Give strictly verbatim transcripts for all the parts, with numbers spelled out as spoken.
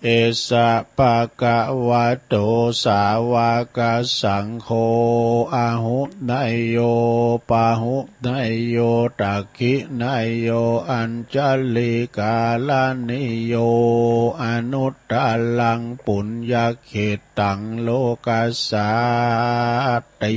เอสะ ภะคะวะโต สาวะกะสังโฆ อาหุเนยโย ปาหุเนยโย ตักขิเนยโย อัญชะลีกะรณีโย อนุตตะรัง ปุญญะเขตตัง โลกัสสาติ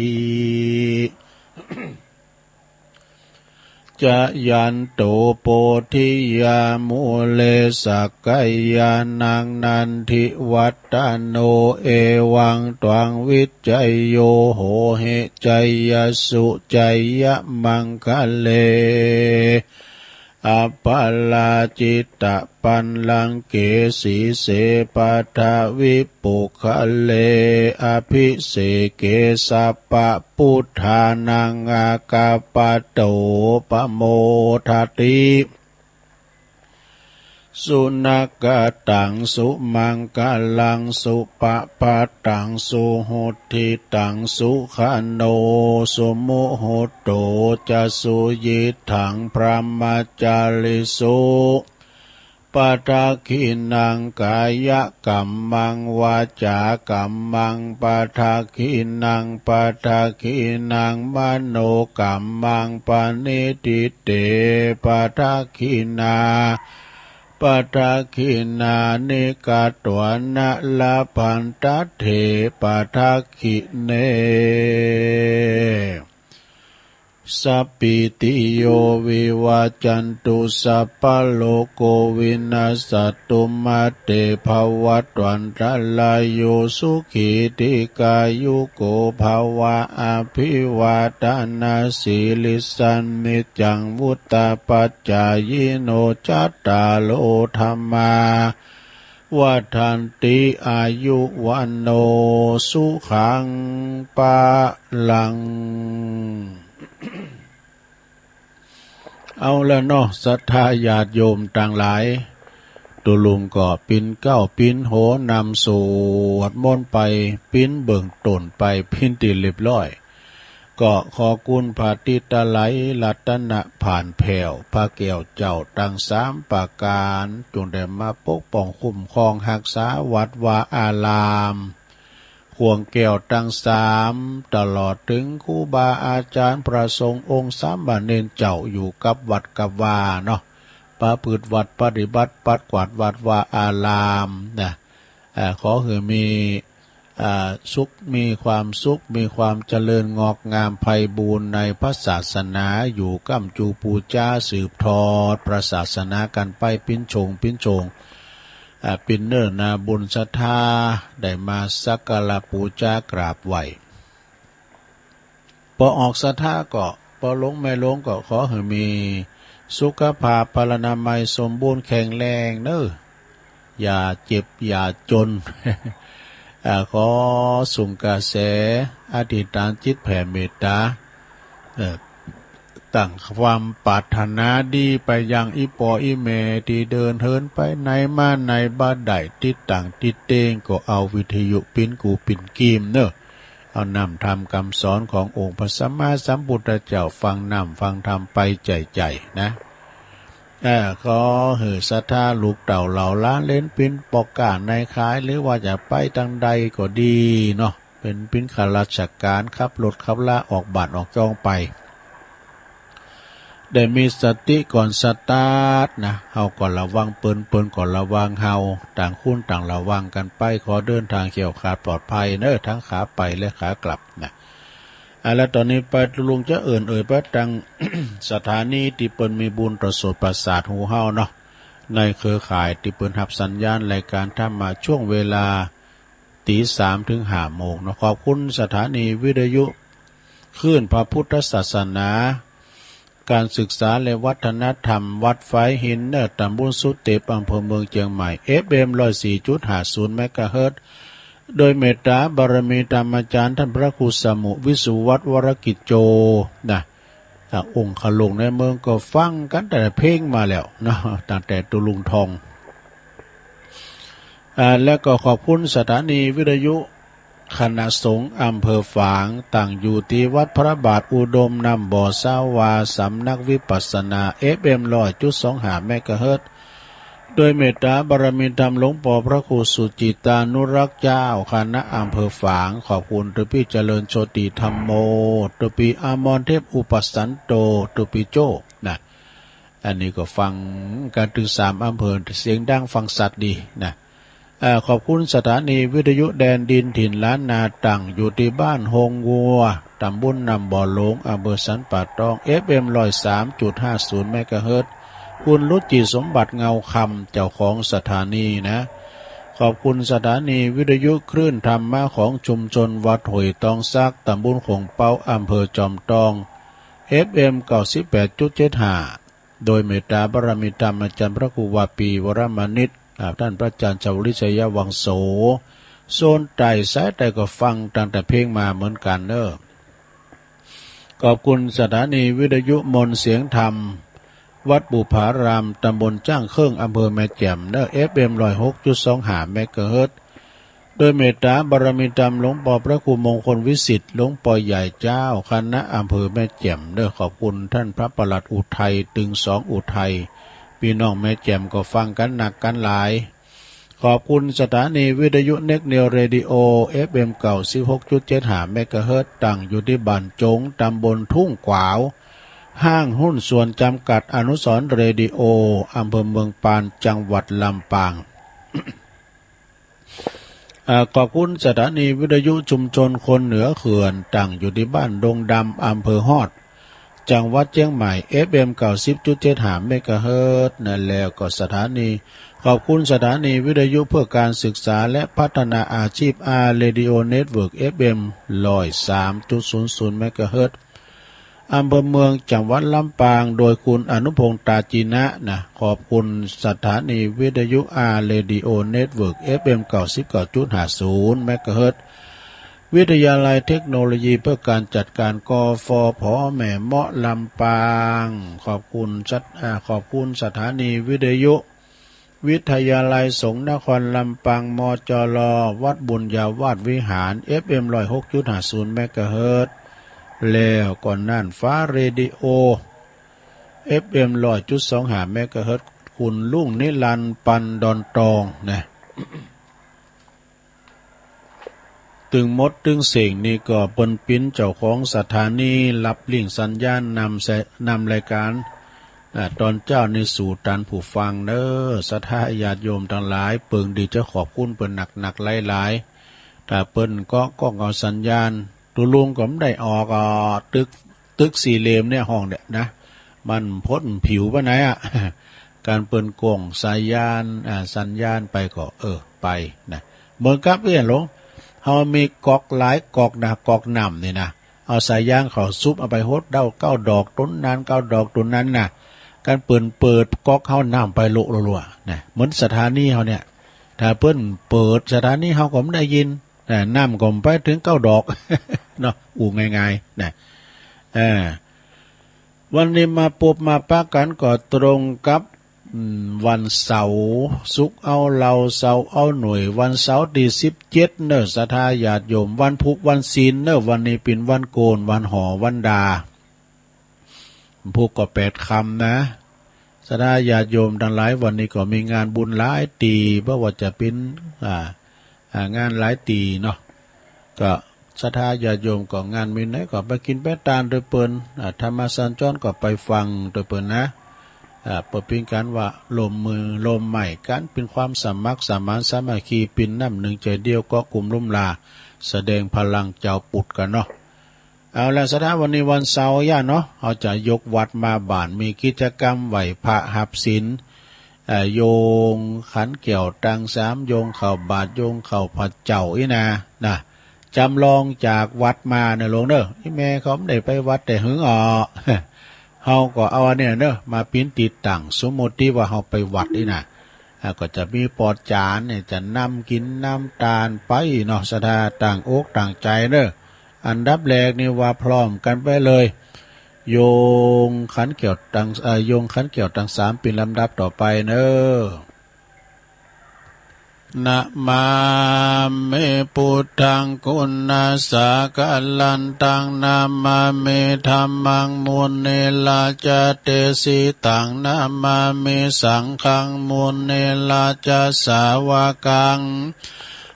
จะยันโต โพธิยา มูเล สักกายานัง นันทิวัฏฏะโน เอวังตวัง วิจโย โหหิ จายะสุ จายะมังคะเล อัปปะราจิตะปัลลังเก สีเส ปัทวิ ปุคคเล อภิเสเก สัพพะพุทธานัง อากาปะโต ปะโมทะติ สุนากะตัง สุมังคะลัง สุปะพะตัง สุหุทธิตัง สุขะโน สุมุหุตโต จะสุยิตถัง พระมะจาริสุ ปะทักขิณัง กายะกัมมัง วาจากัมมัง ปะทักขิณัง ปะทักขิณัง มโนกัมมัง ปะนิฏฐิเต ปะทักขิณา ปะทักขิณานิกะตวานะ ละพันทะเถ ปะทักขิเณ สัพพีติโย วิวัจจันตุ สัพพะโรโค วินัสสะตุ มาเต ภะวัตวันตะราโย สุขี ทีฆายุโก ภะวะ อะภิวาทะนะสีลิสสะ นิจจัง วุฑฒาปะจายิโน จัตตาโร ธัมมา วัฑฒันติ อายุ วัณโณ สุขัง พะลัง เอาละเนาะ ศรัทธาญาติโยมตังหลาย ตุ๊ลุงก็ปิ๊นเก๊าปิ๊นโหนำสวดมนต์ไป ปิ๊นเบื้องต้นไป ปิ๊นตี้เรียบร้อย ก็ขอคุณพระติตะไลรัตนะผ่านแผ้ว พระแก้วเจ้าตังสามประก๋าน จงได้มาปกป้องคุ้มครองฮักษาวัดวาอาราม ข่วงแก้วตังสาม ตลอดเถิงครูบาอาจ๋ารย์พระสงฆ์องค์สามเณรเจ้าอยู่กับวัดกับวาเนาะ ประพฤติวัตรปฏิบัติปัดกวาดวัดวาอารามนะ เอ่อ ขอหื้อมี อ่า สุข มีความสุข มีความเจริญงอกงามไพบูลย์ในพระศาสนา อยู่ก้ำจูปู๋จาสืบทอดพระศาสนากั๋นไป ปิ๊นโฉง ปิ๊นโฉง อ่า ปิ๊นเน้อนาบุญศรัทธา ได้มาสักการะปู๋จากราบไหว้ ปอออกศรัทธาก็ ปอลงแม่ลงก็ขอหื้อมีสุขภาพพลานามัยสมบูรณ์แข็งแรงเน้อ อย่าเจ็บอย่าจ๋น อ่า ขอส่งกระแสอธิษฐานจิตแผ่เมตต๋า เอ่อ ตั้งความปรารถนาดีไปยังอี่ป้ออี่แม่ตี้เดินเหินไปไหนมาไหนบ่ได้ ติดตั้งติดเต๊งก็เอาวิทยุปิ๊นกู้ปิ๊นกีมเน้อ เอาน้ำธรรมกำสอนขององค์พระสัมมาสัมพุทธเจ้า ฟังน้ำฟังธรรมไปใจ๋ๆ นะ เอ่อ ขอหื้อศรัทธาลูกเต้าเหล่าหลานเหลนปิ๊นป้อก๊านายขาย หรือว่าจะไปตางใดก็ดีเนาะ เป๋นปิ๊นข้าราชก๋าน ขับรถขับลาออกบ้านออกจองไป ได้มีสติก่อนสตาร์ทนะ เฮาก็ระวังเปิ้น เปิ้นก็ระวังเฮา ต่างคนต่างระวังกั๋นไป ขอเดินทางแคล้วคลาดปลอดภัยเน้อ ทั้งขาไปและขากลับนะ อ่า แล้วต๋อนนี้ไปตุ๊ลุงจะเอิ้นเอ่ยไปตัง สถานีตี้เปิ้นมีบุญประสาทประสาทหูเฮาเนาะ ในเครือข่ายตี้เปิ้นฮับสัญญาณรายการธรรมะช่วงเวลา ตีสามเถิงห้าโมงเนาะ ขอบคุณสถานีวิทยุคลื่นพระพุทธศาสนา การศึกษาและวัฒนธรรม วัดฝายหินเน้อ ตำบลสุเต็ป อำเภอเมืองเจียงใหม่ เอฟเอ็ม ร้อยสี่จุดห้าศูนย์ เมกะเฮิรตซ์ โดยเมตตาบารมีธรรมาจ๋ารย์ท่านพระครูสมุห์ วิสุวัฒน์ วรกิจโจ นะ อ่ะ องคลุงในเมืองก็ฟังกั๋นตั้งแต่เพลงมาแล้วเนาะ ตั้งแต่ตุ๊ลุงทอง อ่า แล้วก็ขอบคุณสถานีวิทยุคณะสงฆ์อำเภอฝาง ตั้งอยู่ตี้วัดพระบาทอุดมน้ำบ่อสาวา สำนักวิปัสสนา เอฟเอ็ม ร้อยจุดสองห้า เมกะเฮิรตซ์ โดยเมตตาบารมีธรรมหลวงป้อพระครูสุจิตานุรักษ์เจ้าคณะอำเภอฝาง ขอบคุณตาปี้เจริญโชติธัมโม ตาปี้อมรเทพอุปสันโต ตาปี้โจ้นะ อันนี้ก็ฟังกั๋นตึงสามอำเภอ เสียงดังฟังชัดดีนะ เอ่อ ขอบคุณสถานีวิทยุแดนดินถิ่นล้านนา ตั้งอยู่ตี้บ้านฮงงัว ตำบลน้ำบ่อหลง อำเภอสันป่าตอง เอฟเอ็ม ร้อยสามจุดห้าศูนย์ เมกะเฮิรตซ์ คุณรุจิสมบัติเงาคำ เจ้าของสถานีนะ ขอบคุณสถานีวิทยุคลื่นธรรมะของชุมชนวัดห้วยตองสัก ตำบลโข่งเป๊า อำเภอจอมตอง เอฟเอ็ม เก้าสิบแปดจุดเจ็ดห้า โดยเมตตาบารมีธรรมอาจารย์พระครูวาปี วรมณิช อ่า ต้านพระอาจารย์ชาวลิต ชัยวังโส โซนใต้สายใต้ก็ฟังตั้งแต่เพลงมาเหมือนกั๋นเน่อ ขอบคุณสถานีวิทยุมนต์เสียงธรรม วัดบุพาราม ตำบลจ้างเคิ่ง อำเภอแม่แจ่มเน่อ เอฟเอ็ม ร้อยหกจุดสองห้า เมกะเฮิรตซ์ โดยเมตตาบารมีธรรมหลวงป้อพระครูมงคลวิสิทธิ์ หลวงป้อใหญ่เจ้าคณะอำเภอแม่แจ่มเน่อ ขอบคุณต้านพระปลัดอุทัย ตึงสองอุทัย ปี้น้องแม่แจ่มก็ฟังกั๋นนักกั๋นหลาย ขอบคุณสถานีวิทยุเน็กนิวเรดิโอ เอฟเอ็ม เก้าสิบหกจุดเจ็ดห้า เมกะเฮิรตซ์ ตั้งอยู่ตี้บ้านจง ตำบลทุ่งขวาว ห้างหุ้นส่วนจำกัดอนุสรณ์เรดิโอ อำเภอเมืองปาน จังหวัดลำปาง อ่า ขอบคุณสถานีวิทยุชุมชนคนเหนือเขื่อน ตั้งอยู่ตี้บ้านดงดำ อำเภอฮอด จังหวัดเจียงใหม่ เอฟเอ็ม เก้าสิบจุดเจ็ดห้า เมกะเฮิรตซ์ นั่นแล้วก็สถานี ขอบคุณสถานีวิทยุเพื่อการศึกษาและพัฒนาอาชีพ อาร์ เรดิโอ เน็ตเวิร์ก เอฟเอ็ม ร้อยสามจุดศูนย์ศูนย์ เมกะเฮิรตซ์ อำเภอเมือง จังหวัดลำปาง โดยคุณอนุพงษ์ ตาจีนะนะ ขอบคุณสถานีวิทยุ อาร์ เรดิโอ เน็ตเวิร์ก เอฟเอ็ม เก้าสิบเก้าจุดห้าศูนย์ เมกะเฮิรตซ์ วิทยาลัยเทคโนโลยีเพื่อการจัดการ กฟผ แม่เมาะ ลำปาง ขอบคุณสถ- อ่า ขอบคุณสถานีวิทยุ วิทยาลัยสงฆ์นครลำปาง มจล วัดบุญญาวาสวิหาร เอฟเอ็ม ร้อยหกจุดห้าศูนย์ เมกะเฮิรตซ์ แล้วก็น่านฟ้าเรดิโอ เอฟเอ็ม ร้อยจุดสองห้า เมกะเฮิรตซ์ คุณรุ่งนิรันดร์ ปันดอนตองนะ ตึงหมดตึงเส้งนี่ก็เปิ้นเป๋นเจ้าของสถานี ฮับริ่งสัญญาณนำแส- นำรายก๋าน อ่า ต๋อนเจ๊านี่สู่ต้านผู้ฟังเน่อ ศรัทธาญาติโยมตังหลาย เปิงดีจะขอบคุณเปิ้นนักๆ หลายๆ ถ้าเปิ้นก็ก้องเอาสัญญาณ ตุ๊ลุงก็บ่ได้ออก อ่า ตึก ตึกสี่เหลี่ยมเนี่ยห้องเนี่ยนะ มันพ่นผิวไปไหนอะ ก๋านเปิ้นก้องสัญญาณ อ่า สัญญาณไปก็ เออ ไปนะ เหมือนกับเอี้ยหลง เฮามีก๊อกหลายก๊อกนะ ก๊อกน้ำนี่นะ เอาสายยางเข้าสุบ เอาไปหดเด้าเก้าดอกตนนั้น เก้าดอกตนนั้นนะ ก๋านเปิ้นเปิดก๊อกเฮาน้ำไปโละลัวๆ นะ เหมือนสถานีเฮาเนี่ย ถ้าเปิ้นเปิดสถานีเฮาก็บ่ได้ยิน นะ น้ำก็บ่ไปเถิงเก้าดอก เนาะ อู้ง่ายๆ นะ เออ วันนี้มาปบมาปะกั๋นก็ตรงกับ อืม วันเสาร์ ศุกร์เอาเหล้า เสาร์เอาหน่วย วันเสาร์ตี้สิบเจ็ดเน่อ ศรัทธาญาติโยม วันพุกวันศีลเน่อ วันนี้เป๋นวันโกน วันหอ วันด่า พุกก็แปดค่ำนะ ศรัทธาญาติโยมตังหลาย วันนี้ก็มีงานบุญหลายตี้ บ่ว่าจะเป๋น อ่า อ่า งานหลายตี้เนาะ ก็ศรัทธาญาติโยมก็งานมีไหนก็ไปกิ๋นไปตานตวยเปิ้น อ่า ธรรมสัญจรก็ไปฟังตวยเปิ้นนะ อ่า เปิ้นเป๋นก๋านว่าร่วมมือร่วมไม้กั๋น เป๋นความสมัครสมานสามัคคี เป๋นน้ำนึ่งใจ๋เดียว เกาะกุมลุ่มลา แสดงพลังจาวปุถกั๋นเนาะ เอาละ ศรัทธา วันนี้วันเสาร์ย่าเนาะ เฮาจะยกวัตรมาบ้าน มีกิจกรรมไหว้พระฮับศีล เอ่อ โยงขันแก้วตังสาม โยงข้าวบาตร โยงข้าวพระเจ้าอี้นะ นะ จำลองจากวัดมาเน่อหลวงเน่อ อี่แม่เขาบ่ได้ไปวัดแต่หึงอ่อ เฮาก็เอาอันเนี้ยเน่อ มาเป๋นตี้ตั้ง สมมุติว่าเฮาไปวัดอี้นะ อ่า ก็จะมีป้อจ๋ารย์เนี่ย จะนำกิ๋นนำตานไปเนาะ ศรัทธา ตั้งอกตั้งใจ๋เน่อ อันดับแรกนี่ว่าพร้อมกั๋นไปเลย โยงขันแก้วตัง เอ่อ โยงขันแก้วตังสาม เป๋นลำดับต่อไปเน่อ นะมามิ พุทธัง กุณาสะกะลันตัง นะมามิ ธัมมัง มุนีราจาเตสิตัง นะมามิ สังฆัง มุนีราจาสาวกัง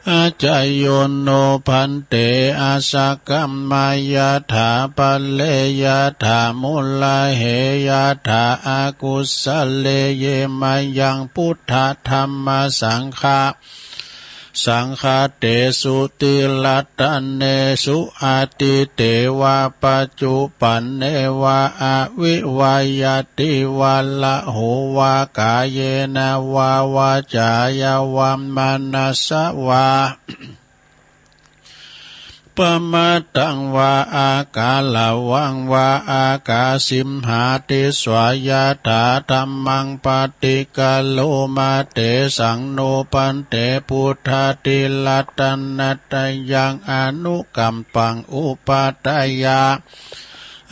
อาจาโย โน ภันเต อาสะกัมมะ ยะถา ปะเร ยะถา มุลา เห ยะถา อากุสะเล เย มะยัง พุทธะ ธัมมะ สังฆะ สังฆะเตสุ ติรัตเนสุ อตีเตวะ ปัจจุปันเนวะ อวิวัยยะติ วะระโหวะ กาเยนะวะ วาจายะวะ มะนะสสะวะ ปะมะตังวะ อาการะวังวะ อากาสิมหาติสสะ ยะถา ธัมมัง ปะติกะโรมะ เตสัง โน ภันเต พุทธา ติรัตนะตะยัง อนุกัมปัง อุปะฏะยะ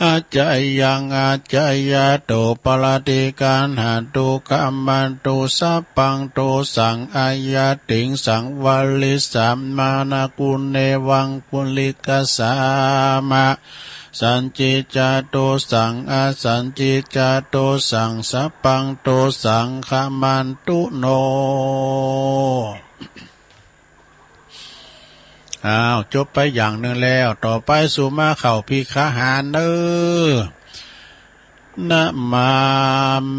อาจายัง อาจายะโต ปะระติกัณหะตุ กัมมันตุ สัพพังโตสัง อายัตติง สังวะริสสะ มานะกุเณวัง กุลิกะสามะ สันจิจจาโตสัง อสันจิจจาโตสัง สัพพังโตสัง กัมมันตุ โน อ้าว จบไปอย่างนึ่งแล้ว ต่อไปสู่มาเข้าภิกขาหารเน้อ นะมา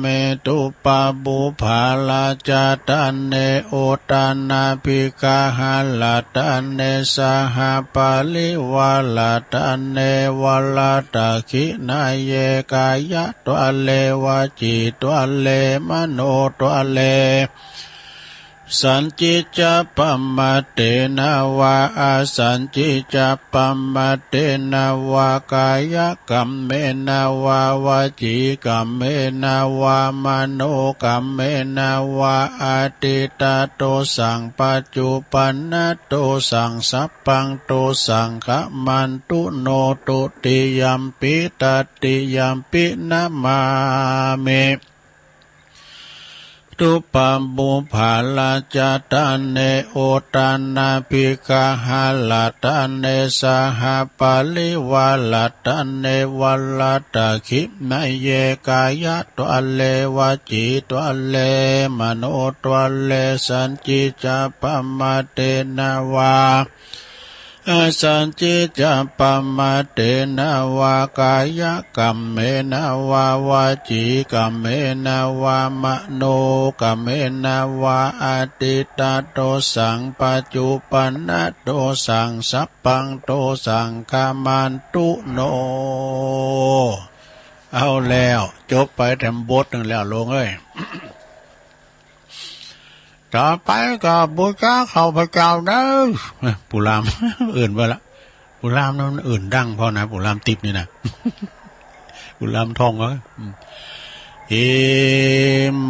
มิ ตุปะปุพพะราชะตะเน โอทะนาภิกขาหะราชะตะเน สหะปะริวาราชะตะเน วะราชะตะขิณะเย กายะทะเร วจีทะเร มโนทะเร สันจิจจะปะมะเตนะวะ อสันจิจจะปะมะเตนะวะ กายะกัมเมนะวะ วจีกัมเมนะวะ มโนกัมเมนะวะ อตีตะโตสัง ปัจจุปันนะโตสัง สัพพังโตสัง กัมมันตุ โน ตุติยัมปิ ตติยัมปิ นะมามิ ตุปะปุพพะราชะตะเน โอทะนาภิกขาหะราชะตะเน สหะปะริวาราชะตะเน วะราชะตะขิณะเย กายะทะเร วจีทะเร มโนทะเร สันจิจจะปะมะเตนะวะ อสันจิจจะปะมะเตนะวะ กายะกัมเมนะวะ วจีกัมเมนะวะ มโนกัมเมนะวะ อตีตะโตสัง ปัจจุปันนะโตสัง สัพพังโตสัง กัมมันตุ โน เอาแล้ว จบไปแถมบทนึ่งแล้ว โลมเอ้ย ต่อไปก็บูชาข้าพเจ้าเน้อ เอ้ย ปู่ลาม เอิ้นไปละ ปู่ลามนั้นมันเอิ้นดังพอนะ ปู่ลามติ๊บนี่นะ ปู่ลามท่องเอ้ย อืม อิ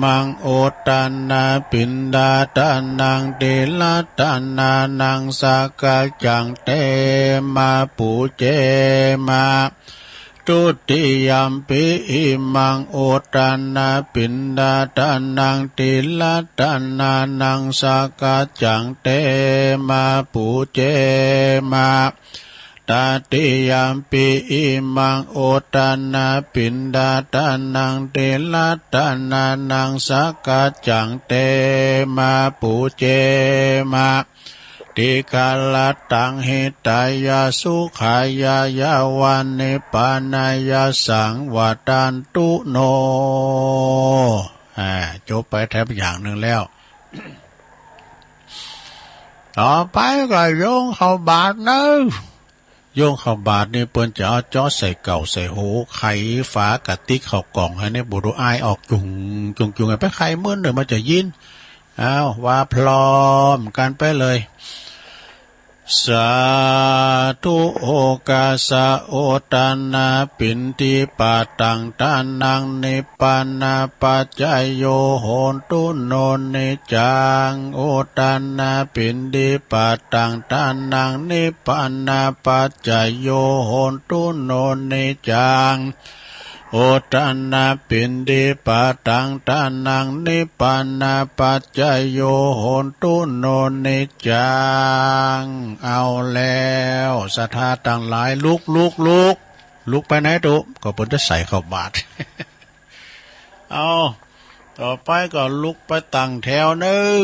มัง โอทะนา ปิณฑาทานัง ติรัตทานานัง สักกัจจัง เตมะ ปูเจมะ ทุติยัมปิ อิมัง โอทะนา ปิณฑาทานัง ติรัตทานานัง สักกัจจัง เตมะ ปูเจมะ ตติยัมปิ อิมัง โอทะนา ปิณฑาทานัง ติรัตทานานัง สักกัจจัง เตมะ ปูเจมะ ติคารัตตัง หิตายะ สุขายะ ยะวะ นิพพานายะสัง วัฏฏันตุ โน อ่า จบไปแถมอย่างนึ่งแล้ว ต่อไปก็โยงข้าวบาตรเน้อ โยงข้าวบาตรนี่เปิ้นจะเอาจ๊อใส่เก่าใส่โห ไขฝากะติ๊กข้าวก่องหื้อเนี่ย บ่ดูอายออกจุ่งจุ่งจุ่ง ไปไขมื้อนึ่งมันจะยิน เอา ว่าพร้อมกั๋นไปเลย สาธุ โอคาสะ โอทะนา ปิณฑิปาตัง ทานัง นิพพานะปัจจโย โหนตุ โน นิจจัง โอทะนา ปิณฑิปาตัง ทานัง นิพพานะปัจจโย โหนตุ โน นิจจัง อุทานะปิณฑิปาตัง ทานังนิพพานะปัจจโย โหนตุ โน นิจจัง เอาแล้ว ศรัทธาตังหลาย ลุก ลุก ลุก ลุกไปไหนตุ๊ ก็เปิ้นจะใส่เข้าบาตร เอา ต่อไปก็ลุกไปตั้งแถวเน่อ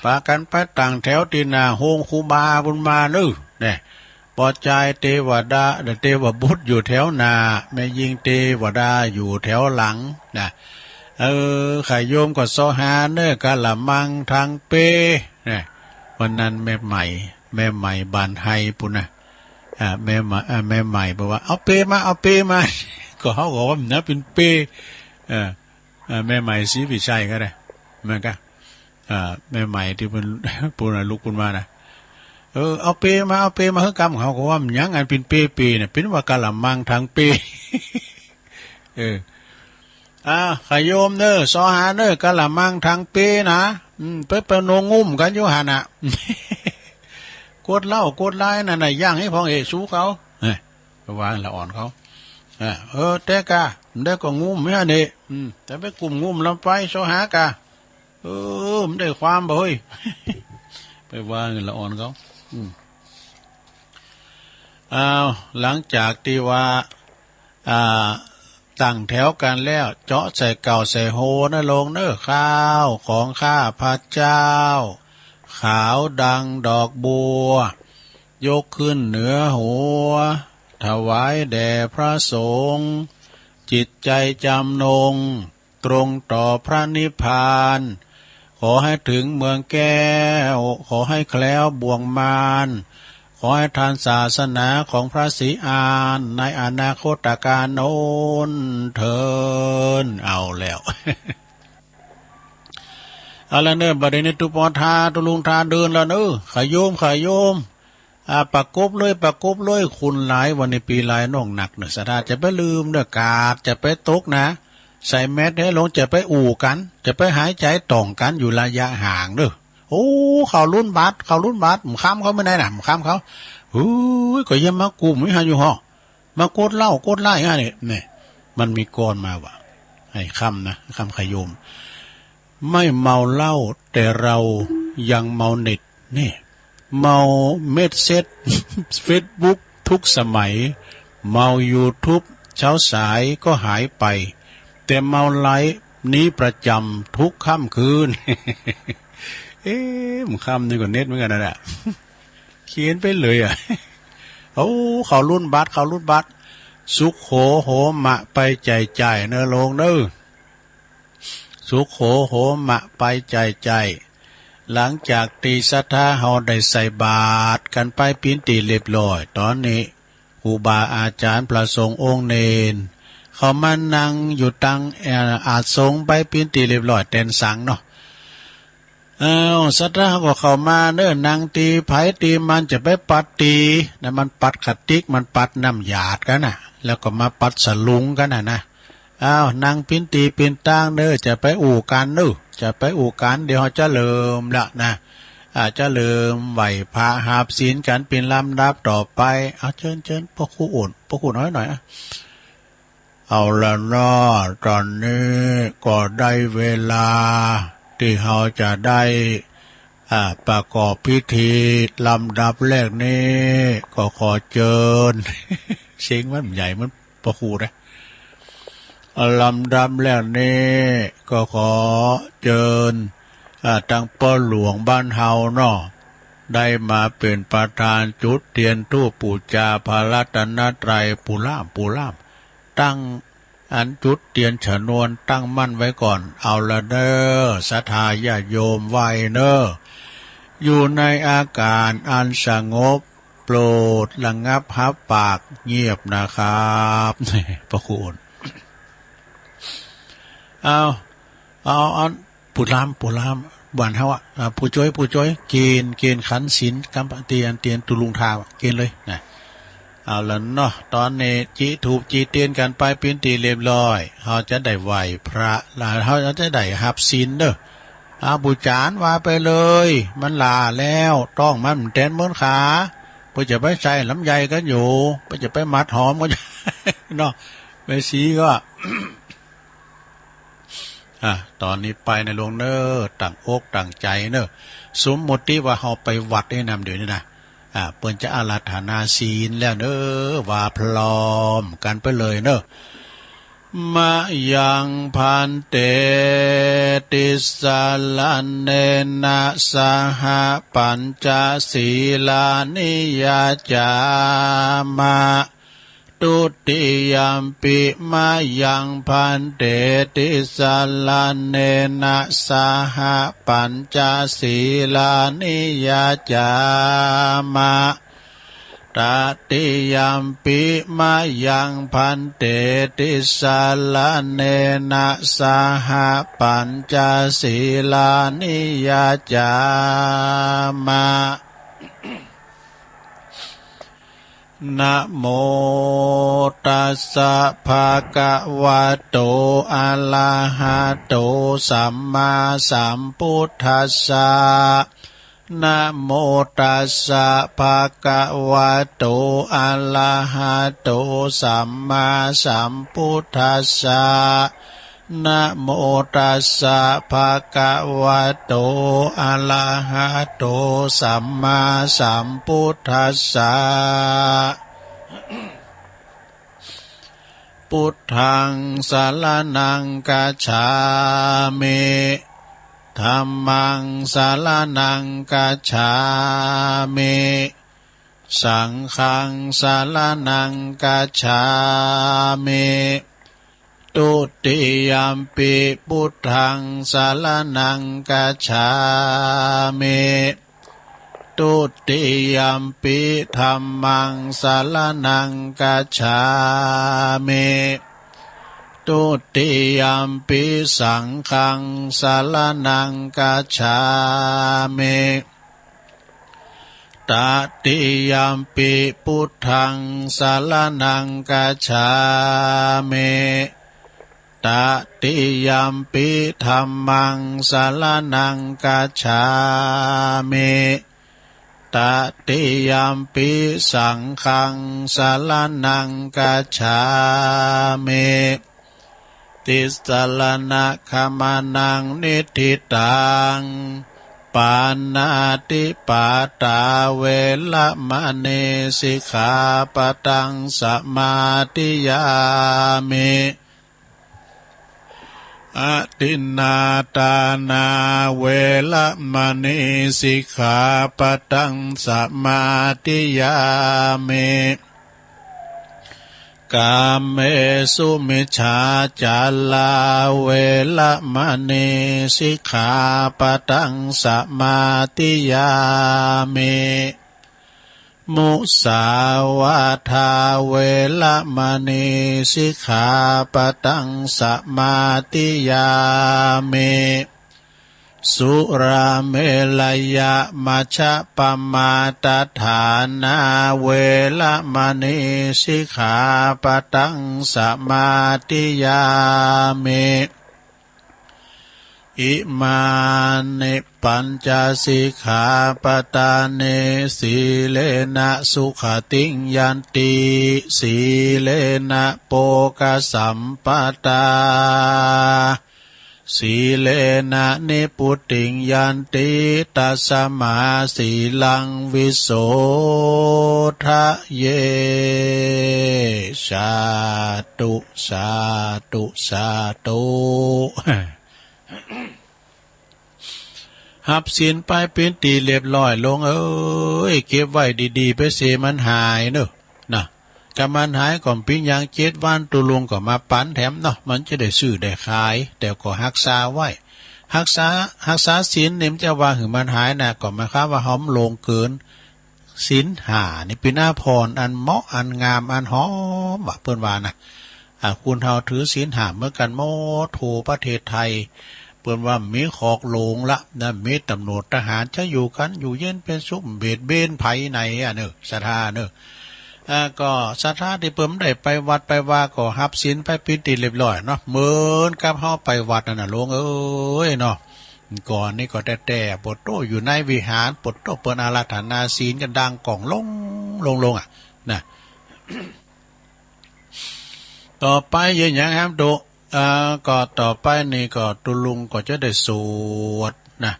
ปากั๋นไปตั้งแถวตี้หน้าโฮงครูบาปู๊นมาเน่อ แน่ ป้อจายเตวดา เตวบุตรอยู่แถวหน้า แม่ญิงเตวดาอยู่แถวหลัง นะ เออ ใค่โยมก็เซาะหาเน่อ กะละมัง ถังเป นะ วันนั้นแม่ใหม่ แม่ใหม่บ้านไฮปู๊นนะ อ่า แม่ใหม่ อ่า แม่ใหม่บอกว่า เอาเปมา เอาเปมา ก็เฮาก็ว่ามันนะเป๋นเป เออ เออ แม่ใหม่ศรีวิชัยก็ได้ แม่นก่ะ อ่า แม่ใหม่ตี้เปิ้น ปู๊นน่ะลุกปู๊นมานะ เออ เอาเปมา เอาเปมา เฮ้ย กำ เฮาก็ว่ามันหยังอันเป๋นเป เปน่ะ เป๋นว่ากะละมัง ถังเป เออ อ่า ใค่โยมเน่อ เซาะหาเน่อ กะละมัง ถังเปนะ อืม ไป ไปนงงุ้มกั๋นอยู่หั้นน่ะ กวดเหล้ากวดไลน์นั่นน่ะ ย่างหื้อผ่องเอซูเขา เฮ้ย ไปว่าละอ่อนเขา อ่า เออ แต่กะ มันได้ก็งุ้มเนี่ยนี่ อืม แต่ไปกุมงุ้มลำไป เซาะหากะ เออ มันได้ความบ่เฮ้ย ไปว่าละอ่อนเขา อืม อ้าว หลังจากตี้ว่า อ่า ตั้งแถวกั๋นแล้ว เจาะใส่เก่าใส่โฮนะโลมเน่อ ข้าวของข้าพเจ้า ขาวดังดอกบัว ยกขึ้นเหนือหัว ถวายแด่พระสงฆ์ จิตใจจำนง ตรงต่อพระนิพพาน ขอให้ถึงเมืองแก้ว ขอให้แคล้วบ่วงมาร ขอให้ทันศาสนาของพระศรีอานในอนาคตกาลโน้นเทอญ เอาแล้ว เอาละเน่อ บัดนี้ตุ๊ปอทา ตุ๊ลุงทาเดินแล้วเน่อ ใค่โยม ใค่โยม อ่า ประกบเลย ประกบเลย คนหลาย วันนี้ปี้หลายน้องหนักเน่อ ศรัทธาจะไปลืมเน่อ กาดจะไปตกนะ ใส่แมสให้ลง จะไปอู้กั๋น จะไปหายใจ๋ต่องกั๋น อยู่ระยะห่างเน่อ โอ้ เขาลุ้นบัตร เขาลุ้นบัตร หมู่ค่ำเขาเมื่อใดน่ะ หมู่ค่ำเขา เฮ้ย ก็ยังมากุมหื้อหั้นอยู่ห่อ มากวดเหล้ากวดไลน์หั้นนี่ นี่ มันมีกลอนมาว่า ไอ้ค่ำนะ ค่ำใค่โยม ไม่เมาเหล้าแต่เรายังเมาเน็ต นี่ เมาเมสเซจ เฟซบุ๊กทุกสมัย เมายูทูบเช้าสายก็หายไป แต่เมาไลฟ์นี้ประจำทุกค่ำคืน เอ๊ะ มันค่ำนี่ก็เน็ตเหมือนกั๋นนะเนี่ย เขียนไปเลยอะ โอ้ เขาลุ้นบัตร เขาลุ้นบัตร สุโขโหมะ ไปใจ๊ใจ๊เน่อโลมเน่อ สุโขโหมะ ไปใจ๊ใจ๊ หลังจากตี้ศรัทธาเฮาได้ใส่บาตรกั๋นไปเป๋นตี้เรียบร้อย ต๋อนนี้ครูบาอาจ๋ารย์พระสงฆ์องค์เณร เขามานั่งอยู่ตัง เอ่อ อาสงไปเป๋นตี้เรียบร้อย แตนสังเนาะ อ้าว ศรัทธาก็เข้ามาเน่อ นั่งตี้ใผตี้มัน จะไปปัดตี้นะ มันปัดกะติ๊ก มันปัดน้ำหยาดกั๋นน่ะ แล้วก็มาปัดสลุงกั๋นน่ะนะ อ้าว นั่งเป๋นตี้เป๋นตางเน่อ จะไปอู้กั๋นเน่อ จะไปอู้กั๋น เดี๋ยวเฮาจะเริ่มละนะ อ่า จะเริ่มไหว้พระหาบศีลกั๋นเป๋นลำดับต่อไป เอา เจิญ เจิญ ป้อครูโอน ป้อครูน้อยหน่อยอะ เอาละเนาะ ต๋อนนี้ก็ได้เวลาตี้เฮาจะได้ อ่า ประกอบพิธี ลำดับแรกนี้ก็ขอเจิญ เสียงมันใหญ่ มันป้อครูนะ ลำดับแรกนี้ก็ขอเจิญ อ่า ตังป้อหลวงบ้านเฮาเนาะ ได้มาเป๋นประธานจุดเตียนธูปปู๋จาพระรัตนตรัย ปู่ล่าม ปู่ล่าม ตั้งอันจุดเตียนชนวนตั้งมั่นไว้ก่อน เอาละเน่อ ศรัทธาญาติโยมไหว้เน่อ อยู่ในอาการอันสงบ โปรดระงับฮับปากเงียบนะครับ ป้อครูโอน เอา เอา อัน ปู่ล่าม ปู่ล่าม บ้านเฮาอะ อ่า ปู่จ้อย ปู่จ้อย เก๋ณฑ์ เก๋ณฑ์ขันศีล กำปะเตียน เตียนตุ๊ลุงทาอะ เก๋ณฑ์เลยนะ เอาละเนาะ ต๋อนนี้จีบธูปจีบเตียนกั๋นไปเป๋นตี้เรียบร้อย เฮาจะได้ไหว้พระ แล้วเฮาจะได้ฮับศีลเน่อ อา ปู่จ๋ารย์ว่าไปเลย มันหล้าแล้ว ต้องมันแตนเมินขา เปิ้นจะไปใส่ลำไยกั๋นอยู่ เปิ้นจะไปหมากหอมกั๋นอยู่ เนาะ แม่ชีก็ อ่ะ ต๋อนนี้ไปนะหลวงเน่อ ตั้งอกตั้งใจ๋เน่อ สมมุติว่าเฮาไปวัดไอ้นำเดี๋ยวนี้นะ อ่ะ เปิ้นจะอาราธนาศีลแล้วเน่อ ว่าพร้อมกั๋นไปเลยเน่อ มะยัง ภันเต ติสสะระเณนะ สะหะ ปัญจะ สีลานิ ยาจา มะ ตุติยัมปิ มะยัง ภันเต ติสสะระเณนะ สะหะ ปัญจะ สีลานิ ยาจา มะ ตติยัมปิ มะยัง ภันเต ติสสะระเณนะ สะหะ ปัญจะ สีลานิ ยาจา มะ นะโม ตัสสะ ภะคะวะโต อะระหะโต สัมมาสัมพุทธัสสะ นะโม ตัสสะ ภะคะวะโต อะระหะโต สัมมาสัมพุทธัสสะ นะโม ตัสสะ ภะคะวะโต อะระหะโต สัมมาสัมพุทธัสสะ พุทธัง สะระณัง คัจฉามิ ธัมมัง สะระณัง คัจฉามิ สังฆัง สะระณัง คัจฉามิ ตุติยัมปิ พุทธัง สะระณัง คัจฉามิ ตุติยัมปิ ธัมมัง สะระณัง คัจฉามิ ตุติยัมปิ สังฆัง สะระณัง คัจฉามิ ตติยัมปิ พุทธัง สะระณัง คัจฉามิ ตติยัมปิ ธัมมัง สะระณัง คัจฉามิ ตติยัมปิ สังฆัง สะระณัง คัจฉามิ ติสสะระณะขะมะนัง นิฏฐิตัง ปาณาติปาตา เวระมะณี สิกขาปะทัง สะมาธิยามิ อะทินนาทานา เวระมะณี สิกขาปะทัง สะมาธิยามิ กาเมสุมิจฉาจารา เวระมะณี สิกขาปะทัง สะมาธิยามิ มุสาวาทา เวระมะณี สิกขาปะทัง สะมาธิยามิ สุราเมรยะมัชฌะปะมาทฐานา เวระมะณี สิกขาปะทัง สะมาธิยามิ อิมานิปัญจะสิกขาปะทานิ สีเลนะสุขะติง ยันติ สีเลนะโภคะสัมปะทา สีเลนะนิพพุติง ยันติ ตัสสะมาสีลัง วิโสทะเย สาธุ สาธุ สาธุ ฮับศีลไปเป๋นตี้เรียบร้อย โลงเอ๋ย เก็บไว้ดีๆ ไปเสียมันหายเน่อ นะ กำมันหายก่อมปิ้งยางเจ็ดวัน ตุ๊ลุงก็มาปั๋นแถมเนาะ มันจะได้ซื้อได้ขาย แต่ก็ฮักษาไว้ ฮักษา ฮักษาศีลนี่มันจะว่าหื้อมันหายนะ ก็หมายความว่าหอมโลงเกิ๋น ศีลห้านี่เป๋นอาภรณ์อันเหมาะ อันงาม อันหอม ว่าเปิ้นว่านะ อ่า คนเฮาถือศีลห้าเหมือนกั๋นหมดทั่วประเทศไทย เปิ้นว่าบ่มีขอกหลงละนะ มีต๋ำรวจทหารจะอยู่กั๋นอยู่เย็นเป๋นสุข เบียดเบียนใผไหนอะเน่อ ศรัทธาเน่อ อ่า ก็ศรัทธาตี้เปิ้นได้ไปวัดไปวาก็ฮับศีลไปเป๋นตี้เรียบร้อยเนาะ เหมือนกับเฮาไปวัดนั่นน่ะ โลงเอ๋ยเนาะ ก่อนนี้ก็แต๊ๆ โปะโต๊ะอยู่ในวิหาร โปะโต๊ะเปิ้นอาราธนาศีลกั๋นดังก้องโลง โลง โลงอะ นะ เ ต่อไปเยียะหยังแหมตุ๊ อ่า ก็ต่อไปนี่ก็ตุ๊ลุงก็จะได้สวดนะ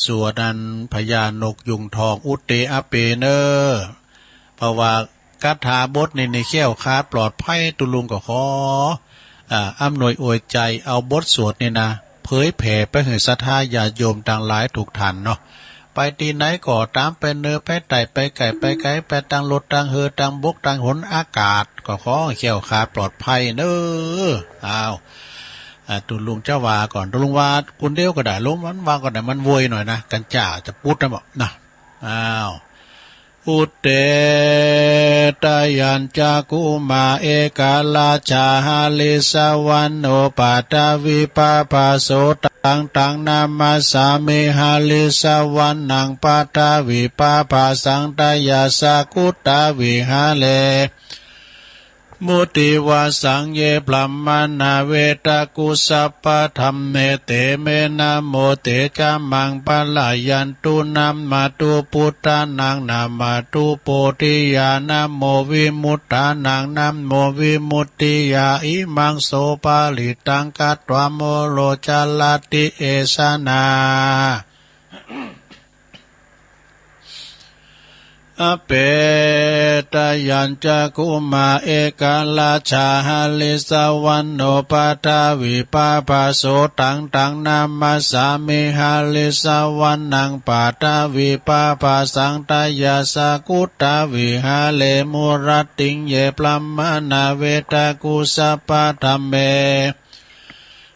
สวดอันพญานกยูงทอง อุเตอะเป เน่อ เพราะว่าคาถาบทนี้นี่แคล้วคลาดปลอดภัย ตุ๊ลุงก็ขอ อ่า อำนวยอวยใจ๋ เอาบทสวดนี่นะ เผยแผ่ไปหื้อศรัทธาญาติโยมตังหลายทุกท่านเนาะ ไปตี้ไหนก็ต๋าม ไปเหนือไปใต้ ไปใก้ไปไก๋ ไปตางรถตางเฮือ ตางบกตางหนอากาศ ก็ขอแคล้วคลาดปลอดภัยเน่อ อ้าว อ่า ตุ๊ลุงจะว่าก่อน ตุ๊ลุงว่าคนเดียวก็ได้ ลุงมันว่าก็ได้ มันโวยหน่อยนะ กัญจาจะปุ๊ดนะบอกนะ อ้าว อุเต ตะยัญจะกุมะ เอกะราชะ หะริสะวัณโณ ปัตถวีปะภะโส ตัง ตัง นะมัสสามิ หะริสะวัณณัง ปัตถวีปะภะสัง ตะยัสสะ กุตตะวิหะเร มุติวาสัง เย บรัมมะณา เวตะกุ สัพพะธัมเม เต เม นะโม เต จะ มัง ปะระยันตุ นะมะตุ ปุตตะนัง นะมะตุ โพธิยา นะโม วิมุตตานัง นะโม วิมุตติยา อิมัง โส ปะริตตัง กัตวา โม โร จะรัตติ เอสะนา อะเป ตะยัญจะกุมะ เอกะราชะ หะริสะวัณโณ ปัตถวีปะภะโส ตัง ตัง นะมัสสามิ หะริสะวัณณัง ปัตถวีปะภะสัง ตะยัสสะ กุตตะวิหะเร มุรัตติง เย บรัมมะณา เวตะกุ สัพพะธัมเม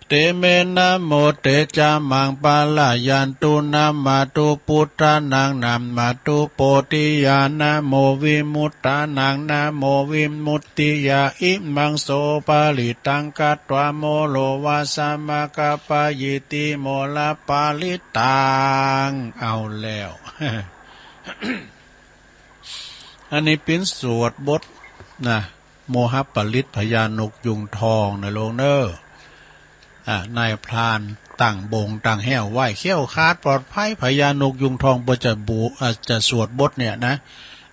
เต เม นะโม เต จะ มัง ปะระยันตุ นะมะตุ ปุตตะนัง นะมะตุ โพธิยา นะโม วิมุตตานัง นะโม วิมุตติยา อิมัง โส ปะริตตัง กัตวา โม โร วาสะ มะกะปะยิติ โม ละ ปะริตตัง เอาแล้ว อันนี้เป๋นสวดบทนะ โมหะปริตรพญานกยูงทองนะโลงเน่อ อ่า นายพรานตั้งบงตั้งแห้วไว้ แคล้วคลาดปลอดภัย พญานกยูงทองเปิ้นจะบู อ่า จะสวดบทเนี่ยนะ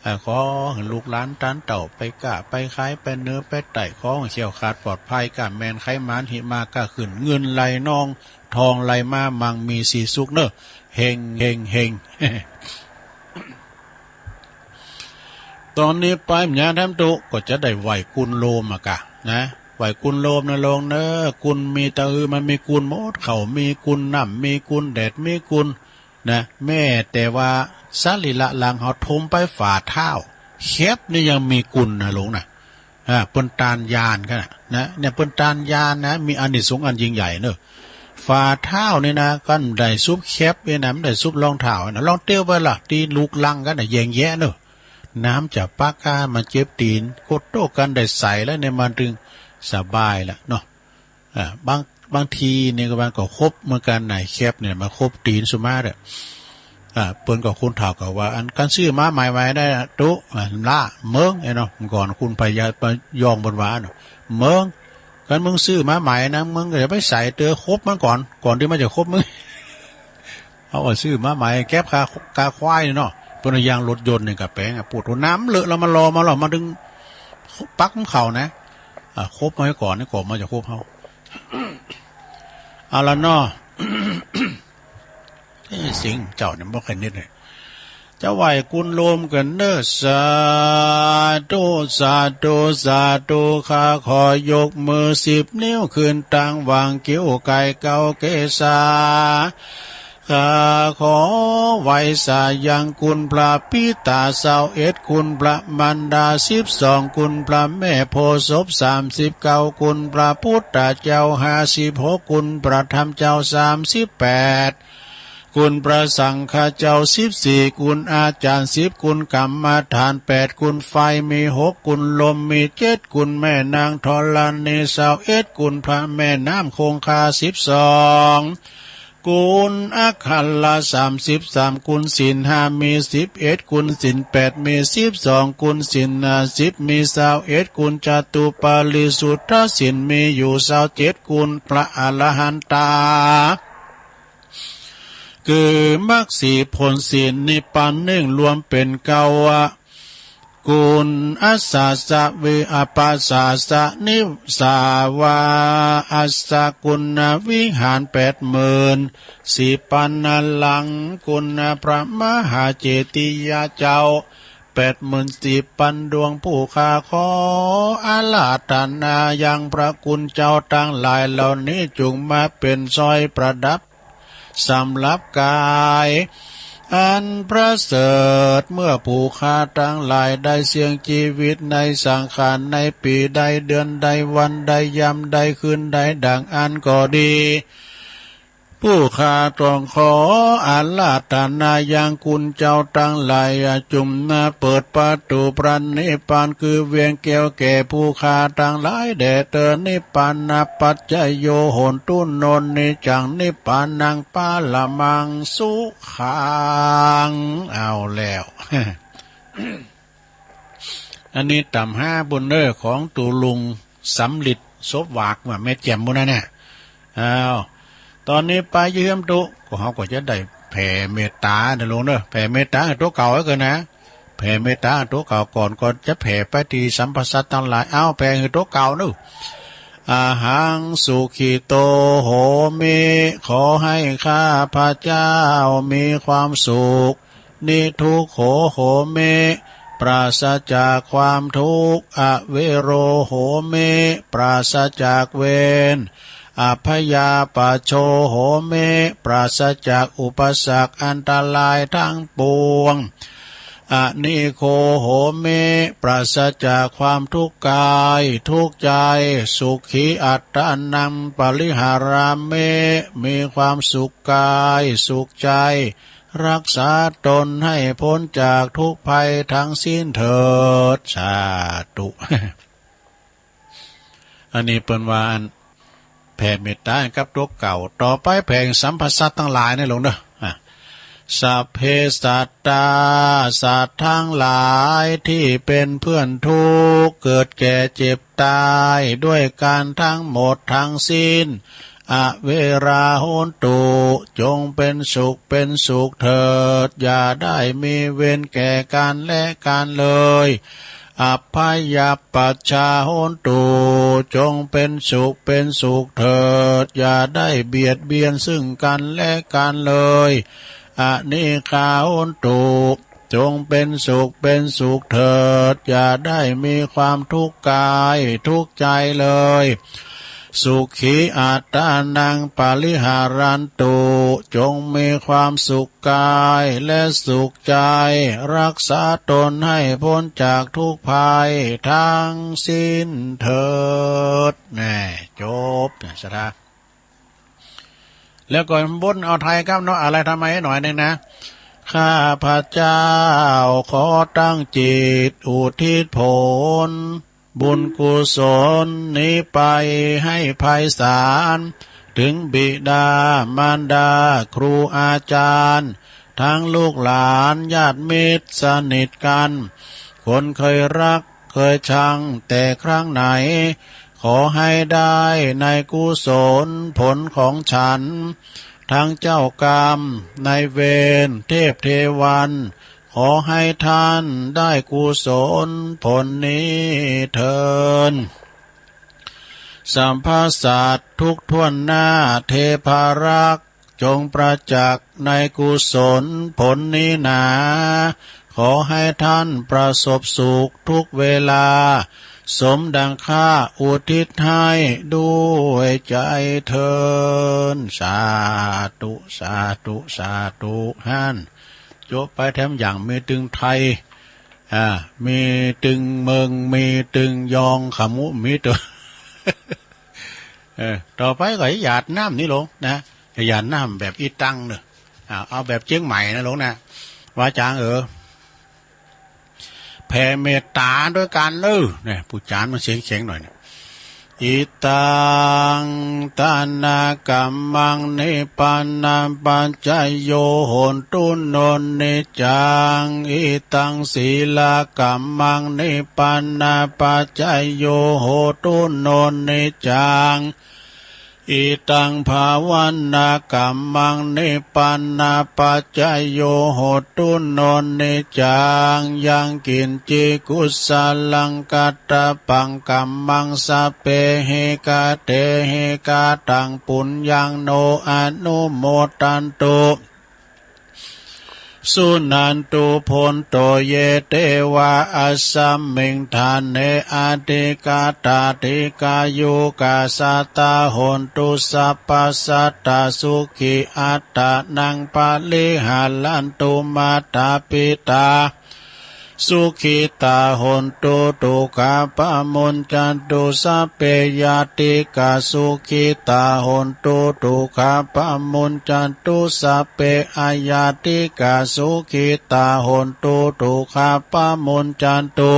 อ่า ขอหื้อลูกหลานต้านเต้าไปก้าไปขาย ไปเหนือไปใต้ ขอหื้อแคล้วคลาดปลอดภัย ก้าแม่นไขมานหิมะก้าขึ้น เงินไหลนอง ทองไหลมา มั่งมีสีสุขเน่อ เฮง เฮง เฮง ต๋อนนี้ไปเมืองแถมตุ๊ ก็จะได้ไหว้กุลโลมอะกะนะ ไหว้กุลโลมนะโลงเน่อ กุลมีตะอือ มันมีกุลหมด ข้าวมีกุล น้ำมีกุล แดดมีกุลนะ แม้แต่ว่าสรีระร่างเฮาถมไปฝ่าเท้าแข็บนี่ยังมีกุลนะโลงนะ อ่า เปิ้นต้านญาณกั๋นนะ นะ เนี่ย เปิ้นต้านญาณนะ มีอานิสงส์อันยิ่งใหญ่เน่อ ฝ่าเท้านี่นะ กันได้สุบแข็บนี่นะ มันได้สุบรองเท้านะ ลองเตียวไปละ ตี้ลุกลังกั๋นนะ แยงแยะเน่อ น้ำจะปะก๊ามาเจ็บตี๋น กดโต้กั๋นได้ใสแล้วเนี่ย มันตึงสบายละเนาะ อ่า บาง บางทีนี่ก็มันก็คบเหมือนกั๋นนะ แข็บเนี่ย มาคบตี๋นสุมาเด้อ อ่า เปิ้นก็ คนเฒ่าก็ว่า อัน กั๋นซื้อมาใหม่ๆ ได้ตุ๊ อ่า ละ เมิง ไอ้เนาะ เมื่อก่อนคุณพญายองเปิ้นว่าเนาะ เมิง กั๋นมึงซื้อมาใหม่นะ มึงก็อย่าไปใส่เตื้อ คบมันก่อน ก่อนตี้มันจะคบมึง เฮาก็ซื้อมาใหม่ แข็บคา คาควายนี่เนาะ เปิ้นเอายางรถยนต์นี่กะแป๋งอะ ปวดหัว น้ำเลอะแล้วมันลอมาแล้ว มันตึงปักมันเข้านะ อ่า คบมันไว้ก่อนนี่ ก่อนมันจะคบเฮา เอาละเนาะ เอ้ย เสียงเจ้าเนี่ยบ่ค่อยนิดเลย จะไหว้กุลโลมกั๋นเน่อ สาธุ สาธุ สาธุ ข้าขอยกมือสิบนิ้วขึ้นตังหว่างคิ้วก๋ายเกล้าเกศา ข้าขอไหว้สายังคุณพระปิตาซาวเอ็ด คุณพระมารดาสิบสอง คุณพระแม่โพธิ์ศพสามสิบเก้า คุณพระพุทธเจ้าห้าสิบหก คุณพระธรรมเจ้าสามสิบแปด คุณพระสังฆเจ้าสิบสี่ คุณอาจารย์สิบ คุณกรรมฐานแปด คุณไฟมีหก คุณลมมีเจ็ด คุณแม่นางธรณีซาวเอ็ด คุณพระแม่น้ำคงคาสิบสอง คุณอัคระสามสิบสาม คุณศีลห้ามีสิบเอ็ด คุณศีลแปดมีสิบสอง คุณศีลห้าสิบมีซาวเอ็ด คุณจตุปาริสุทธศีลมีอยู่ซาวเจ็ด คุณพระอรหันตา คือมรรคสี่ผลสี่นิพพานหนึ่ง รวมเป๋นเก้าอะ กุณอัสสะสะวิอัปปะสาสะนิสาวา อัสสะกุณวิหารแปดหมื่นสี่ปันหลัง กุณพระมหาเจติยาเจ้าแปดหมื่นสี่ปันดวง ผู้ข้าขออาราธนายังพระคุณเจ้าตังหลายเหล่านี้ จุ่งมาเป๋นสร้อยประดับ สำหรับก๋ายอันประเสริฐ เมื่อผู้ข้าตังหลายได้เสี่ยงจีวิตในสังขาร ในปี๋ใด เดือนใด วันใด ยามใด คืนใด ดังอั้นก็ดี ผู้ข้าต้องขออาราธนายังคุณเจ้าตังหลาย จุ่งมาเปิดประตู๋พระนิพพาน คือเวียงแก้วแก่ผู้ข้าตังหลายแด่เตอ นิพพานะปัจจโย โหนตุ โนนนิจจัง นิพพานังปะระมังสุขัง เอาแล้ว อันนี้ต่ำห้าบุญเน้อ ของตุ๊ลุงสำริด สบหวาก ว่าแม่แจ่มบุญนะเนี่ย อ้าว ต๋อนนี้ไปเยื้อมตุ๊ ก็เฮาก็จะได้แผ่เมตต๋านะลุงเน้อ แผ่เมตต๋าหื้อตั๋วเก่าไว้ก่อนนะ แผ่เมตต๋าตั๋วเก่าก่อน ก่อนจะแผ่ไปตี้สรรพสัตว์ตังหลาย เอา แผ่หื้อตั๋วเก่าเน้อ อะหังสุขิโตโหมิ ขอให้ข้าพเจ้ามีความสุข นิทุกโขโหมิ ปราศจากความทุกข์ อเวโรโหมิ ปราศจากเวร อัพพยาปัชโชโหมิ ปราศจากอุปสรรคอันตรายทั้งปวง อนิโคโหมิ ปราศจากความทุกข์กาย ทุกข์ใจ สุขีอัตตานังปริหารามิ มีความสุขกาย สุขใจ รักษาตนให้พ้นจากทุกข์ภัยทั้งสิ้นเถิด สาธุ อันนี้เปิ้นว่าอันแผ่เมตต๋ากับตั๋วเก่า ต่อไปแผ่สรรพสัตว์ตังหลายนี่ลุงเน้อ อะ สัพเพสัตตา สัตว์ทั้งหลายที่เป็นเพื่อนทุกข์ เกิดแก่เจ็บตายด้วยกันทั้งหมดทั้งสิ้น อเวราโหนตุ จงเป็นสุขเป็นสุขเถิด อย่าได้มีเวรแก่กันและกันเลย อัพพยาปัชชาโหนตุ จงเป็นสุขเป็นสุขเถิด อย่าได้เบียดเบียนซึ่งกันและกันเลย อนิฆาโหนตุ จงเป็นสุขเป็นสุขเถิด อย่าได้มีความทุกข์กายทุกข์ใจเลย สุขีอัตตานังปริหารันตุ จงมีความสุขกายและสุขใจ รักษาตนให้พ้นจากทุกข์ภัยทั้งสิ้นเถิด แน่ จบ สาธุ แล้วก็บนเอาไทยครับเนาะ อะไรทำไมหน่อยหนึ่งนะ ข้าพเจ้าขอตั้งจิตอุทิศผลบุญกุศลนี้ไปให้ไพศาล ถึงบิดามารดาครูอาจารย์ ทั้งลูกหลานญาติมิตรสนิทกัน คนเคยรักเคยชังแต่ครั้งไหน ขอให้ได้ในกุศลผลของฉัน ทั้งเจ้ากรรมนายเวรเทพเทวัน ขอให้ท่านได้กุศลผลนี้เทอญ สัพพสัตว์ทุกถ้วนหน้าเทพารักษ์ จงประจักษ์ในกุศลผลนี้หนา ขอให้ท่านประสบสุขทุกเวลา สมดังข้าอุทิศให้ด้วยใจเทอญ สาธุ สาธุ สาธุ หั้น จบไปแถมอย่างมีตึงไทย อ่า มีตึงเมิง มีตึงยอง ขมุ มีตึง เออ ต่อไปก็หยาดน้ำนี่ลงนะ หยาดน้ำแบบอี้ตังเนอะ อ่า เอาแบบเจียงใหม่นะลงนะ ว่าจ๋างเออ แผ่เมตต๋าด้วยกันเนอะ เนี่ย ปู๋จ๋ารย์มันเสียงแข็งหน่อยเนี่ย อิตัง ทานะกัมมัง นิพพานะปัจจโย โหนตุ โนนนิจจัง อิตัง สีลากัมมัง นิพพานะปัจจโย โหนตุ โนนนิจจัง อิตังภาวนากัมมัง นิพพานะปัจจโย โหตุ โน นิจจัง ยังกิญจิ กุสลัง กัตตะปัง กัมมัง สัพเพหิ กะเตหิ กะตัง ปุญญัง โน อนุโมทันตุ สุนันตุ โพนโต เย เตวา อัสสะมิง ฐาเน อธิกาตา ดีฆายุกา สัตตา โหนตุ สัพพะสัตตา สุขี อัตตานัง ปะริหารันตุ มาตา ปิตา สุขิตา โหนตุ ทุกขาปะมุญจันตุ สัพเพ ญาติกา สุขิตา โหนตุ ทุกขาปะมุญจันตุ สัพเพ อญาติกา สุขิตา โหนตุ ทุกขาปะมุญจันตุ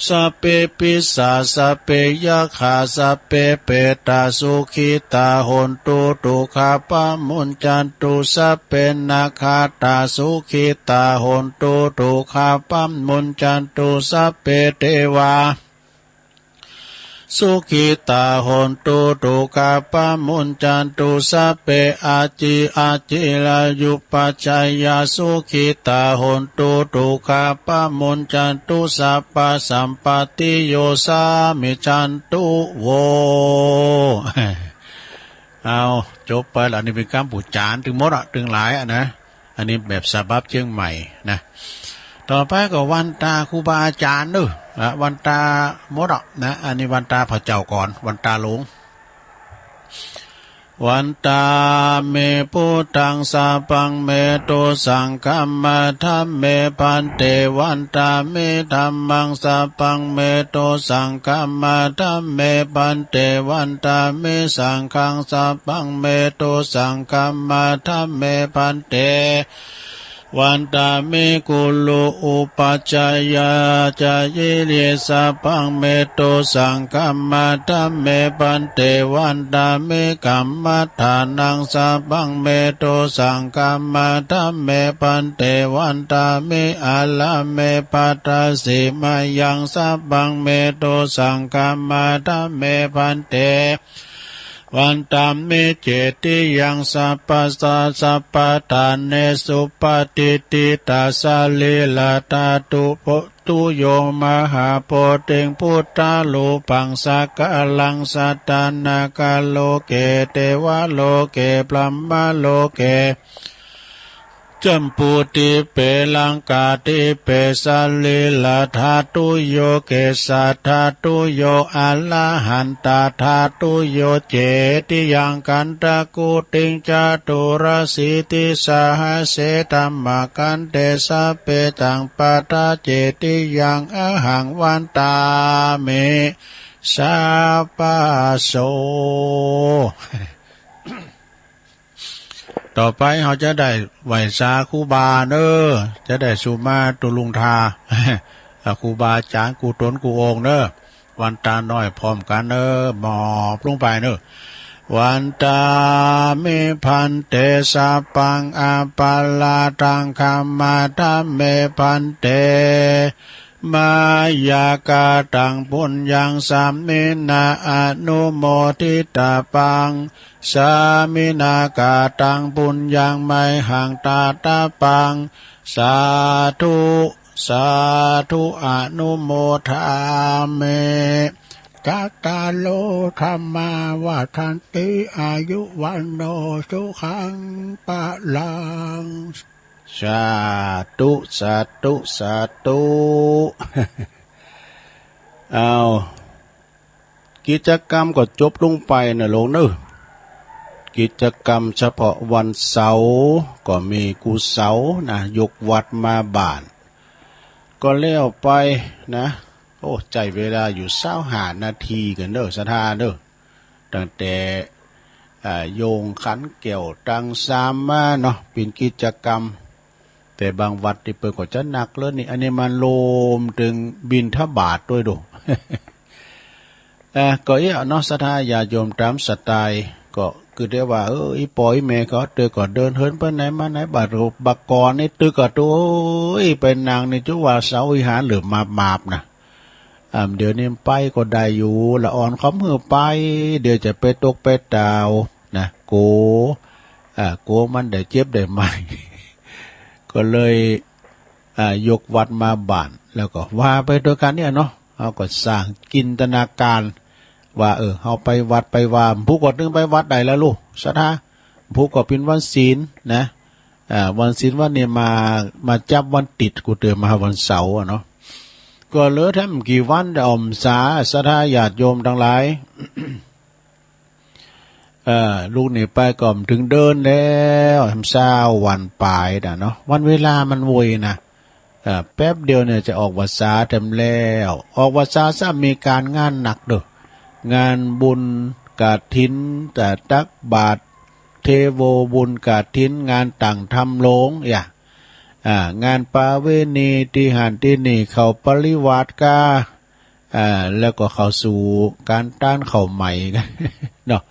สัพเพ ปิสา สัพเพ ยักขา สัพเพ เปตา สุขิตา โหนตุ ทุกขาปะมุญจันตุ สัพเพ นาคาตา สุขิตา โหนตุ ทุกขาปะมุญจันตุ สัพเพ เตวา สุขิตา โหนตุ ทุกขาปะมุญจันตุ สัพเพ อาจิ อาจิรายุปัจจายา สุขิตา โหนตุ ทุกขาปะมุญจันตุ สัพพะสัมปตติโย สามิจันตุ โว เอา จบไปละ อันนี้เป๋นกำปู๋จารย์ตึงหมดอะ ตึงหลายอะนะ อันนี้แบบฉบับเจียงใหม่นะ ต่อไปก็วันตาครูบาอาจ๋ารย์เนาะ อะ วันตาหมดอะนะ อันนี้วันตาพระเจ้าก่อน วันตาหลวง วันตาเม พุทธัง สัพพัง เม ตุ สังฆัมมา ธัมเม ภันเต วันตาเม ธัมมัง สัพพัง เม ตุ สังฆัมมา ธัมเม ภันเต วันตาเม สังฆัง สัพพัง เม ตุ สังฆัมมา ธัมเม ภันเต วันตาเม กุรุ อุปัชฌายาจายิริ สัพพัง เม ตุ สังฆัมมา ธัมเม ภันเต วันตาเม กัมมัฏฐานัง สัพพัง เม ตุ สังฆัมมา ธัมเม ภันเต วันตาเม อะระเม ภัทธะสีมายัง สัพพัง เม ตุ สังฆัมมา ธัมเม ภันเต วันตาเม เจติยัง สัพพะสา สัพพะทาเน สุปะติฏฐิตา สะรีระธาตุ โพ ตุโย มหาโพธิง พุทธารูปัง สักกะรัง สัตตานาคาโลเก เตวะโลเก พรหมะโลเก จัมปูทิปเป ลังกาทิปเป สะรีระธาตุโย เกสสะธาตุโย อะระหันตะธาตุโย เจติยัง ขันธะกุฏิง จตุรสีติสหัสเส ธัมมะขันเต สัพเพตัง ปัทธะเจติยัง อะหัง วันตาเม สัพพะโส ต่อไปเฮาจะได้ไหว้สาครูบาเน้อ จะได้สุมาตุลุงทา ครูบาอาจ๋ารย์กู้ต๋นกู้องค์เน้อ วันตาน้อยพร้อมกั๋นเน้อ มอบลงไปเน้อ วันตาเม ภันเต สัพพัง อปะราธัง ขมา ธัมเม ภันเต มายากะตัง ปุญญัง สามินา อนุโมทิตาปัง สามินากะตัง ปุญญัง มหัง ตาตาปัง สาธุ สาธุ อนุโมทาเม จัตตาโร ธัมมา วัฑันติ อายุ วัณโณ สุขัง พลัง สาธุ สาธุ สาธุ เอา กิจกรรมก็จบลงไปเน้อโยมเน้อ กิจกรรมเฉพาะวันเสาร์ก็มีกู้เสาร์นะ ยกวัดมาบ้าน ก็แล้วไปนะ โอ้ ใจ๊เวลาอยู่ซาวห้านาทีกั๋นเน้อ ศรัทธาเน้อ ตั้งแต่ อ่า โยงขันแก้วตังสามมาเนาะ เป๋นกิจกรรม แต่บางวัดตี้เปิ้นก็จะหนักเลิศนี่ อันนี้มันรวมเถิงบิณฑบาตด้วยดู เอ่อ ก็เอี้ยเนาะ ศรัทธาญาติโยมต๋ามสไตล์ ก็คือได้ว่า เออ อี่ป้ออี่แม่ก็เตื้อก็เดินเหินไปไหนมาไหน บาดบาก่อนนี่ตึกก็โต โอ้ย ไปนั่งนี่จุว่าเสาวิหารเหลือมาบมาบนะ อ่า เดี๋ยวนี้ไปก็ได้อยู่ ละอ่อน เขาบ่หื้อไป เดี๋ยวจะไปตกไปตาวนะ กั๋ว อ่า กั๋วมันได้เจ็บได้ไม้ ก็เลย อ่า ยกวัดมาบ้าน แล้วก็ว่าไปตวยกั๋นเนี่ยเนาะ เฮาก็สร้างจินตนาการ ว่า เออ เฮาไปวัดไปวา ผู้ก็ตึงไปวัดได้แล้วลูก ศรัทธา ผู้ก็เป๋นวันศีลนะ อ่า วันศีลวันนี้มา มาจับวันติด กูเตียมาวันเสาร์อะเนาะ ก็เหลือแถมบ่กี่วัน แต่อ่อมสา ศรัทธาญาติโยมตังหลาย เอ่อ ลุงนี่ไปก็บ่เถิงเดือนแล้ว แหมซาววันป๋ายน่ะเนาะ วันเวลามันไวนะ เอ่อ แป๊บเดียวเนี่ยจะออกพรรษาแถมแล้ว ออกพรรษาซ้ำมีก๋านงานหนักเด้อ งานบุญกฐิน แต่ตักบาตร เทโวบุญกฐิน งานตั้งธรรมโลง อย่า อ่า งานประเวณีตี้หั้นตี้นี่ เข้าปริวาสกา อ่า แล้วก็เข้าสู่ก๋านต้านข้าวใหม่เนาะ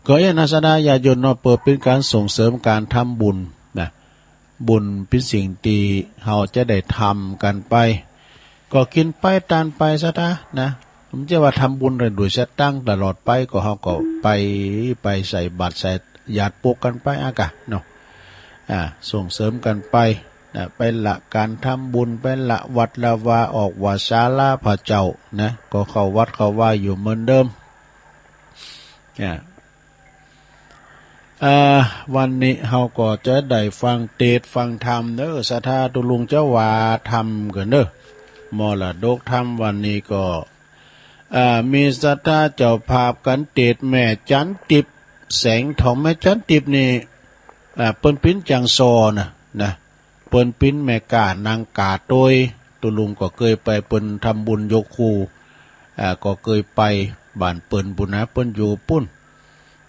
ก็เอ๊ะนะ ศรัทธาญาติโยมเนาะ เปิดเป๋นก๋านส่งเสริมก๋านทำบุญนะ บุญเป๋นสิ่งตี้เฮาจะได้ทำกั๋นไป ก็กิ๋นไปต้านไป ศรัทธานะ บ่ใจ้ว่าทำบุญโดยสตางค์ตลอดไป ก็เฮาก็ไป ไปใส่บาตรใส่หยาดปกกั๋นไปอะกะเนาะ อ่า ส่งเสริมกั๋นไปนะ ไปละก๋านทำบุญ ไปละวัดละวา ออกว่าศาลาพระเจ้านะ ก็เข้าวัดเข้าวาอยู่เหมือนเดิม อ่า อ่า วันนี้เฮาก็จะได้ฟังเตสน์ฟังธรรมเนาะ ศรัทธา ตุ๊ลุงจะว่าธรรมกั๋นเนาะ มรดกธรรมวันนี้ก็ อ่า มีศรัทธาเจ้าภาพก๋านเตสน์แม่จันติบแสงทอง แม่จันติบนี่ อ่า เปิ้นเป๋นจังซอนะ นะ เปิ้นเป๋นแม่ก๊านางก๋าตวย ตุ๊ลุงก็เกยไป เปิ้นทำบุญยกครู อ่า ก็เกยไปบ้านเปิ้นปู้นนะ เปิ้นอยู่ปู้น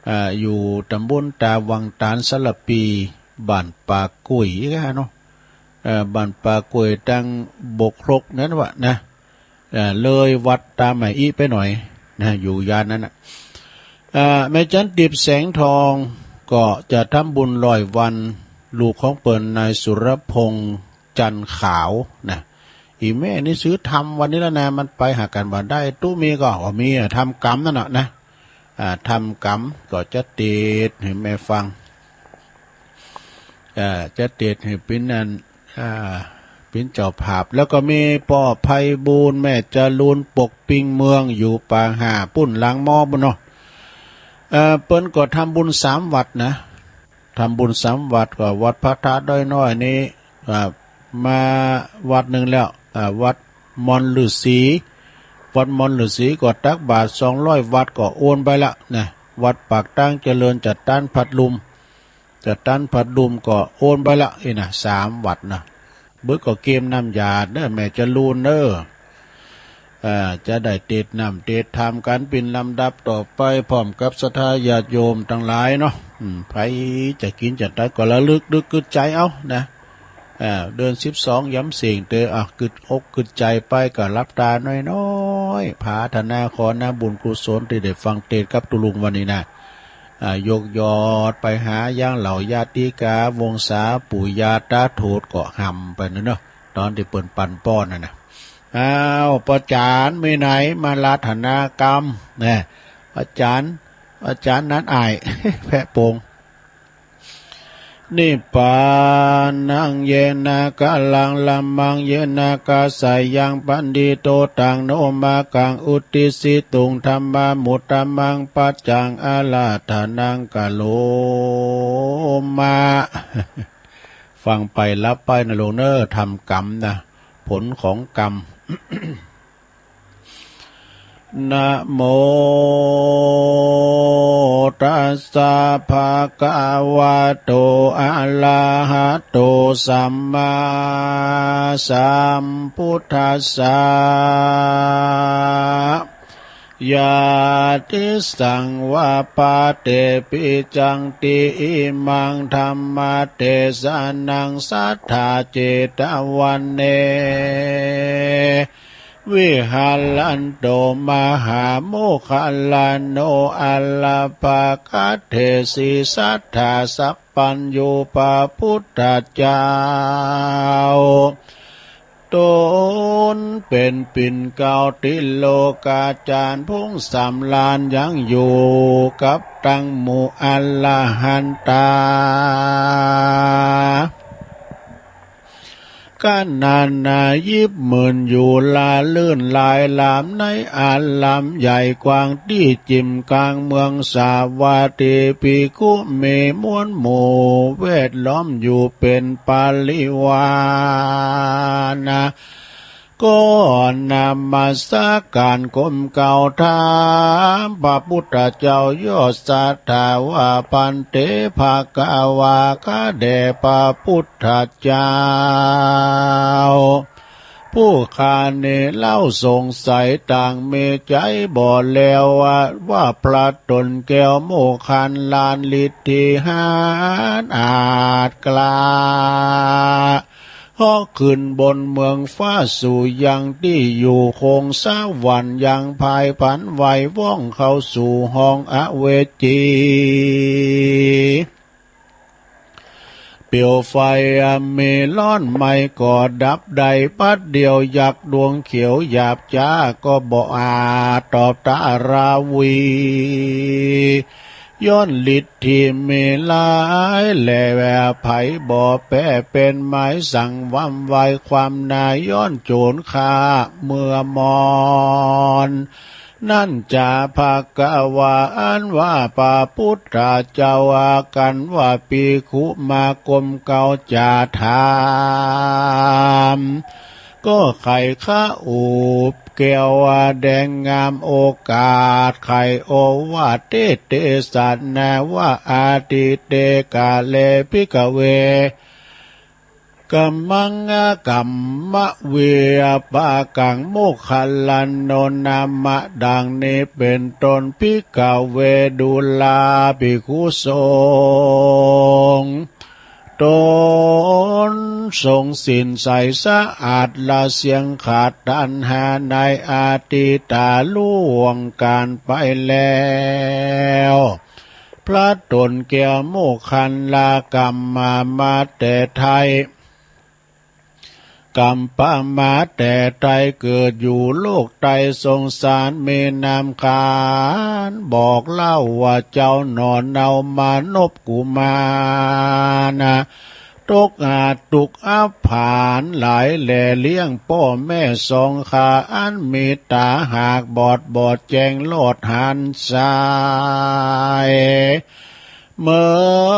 อ่า อยู่ตำบลตาวังตานสารภี บ้านป่ากุ้ยอะเนาะ เอ่อ บ้านป่ากุ้ยตางบกฮกนั้นวะนะ เอ่อ เลยวัดตาใหม่อี้ไปหน่อยนะ อยู่ย่านนั้นน่ะ อ่า แม่จันติบแสงทองก็จะทำบุญร้อยวัน ลูกของเปิ้นนายสุรพงษ์ จันทร์ขาวนะ อี่แม่นี่ซื้อธรรมวันนี้แล้วนะ มันไปหากั๋นบ่ได้ ตุ๊มีก็ ก็มีอะ ธรรมกำนั่นน่ะนะ อ่า ธรรมกำก็จะเตสน์หื้อแม่ฟัง อ่า จะเตสน์หื้อเป๋นอัน อ่า เป๋นเจ้าภาพ แล้วก็มีป้อไพบูลย์ แม่จรูน ปกปิงเมือง อยู่ป่าห้าปู้น หลังมอปู้นเนาะ เอ่อ เปิ้นก็ทำบุญสามวัดนะ ทำบุญสามวัด ก็วัดพระธาตุดอยน้อยนี่ อ่า มาวัดนึ่งแล้ว อ่า วัดมอนฤๅษี วัดมอนฤๅษีก็ตักบาตรสองร้อยวัตต์ ก็โอนไปละนะ วัดปากตางเจริญ จะตันพัดลุม จะตันพัดลุมก็โอนไปละ อี้นะ สามวัดนะ เบิดก็เกมน้ำหยาดเน่อ แม่จรูนเน่อ อ่า จะได้เตสน์น้ำเตสน์ธรรมกั๋นเป๋นลำดับต่อไป พร้อมกับศรัทธาญาติโยมตังหลายเนาะ อืม ใผจะกิ๋นจะตั๊ดก็ระลึกนึกกึ๊ดใจ๋เอานะ อ่า เดือนสิบสองย้ำเสี้ยงเต๊อะ อ่ะ กึ๊ดอกกึ๊ดใจ๋ไป ก็หลับต๋าน้อยๆ ผาถนาขอนาบุญกุศลตี้ได้ฟังเตสน์กับตุ๊ลุงวันนี้นะ อ่า ยกยอดไปหายังเหล่าญาติกา วงศาปู่ย่าต๋าโถดก็หำไปเนาะ ต๋อนตี้เปิ้นปันป้อนนั่นนะ อ้าว ป้อจ๋ารย์ มีไหนมารัตนากำ นะ ป้อจ๋ารย์ ป้อจ๋ารย์นัดอ้าย แพะโป่ง นิพพานัง เยนะ กะลัง ละมัง เยนะ กะสายัง ปันทิโต ตัง โน มะกัง อุตติสสิตุง ธัมมามุตตะมัง ปัจจัง อาราธนัง กะโรมะ ฟังไปหลับไปนะลูกเน่อ ธรรมกำนะ ผลของกรรม นะโมตัสสะ ภะคะวะโต อะระหะโต สัมมาสัมพุทธัสสะ ยะติสังวะปะเต ปิจังติ อิมัง ธัมมะเตสะนัง สัทธา เจตะวะเน วิหะรันโต มหาโมคคัลลาโน อะระปะกะเถสิ สัทธา สัพพัญญู พระพุทธเจ้า ต๋นเป๋นปิ่นเกล้าติโลกาจารย์ ผงสำราญยังอยู่กับตังหมู่อรหันตา ขณะนายิบหมื่นอยู่ละลื่นหลายหลาม ในอารามใหญ่กว้างตี้จิ่มกลางเมืองสาวัตถี ภิกขุมีมวลหมู่แวดล้อมอยู่เป๋นปริวาระ ก็นมัสก๋านก้มเกล้าถามพระปุทธเจ้ายอดศรัทธาว่า ภันเต ภควา ข้าแด่พระปุทธเจ้า ผู้ข้านี้เล่าสงสัยต่างมีใจ๋บ่แลว่า ว่าพระต๋นแก้วโมคคัลลาลิทธิหาญอาจกล้า เหาะขึ้นบนเมืองฟ้าสู่ยังตี้อยู่คงสวรรค์ ยังผายผันไหวว่องเข้าสู่ห้องอเวจี เปลวไฟมีร้อนไหม้ก็ดับได้บัดเดียว ยักษ์ดวงเขียวหยาบจ๊าก็บ่อาจตอบตาราวี ย้อนฤทธิ์ที่มีหลายแหล่ ใผบ่แป๊เป๋นไม้สั่งวำไวความนา ย้อนโจรฆ่าเมื่อมอน นั้นจา ภควา อันว่าพระปุทธเจ้า กันว่าภิกขุมาก้มเกล้าจะถาม ก็ใค่ข้าอุบแก้วแดงงามโอกาส ใค่โอวาทเตสนาว่า อทิเต กาเล ภิกขเว กัมมัง กัมมวิปากัง โมคคัลลาโน นามะ ดังนี้เป๋นต้น ภิกขเว ดูราภิกขุสงฆ์ ต๋นทรงศีลใสสะอาด ละเสี้ยงขาดตัณหาในอดีตา ล่วงก๋านไปแล้ว พระต๋นแก้วโมคคัลลากัมมามาแต่ไท้ กัมปะมาแต่ไท้ เกิดอยู่โลกไต้สงสาร มีนามขานบอกเล่าว่า เจ้าหนอเนา มานพกุมารนะ ตกอาทุกข์อับผานหลายแหล่ เลี้ยงป้อแม่สองข้า อันมีต๋าหากบอด บอดแจ้งลอดหันสาย เมิ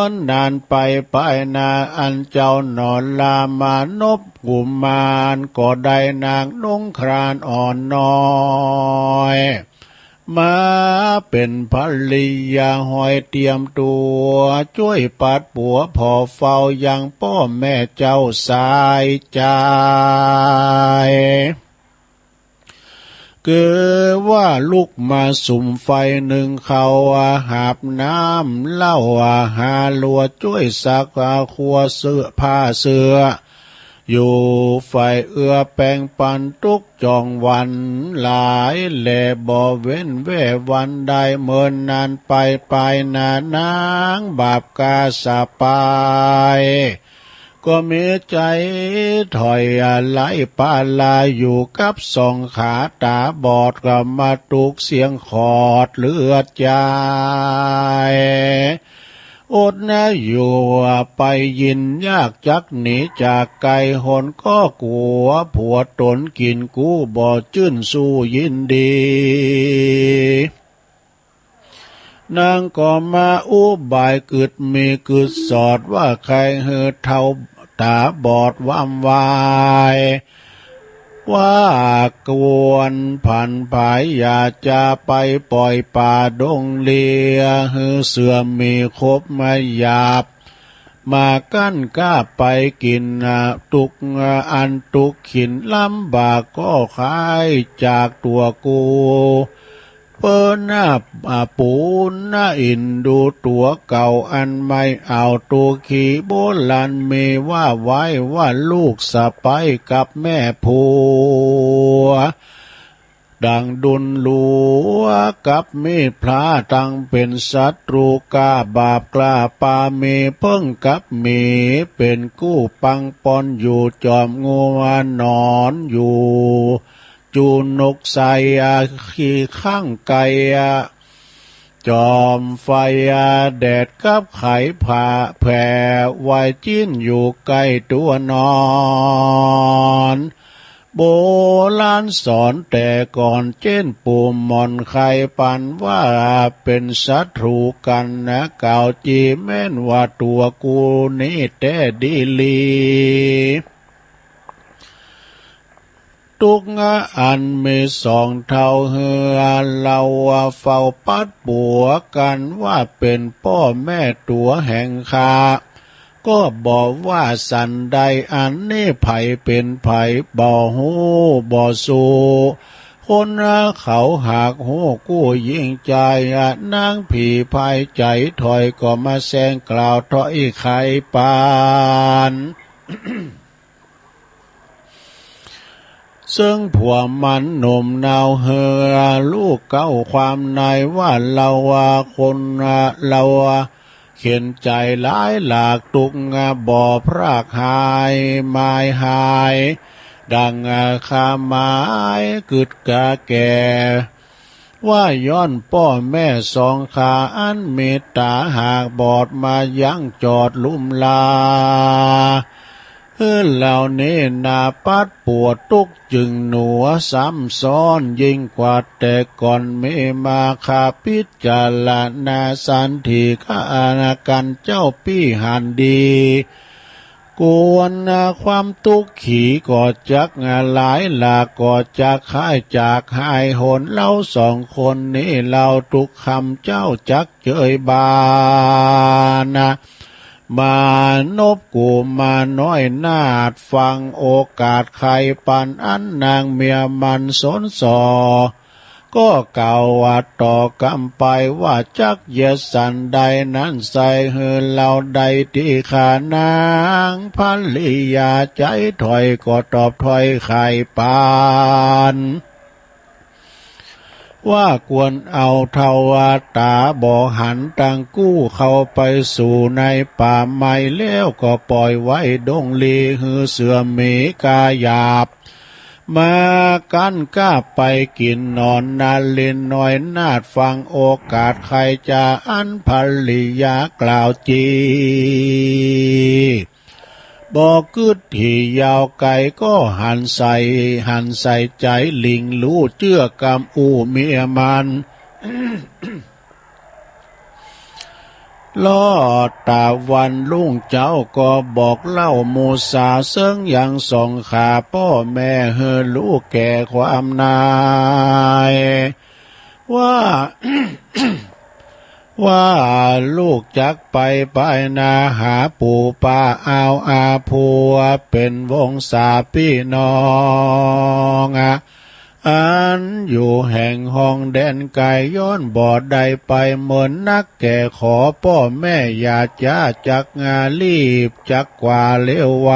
นนานไปปายหน้า อันเจ้าหนอลามานพกุมาร ก็ได้นางนงครานอ่อนน้อย มาเป๋นภริยา หอยเตรียมตั๋ว จ้วยปัดปั๋วผ่อเฝ้ายังป้อแม่เจ้าสายใจ๋ คือว่าลุกมาสุมไฟนึ่งข้าว หาบน้ำเหล้า หาลัวจ้วยซัก ครัวเสื้อผ้าเสื้อ อยู่ฝ่ายเอื้อแป๋งปันตุ๊กจ่องวันหลายแหล่ บ่เว้นแว่วันใด เมินนานไปปายหน้านางบาปกาสะปาย ก็มีใจ๋ถอยอาลัยปาลา อยู่กับสองขาต๋าบอด ก็มาถูกเสียงขอดเลือดใจ๋ อดนะอยู่ไปยินยาก จักหนีจากไกลหน ก็กั๋วผัวต๋นกิ๋นกู้ บ่จื้นสู้ยินดี นางก็มาอุบายกึ๊ดมีกึ๊ดสอดว่า ใค่หื้อเฒ่าต๋าบอดวำวาย ว่ากวนผันผาย อย่าจะไปป่อยป่าดงเลีย หื้อเสือหมีคบมาหยาบ มากั้นก้าไปกิ๋น อ่า ตุ๊ก อ่า อันตุ๊กขินลำบาก ก็ใค่จากตั๋วกู้ เปิ้นน่ะ อ่า ปูนน่ะ อินดูตั๋วเก่าอันใหม่ เอาตั๋วขี้โบราณมีว่าไว้ ว่าลูกสะใภ้กับแม่ผัว ดั่งดุลหลวงกับมีดพระ ตังเป๋นศัตรู๋กล้าบาปกล้าปามี เปิ้งกับหมีเป๋นกู้ปังปอนอยู่ จ๋อมงัวนอนอยู่ จู๋นกใสขี้ข้างไก่ จ๋อมไฟแดดกับไขผ่าแผ่ ไวจิ้นอยู่ใก้ตั๋วนอน โบราณสอนแต่ก่อน เจ้นปู่หม่อนใค่ปันว่า เป๋นศัตรู๋กั๋นนะ กล่าวจีแม่นว่าตั๋วกูนี้แต๊ดีหลี ตุ๊กอันมีสองเฒ่าเฮือ เฮาเฝ้าปัดปั๋วกั๋นว่าเป๋นป้อแม่ตั๋วแห่งข้า ก็บ่ว่าสันใด อันนี้ใผเป๋นใผบ่ฮู้บ่สู้ คนเขาหากฮู้กู้ยิ่งใจ๋ นางผีพายใจ๋ถอยก็มาแซงกล่าวถ้อยไขปัน เซิ่งผัวมันหนุ่มนาวเฮือ ลูกเก๊าความในว่า เฮาว่าคนเฮาว่าเข็ญใจ๋หลายหลาก ตุ๊กบ่พรากหายหมายหาย ดั่งข้าหมายกึ๊ดกาแก่ ว่าย้อนป้อแม่สองข้า อันมีต๋าหากบอดมายังจอดลุ่มลา เฮือเหล่านี้นาปัดปั๋วตุ๊กจึงหนัวซ้ำซ้อนยิ่งกว่าแต่ก่อน มีมาข้าพิจารณาสันที ข้าอาณากันเจ้าปี้หันดี ควรความตุ๊กขีก็จักหลายหลาก ก็จักหายจากหายหน เฮาสองคนนี้เฮาตุ๊กคำเจ้าจักเจยบานะ มานบกูมาน้อยนาฏฟังโอกาสไขปัน อันนางเมียมันสนส่อ ก็กล่าวว่าต่อกำไปว่า จักเยียดสันใดนั้นไส้ หื้อเฮาได้ตี้ข้านางภริยาใจ๋ถอย ก็ตอบถ้อยไขปัน ว่าควรเอาเทวดาบ่หันตังกู้เข้าไปสู่ในป่าไม้ แล้วก็ป่อยไว้ดงหลี หื้อเสือหมีกาหยาบ มากั้นก้าไปกิ๋นนอนนา เล่นน้อยนาฏฟังโอกาสไขจ๋า อันภริยากล่าวจี บ่กึ๊ดถี่ยาวไก๋ ก็หันใส่ หันใส่ใจ๋หลิงลู่เจื้อกำอู้เมียมัน ลอดต๋าวันรุ่งเจ๊าก็บอกเล่าหมู่สาว เซิ่งยังสองข้าป้อแม่ หื้อฮู้แก่ความใน ว่า ว่าลูกจักไปไปนาหาปู่ป้าอาวอาผัว เป๋นวงศาปี้น้อง อันอยู่แห่งห้องแดนไก๋ ย้อนบ่ได้ไปเมินนัก แก่ขอป้อแม่อย่าจ๊า จักงารีบจักกว่าเลวไว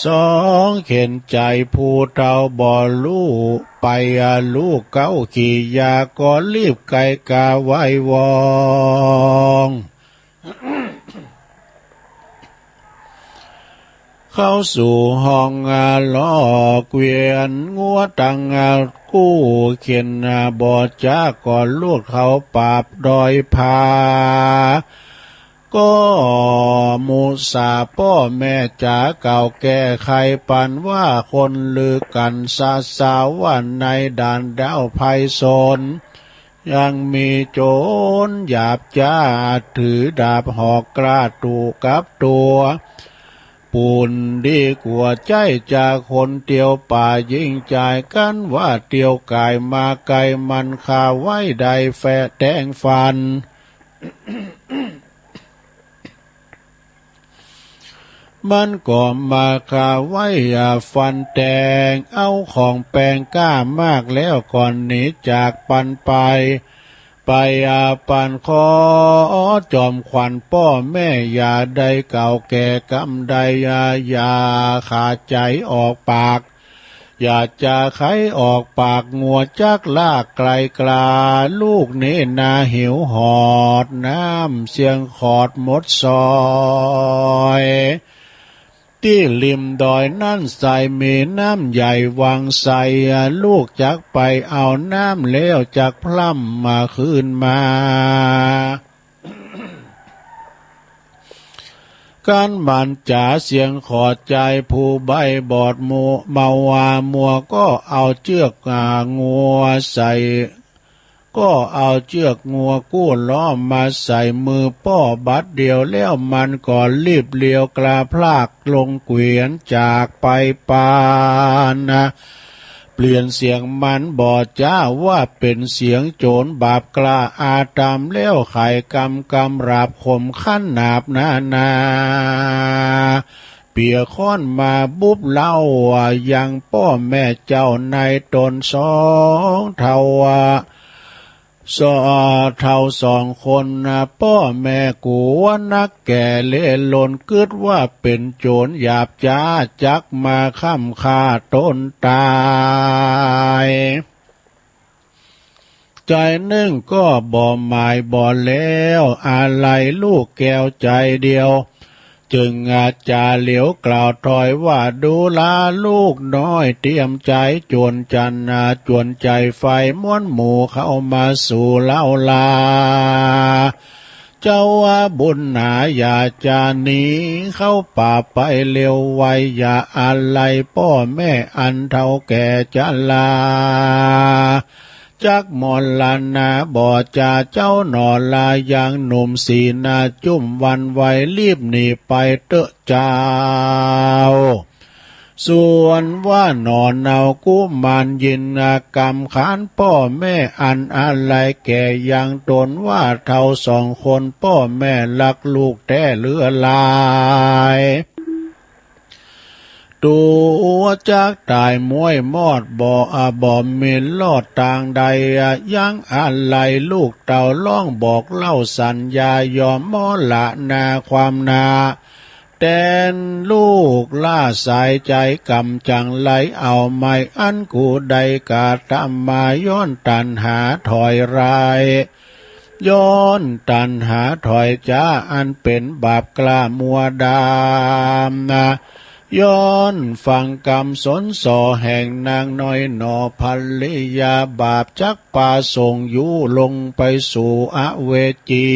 สองเข็ญใจ๋ผู้เฒ่าบ่ฮู้ไป ลูกเก๊าขี้ยาก็รีบไก๋กาไหว้วอง เข้าสู่ห้อง อ่า ลอกเวียนงัวตัง อ่า กู้เข็ญ อ่า บ่จ๊า ก็ลูดเข้าปาบดอยผา ก็หมู่สาป้อแม่จ๋า กล่าวแก้ไขปันว่า คนลือกั๋นสะสาวว่า ในด่านดาวไพศาล ยังมีโจรหยาบจ๊า ถือดาบหอกกล้าตั๋วกับตั๋ว ปูนดีกว่าใจ๊จากคนเตียวป่า ยิ่งจ่ายกั๋นว่าเตียวก๋ายมาไก๋ มันข้าไว้ได้แฟะแตงฟัน มันก็มาข้าไว้ อ่า ฟันแตง เอาของแปงกล้ามากแล้ว ก่อนหนีจากปันไป ไป อ่า ปันขอจอมขวัญป้อแม่ อย่าได้กล่าวแก่กำใด อย่า อย่าขาดใจ๋ออกปาก อยากจะไขออกปากงัวจักลากไกลกลา ลูกนี้นาหิวหอดน้ำเสียงขอดหมดซอย ตี้ริมดอยนั้นใสมีน้ำใหญ่วังใส ลูกจักไปเอาน้ำแล้วจักพร่ำมาคืนมา กันหมั่นจ๋าเสียงขอดใจผู้ใบ้บอดมัว เมาว่ามัวก็เอาเจื้อกงัวใส่ ก็เอาเจื้อกงัวกู้ล้อมาใส่มือป้อบัดเดียว แล้วมันก็รีบเลียวกลาพลากลงเกวียนจากไปปานนะ เปลี่ยนเสียงมันบ่จ๊าว่าเป๋นเสียงโจ๋รบาปกล้าอาธรรม แล้วไขกำกำราบขมขั้นหนาบนานา เปียค้อนมาบุบเล้า ยังป้อแม่เจ้าในต๋นสองเฒ่า สองเฒ่าสองคนนะ ป้อแม่กั๋วนักแก่เล่หล่น กึ๊ดว่าเป๋นโจ๋รหยาบจ๊า จักมาค้ำฆ่าต๋นต๋าย ใจ๋นึ่งก็บ่หมายบ่แล้ว อาลัยลูกแก้วใจ๋เดียว จึงอาจ๋าเหลียวกล่าวถอยว่า ดูราลูกน้อยเตรียมใจ๋จวนจันนา จวนใจ๋ไฟม้วนหมู่เข้ามาสู่เล้าลา เจ้าว่าบุญหนาอย่าจะหนีเข้าป่าไปเร็วไว อย่าอาลัยป้อแม่อันเฒ่าแก่จะลา จักมรณาบ่จ๋าเจ้าหน่อลา ยังหนุ่มสีหน้าจุ้มหวั่นไหว รีบหนีไปเต๊อะเจ้า ส่วนว่าหน่อเนากุมารยินกำขานป้อแม่อันอาลัยแก่ยังต๋น ว่าเฒ่าสองคนป้อแม่รักลูกแต๊เหลือหลาย ตั๋วจักต๋ายม้วยมอดบ่ อ่า บ่มีรอดตางใด อ่า ยังอาลัยลูกเต้าร้องบอกเล่าสัญญายอมมรณาความนา แตนลูกล้าสายใจ๋กำจังไหลเอาไม้อันกูได้กระทำมา ย้อนตัณหาถอยร้าย ย้อนตัณหาถอยจ๊า อันเป๋นบาปกล้ามัวดำนา ย้อนฟังกำสนส่อแห่งนางน้อยหน่อภริยา บาปจักปาส่งอยู่ลงไปสู่อเวจี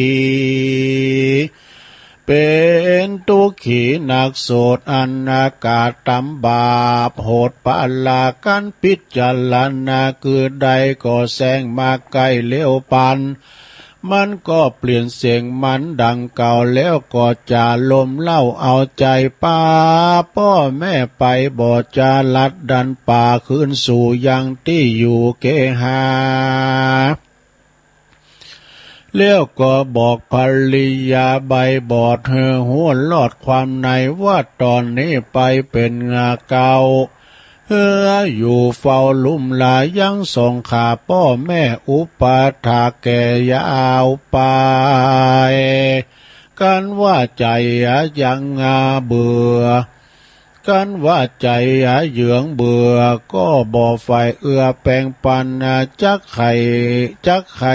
เป๋นตุ๊กขีหนักโสด อันอากาศตำบาปโหดปาลา กันพิจารณาคือใดก็แซงมาใก้เร็วปัน มันก็เปลี่ยนเสียงมันดังเก่า แล้วก็จ๋าลมเล่าเอาใจ๋ปาป้อแม่ไป บ่จ๋าลัดดันป่าคืนสู่ยังตี้อยู่เกหา แล้วก็บอกภริยาใบ้บอดหื้อฮู้ลอดความใน ว่าต๋อนนี้ไปเป๋นงาเก่า หื้ออยู่เฝ้าลุ่มลายังสองข้าป้อแม่อุปถากแก่ยาวไป กันว่าใจ๋ยังเบื่อ กันว่าใจ๋เหยืองเบื่อ ก็บ่ใฝ่เอื้อแป๋งปัน จักใค่ จักใค่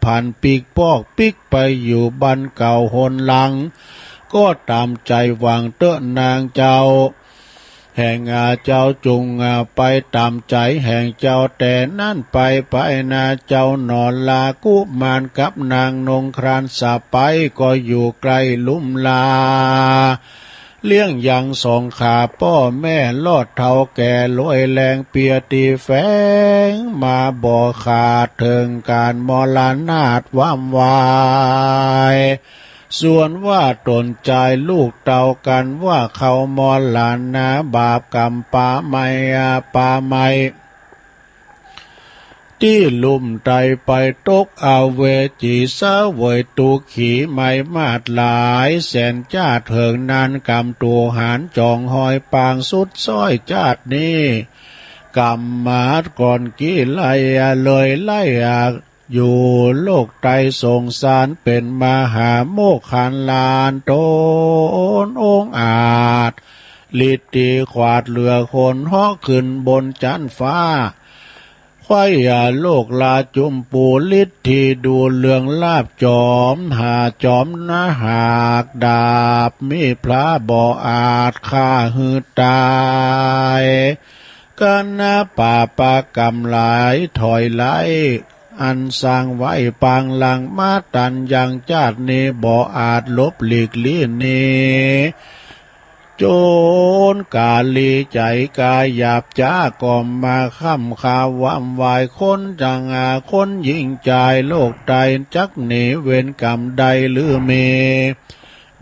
ผันปิ๊กปอกปิ๊กไปอยู่บ้านเก่าหนหลัง ก็ต๋ามใจ๋หวังเต๊อะนางเจ้า แห่งเจ้าจุ่งไปต๋ามใจ๋แห่งเจ้า แต่นั้นไปไปนาเจ้าหน่อลา กุมารกับนางนงครานสะใป๊ก็อยู่ใก้ลุ่มลา เลี้ยงยังสองข้าป้อแม่ลอดเฒ่าแก่รวยแรงเปียตี้แฝงมาบ่ขาด เถิงก๋านมรณาตวามวาย ส่วนว่าต๋นจายลูกเต้า กันว่าเขามรณาบาปกรรมปาไหม้ ปาไหม้ ตี้ลุ่มไตไปตกอเวจี เสวยตุ๊กขีไหม้มาดหลายแสนจ้า เถิงนานกรรมตั๋วหารจ๋องฮอยปางสุดซ้อยจ้าดนี้ กรรมมาดก่อนกี้ไล่เลยไล่ อยู่โลกไตสงสาร เป๋นมหาโมคคัลลานต๋นองอาจ ฤทธิขวาดเหลือคน เหาะขึ้นบนจั๊นฟ้า ไขว้โลกลาจุมปู ฤทธิดูเรืองลาภจ๋อม หาจ๋อมนะหากดาบ มีพระบ่อาจฆ่าหื้อต๋าย กัณฑ์ปาปกรรมหลายถอยไล่ อันสร้างไว้ปางหลังมา ตันยังจาตินี้ บ่อาจหลบหลีกลี้หนี จนก๋าลีใจ๋ก๋าหยาบจ๊า ก็มาค้ำคาวำวาย คนจังอา คนยิ่งจาย โลกไตจักหนีเวรกรรมใดหรือมี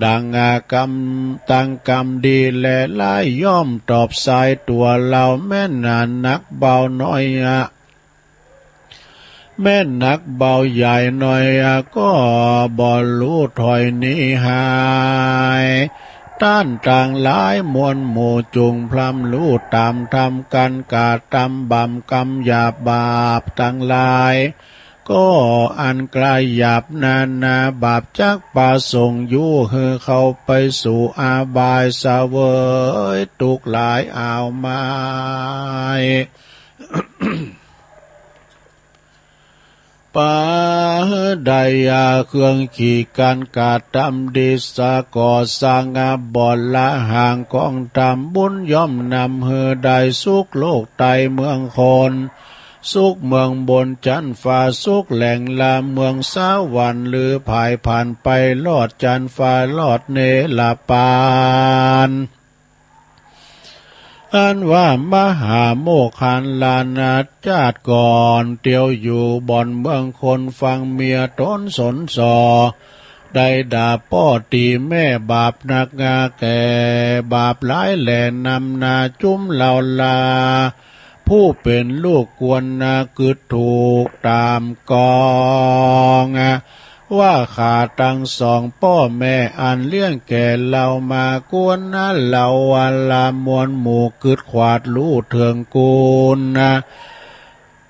ดังอากรรม ตังกรรมดีและร้าย ย่อมตอบสายตั๋วเฮา แม่นหนักเบาน้อยอะ แม่นหนักเบาใหญ่น้อยอะ ก็บ่ฮู้ถอยหนีหาย ต้านตังหลายมวลหมู่ จุ่งพร่ำฮู้ต๋ามธรรมกั๋น กระตำบาปกรรมหยาบบาปตังหลาย ก็อันก๋าหยาบนานา บาปจักประสงค์อยู่ หื้อเข้าไปสู่อบาย เสวยตุ๊กข์หลายอ้าวมาย ปาหื้อได้อาเครื่องขีกั๋น กระตำดีสะก่อสร้างอาบรหางกองธรรม บุญย่อมนำหื้อได้สุขโลกไตเมืองคน สุขเมืองบนจั๊นฟ้า สุขแหล่งลาเมืองสวรรค์ หรือผายผ่านไปรอดจั๊นฟ้ารอดเนรปาน อันว่ามหาโมคคัลลานะ จาติก่อนเตียวอยู่บ่อนเมืองคน ฟังเมียต๋นสนส่อ ได้ด่าป้อตี๋แม่ บาปนักนาแก่ บาปหลายแหล่นำนาจุมเฮาลา ผู้เป๋นลูกควรนะกึ๊ดถูกต๋ามกอง ว่าข้าตังสองป้อแม่ อันเลี้ยงแก่เฮามา ควรนะเฮาลามวลหมู่ กึ๊ดขวาดฮู้เถิงกูลนะ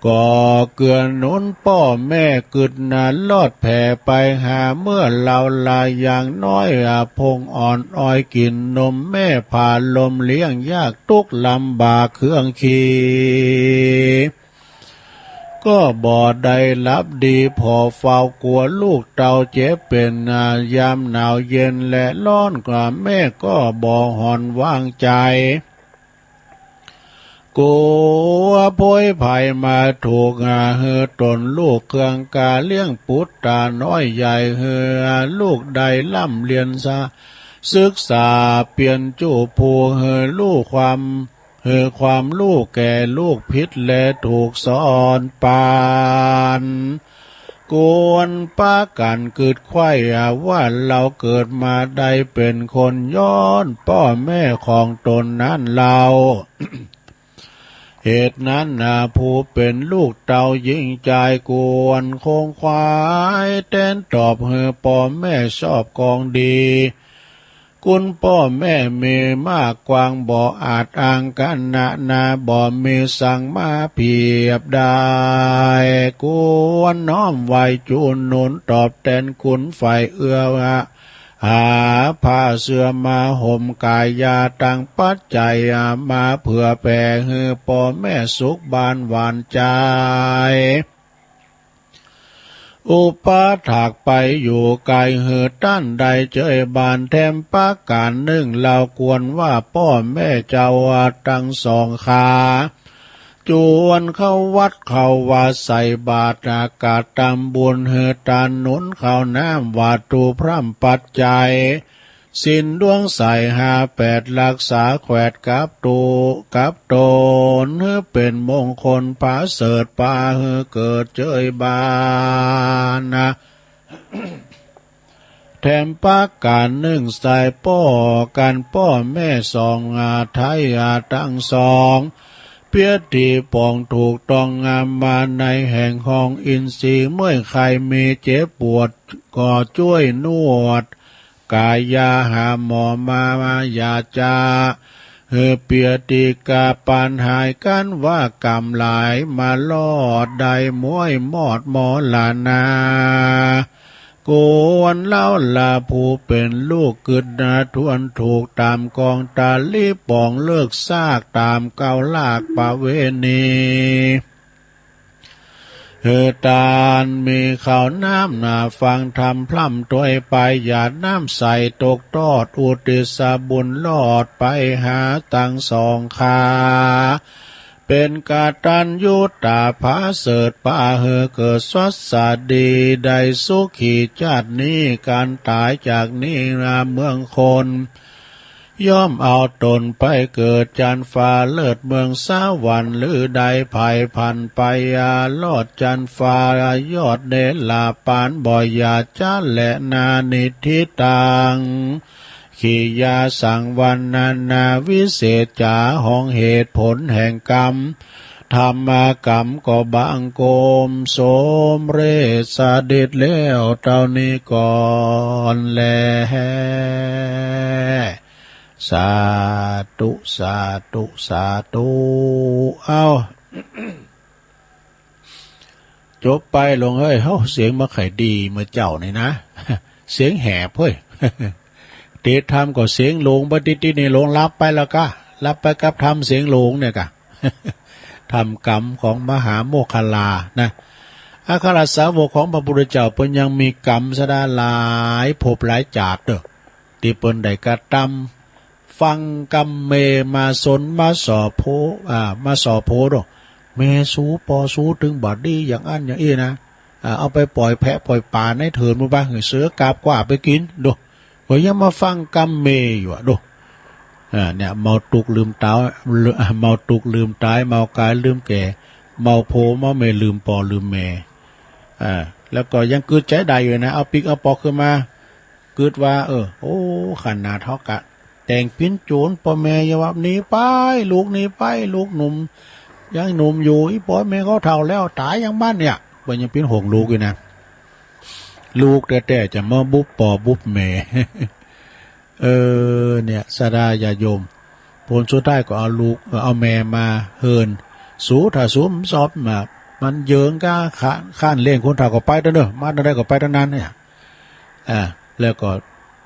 ก็เกื้อหนุนป้อแม่ กึ๊ดนะรอดแผ่ไปหา เมื่อเฮาลายังน้อยอะ พงอ่อนอ้อยกิ๋นนม แม่ผ่าลมเลี้ยงยาก ตุ๊กข์ลำบากเครื่องขี่ ก็บ่ได้หลับดีผ่อ เฝ้ากลัวลูกเต้าเจ็บเป๋น ยามหนาวเย็นและฮ้อนกว่า แม่ก็บ่ห่อนวางใจ๋ กลัวโผยภัยมาถูก หื้อต๋นลูกเครื่องก๋าเลี้ยงปุตตาน้อยใหญ่ หื้อลูกได้ร่ำเรียนสะ ศึกษาเปียรจุผู้ หื้อฮู้ความ หื้อความฮู้แก่ลูก ผิดและถูกสอนปาน ควรปากั๋นกึ๊ดไขว้ว่า เฮาเกิดมาได้เป๋นคน ย้อนป้อแม่ของต๋นนั้นเล่า เหตุนั้นนา ผู้เป๋นลูกเต้ายิ่งจาย ควรขงขวายแตนตอบ หื้อป้อแม่ชอบกองดี คุณป้อแม่มีมากกว้าง บ่อาจอ้างกั๋นนะนา บ่มีสังมาเปียบได้ ควรน้อมไหว้จุหนุน ตอบแตนคุณฝ่ายเอื้อ หาผ้าเสื้อมาห่มก๋ายา ตังปัจจัยมาเผื่อแผ่ หื้อป้อแม่สุขบานหวานใจ๋ อุปถากไปอยู่ไก๋ หื้อต้านได้เจยบาน แถมประก๋านนึ่ง เฮาควรว่าป้อแม่เจ้าตังสองข้า จวนเข้าวัดเข้าวาใส่บาตร กระตำบุญหื้อตาหนุนข้าวน้ำ วัตถุพร่ำปัจจัย ศีลดวงใสห้าแปด รักษาแขวดกับตุ กับต๋น หื้อเป๋นมงคลประเสริฐ ปาหื้อเกิดเจยบานนะ แถมประก๋านนึ่ง ใส่ป้อกั๋นป้อแม่สองอาไทยอาตังสอง เปียรติปองถูกต้องงามมาในแห่งห้องอินทรีย์ เมื่อยไข้มีเจ็บปวดก็จ้วยนวด ก๋ายาหาหมอมา มายาจา หื้อเปียรติกาปานหาย กั๋นว่ากรรมหลายมารอด ได้ม้วยมอดมรณา ควรเล่าละผู้เป๋นลูก กึ๊ดหนาทวนถูกต๋ามกองตาลี ป๋องเลิกซากต๋ามเก่าลากประเวณี หื้อตานมีข้าวน้ำหนาฟังธรรมพร่ำตวยไป หยาดน้ำใสตกทอด อุทิศบุญรอดไปหาตังสองข้า เป๋นกตัญญูตาผาเสริฐ ปาหื้อเกิดสวัสดี ได้สุขีจาตินี้ ก๋านต๋ายจากนี้นาเมืองคน ย่อมเอาต๋นไปเกิดจันฟ้าเลิศเมืองสวรรค์ หรือได้ไผผันไปอาลอดจันฟ้ายอดเนรปาน บ่อย่าจ๊าแลนานิทธิตัง ขียาสังวรรณนาวิเศษจ๋า ห้องเหตุผลแห่งกรรม ธรรมกรรมก็บังคมสมเร็จเสด็จแล้วเต้านี้ก่อนแล สาธุ สาธุ สาธุ เอ้า จบไปหลวงเอ้ย เฮ้า เสียงบ่ใค่ดีเมื่อเจ๊านี่นะ เสียงแหบเฮ้ย เตธรรมก็เสียงหลง บ่ติดๆ นี่หลง หลับไปแล้วกา หลับไปกับธรรมเสียงหลงเนี่ยกา ธรรมกรรมของมหาโมคคัลลานะ อัครสาวกของพระพุทธเจ้าเปิ้นยังมีกรรมสะดาหลายภพหลายจาติเด้อ ตี้เปิ้นได้กระตำ ฟังกำเมมาสนมาส่อโพ อ่า มาส่อโพดอก แม่สู ป้อสู ตึงบาดดีอย่างอั้นอย่างอี้นะ อ่า เอาไปป่อยแพะป่อยป๋าในเถินปู้นปะ หื้อเสือกาบกว้าไปกิ๋น ดู ก็ยังมาฟังกำเมอยู่อะ ดู อ่า เนี่ย เมาตุ๊กข์ลืมต๋าย เมาตุ๊กข์ลืมต๋าย เมากายลืมแก่ เมาโพเมาเมลืมป้อลืมแม่ อ่า แล้วก็ยังกึ๊ดใจ๋ได้อยู่นะ เอาปิ๊กเอาปอกขึ้นมา กึ๊ดว่า เออ โอ้ ขนาดเฮากะแต่งปิ๋นโจ๋ร ป้อแม่ยังว่า หนีไป ลูกหนีไป ลูกหนุ่ม ยังหนุ่มอยู่ อีป้อแม่เขาเฒ่าแล้ว ต๋ายอย่างมันเนี่ย เปิ้นยังเป๋นห่วงลูกอยู่นะ ลูกแต๊ๆ จะมาบุบป้อบุบแม่ เออ เนี่ย ศรัทธาญาติโยม ผลสุดท้ายก็เอาลูก เออ เอาแม่มาเฮิ่น สู ถ้าสูบ่ชอบมา มันเยิงก้า ค้าน ค้านเลี้ยงคนเฒ่าก็ไปเต๊อะเน่อ มาเต๊อะใดก็ไปเต๊อะนั้นเนี่ย อ่า แล้วก็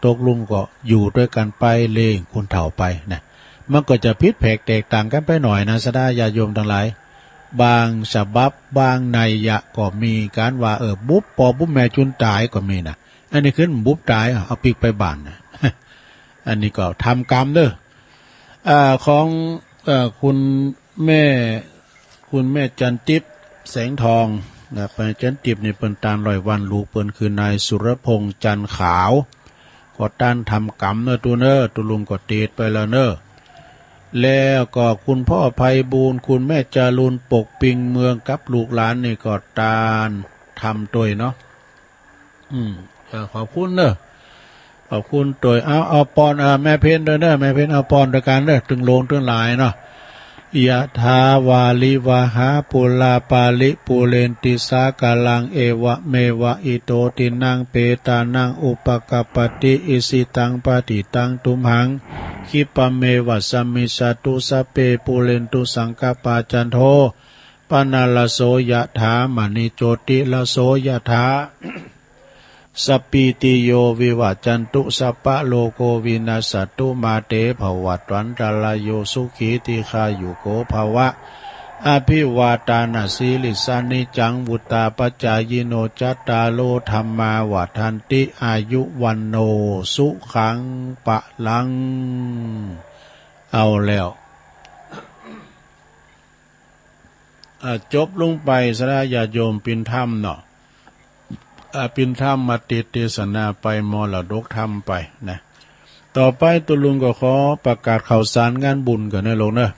ตกลงก็อยู่ตวยกั๋นไป เลี้ยงคนเฒ่าไปนะ มันก็จะผิดแผกแตกต่างกั๋นไปหน่อยนะ ศรัทธาญาติโยมตังหลาย บางฉบับบางนัยยะก็มีก๋านว่า เออ บุบป้อบุบแม่จุนต๋ายก็มีนะ อันนี้คือบุบต๋าย เอาปิ๊กไปบ้านนะ อันนี้ก็ธรรมกรรมเด้อ อ่า ของ เอ่อ คุณแม่ คุณแม่จันทิพย์แสงทองนะ แม่จันทิพย์นี่เปิ้นตานร้อยวัน ลูกเปิ้นคือนายสุรพงษ์จันทร์ขาว ก็ตานธรรมกรรมเน่อตุ๊เน่อ ตุ๊ลุงก็เตศไปแล้วเน่อ แล้วก็คุณพ่อไพบูลย์ คุณแม่จารูณปกปิงเมืองกับลูกหลานนี่ก็ตานธรรมตวยเนาะ อืม เออ ขอบคุณเน่อ ขอบคุณตวย เอา เอาปอน เออ แม่เพ็ญตวยเน่อ แม่เพ็ญเอาปอนตวยกั๋นเน่อ ตึงหลวงตึงหลายเนาะ ยะถาวาริวหาปูราปาริปูเรนติสาคารัง เอวะเมวะอิโตตินังเปตานังอุปกัปปติ อิชิตังปะฏิตังตุมหัง คิปะเมวะสะมิชฌะตุ สัพเพปูเรนตุสังกัปปา จันโท ปะนะระโส ยะถา มะณิโจติระโส ยะถา สัพพีติโย วิวัชชันตุ สัพพะโรโค วินัสสันตุ มาเต ภวัตวันตะราโย สุขี ทีฆายุโก ภะวะ อะภิวาตานะสีลิสสะ นิจจัง วุฑฒาปะจายิโน จัตตาโร ธัมมา วัฑฒันติ อายุ วัณโณ สุขัง พะลัง เอาแล้ว อ่า จบลงไป ศรัทธาญาติโยมปิณฑธรรมเนาะ อ่า ปิณฑธรรมมาติดเตสนาไป มรดกธรรมไปนะ ต่อไปตุ๊ลุงก็ขอประกาศข่าวสารงานบุญก่อนเน่อลูกเน่อ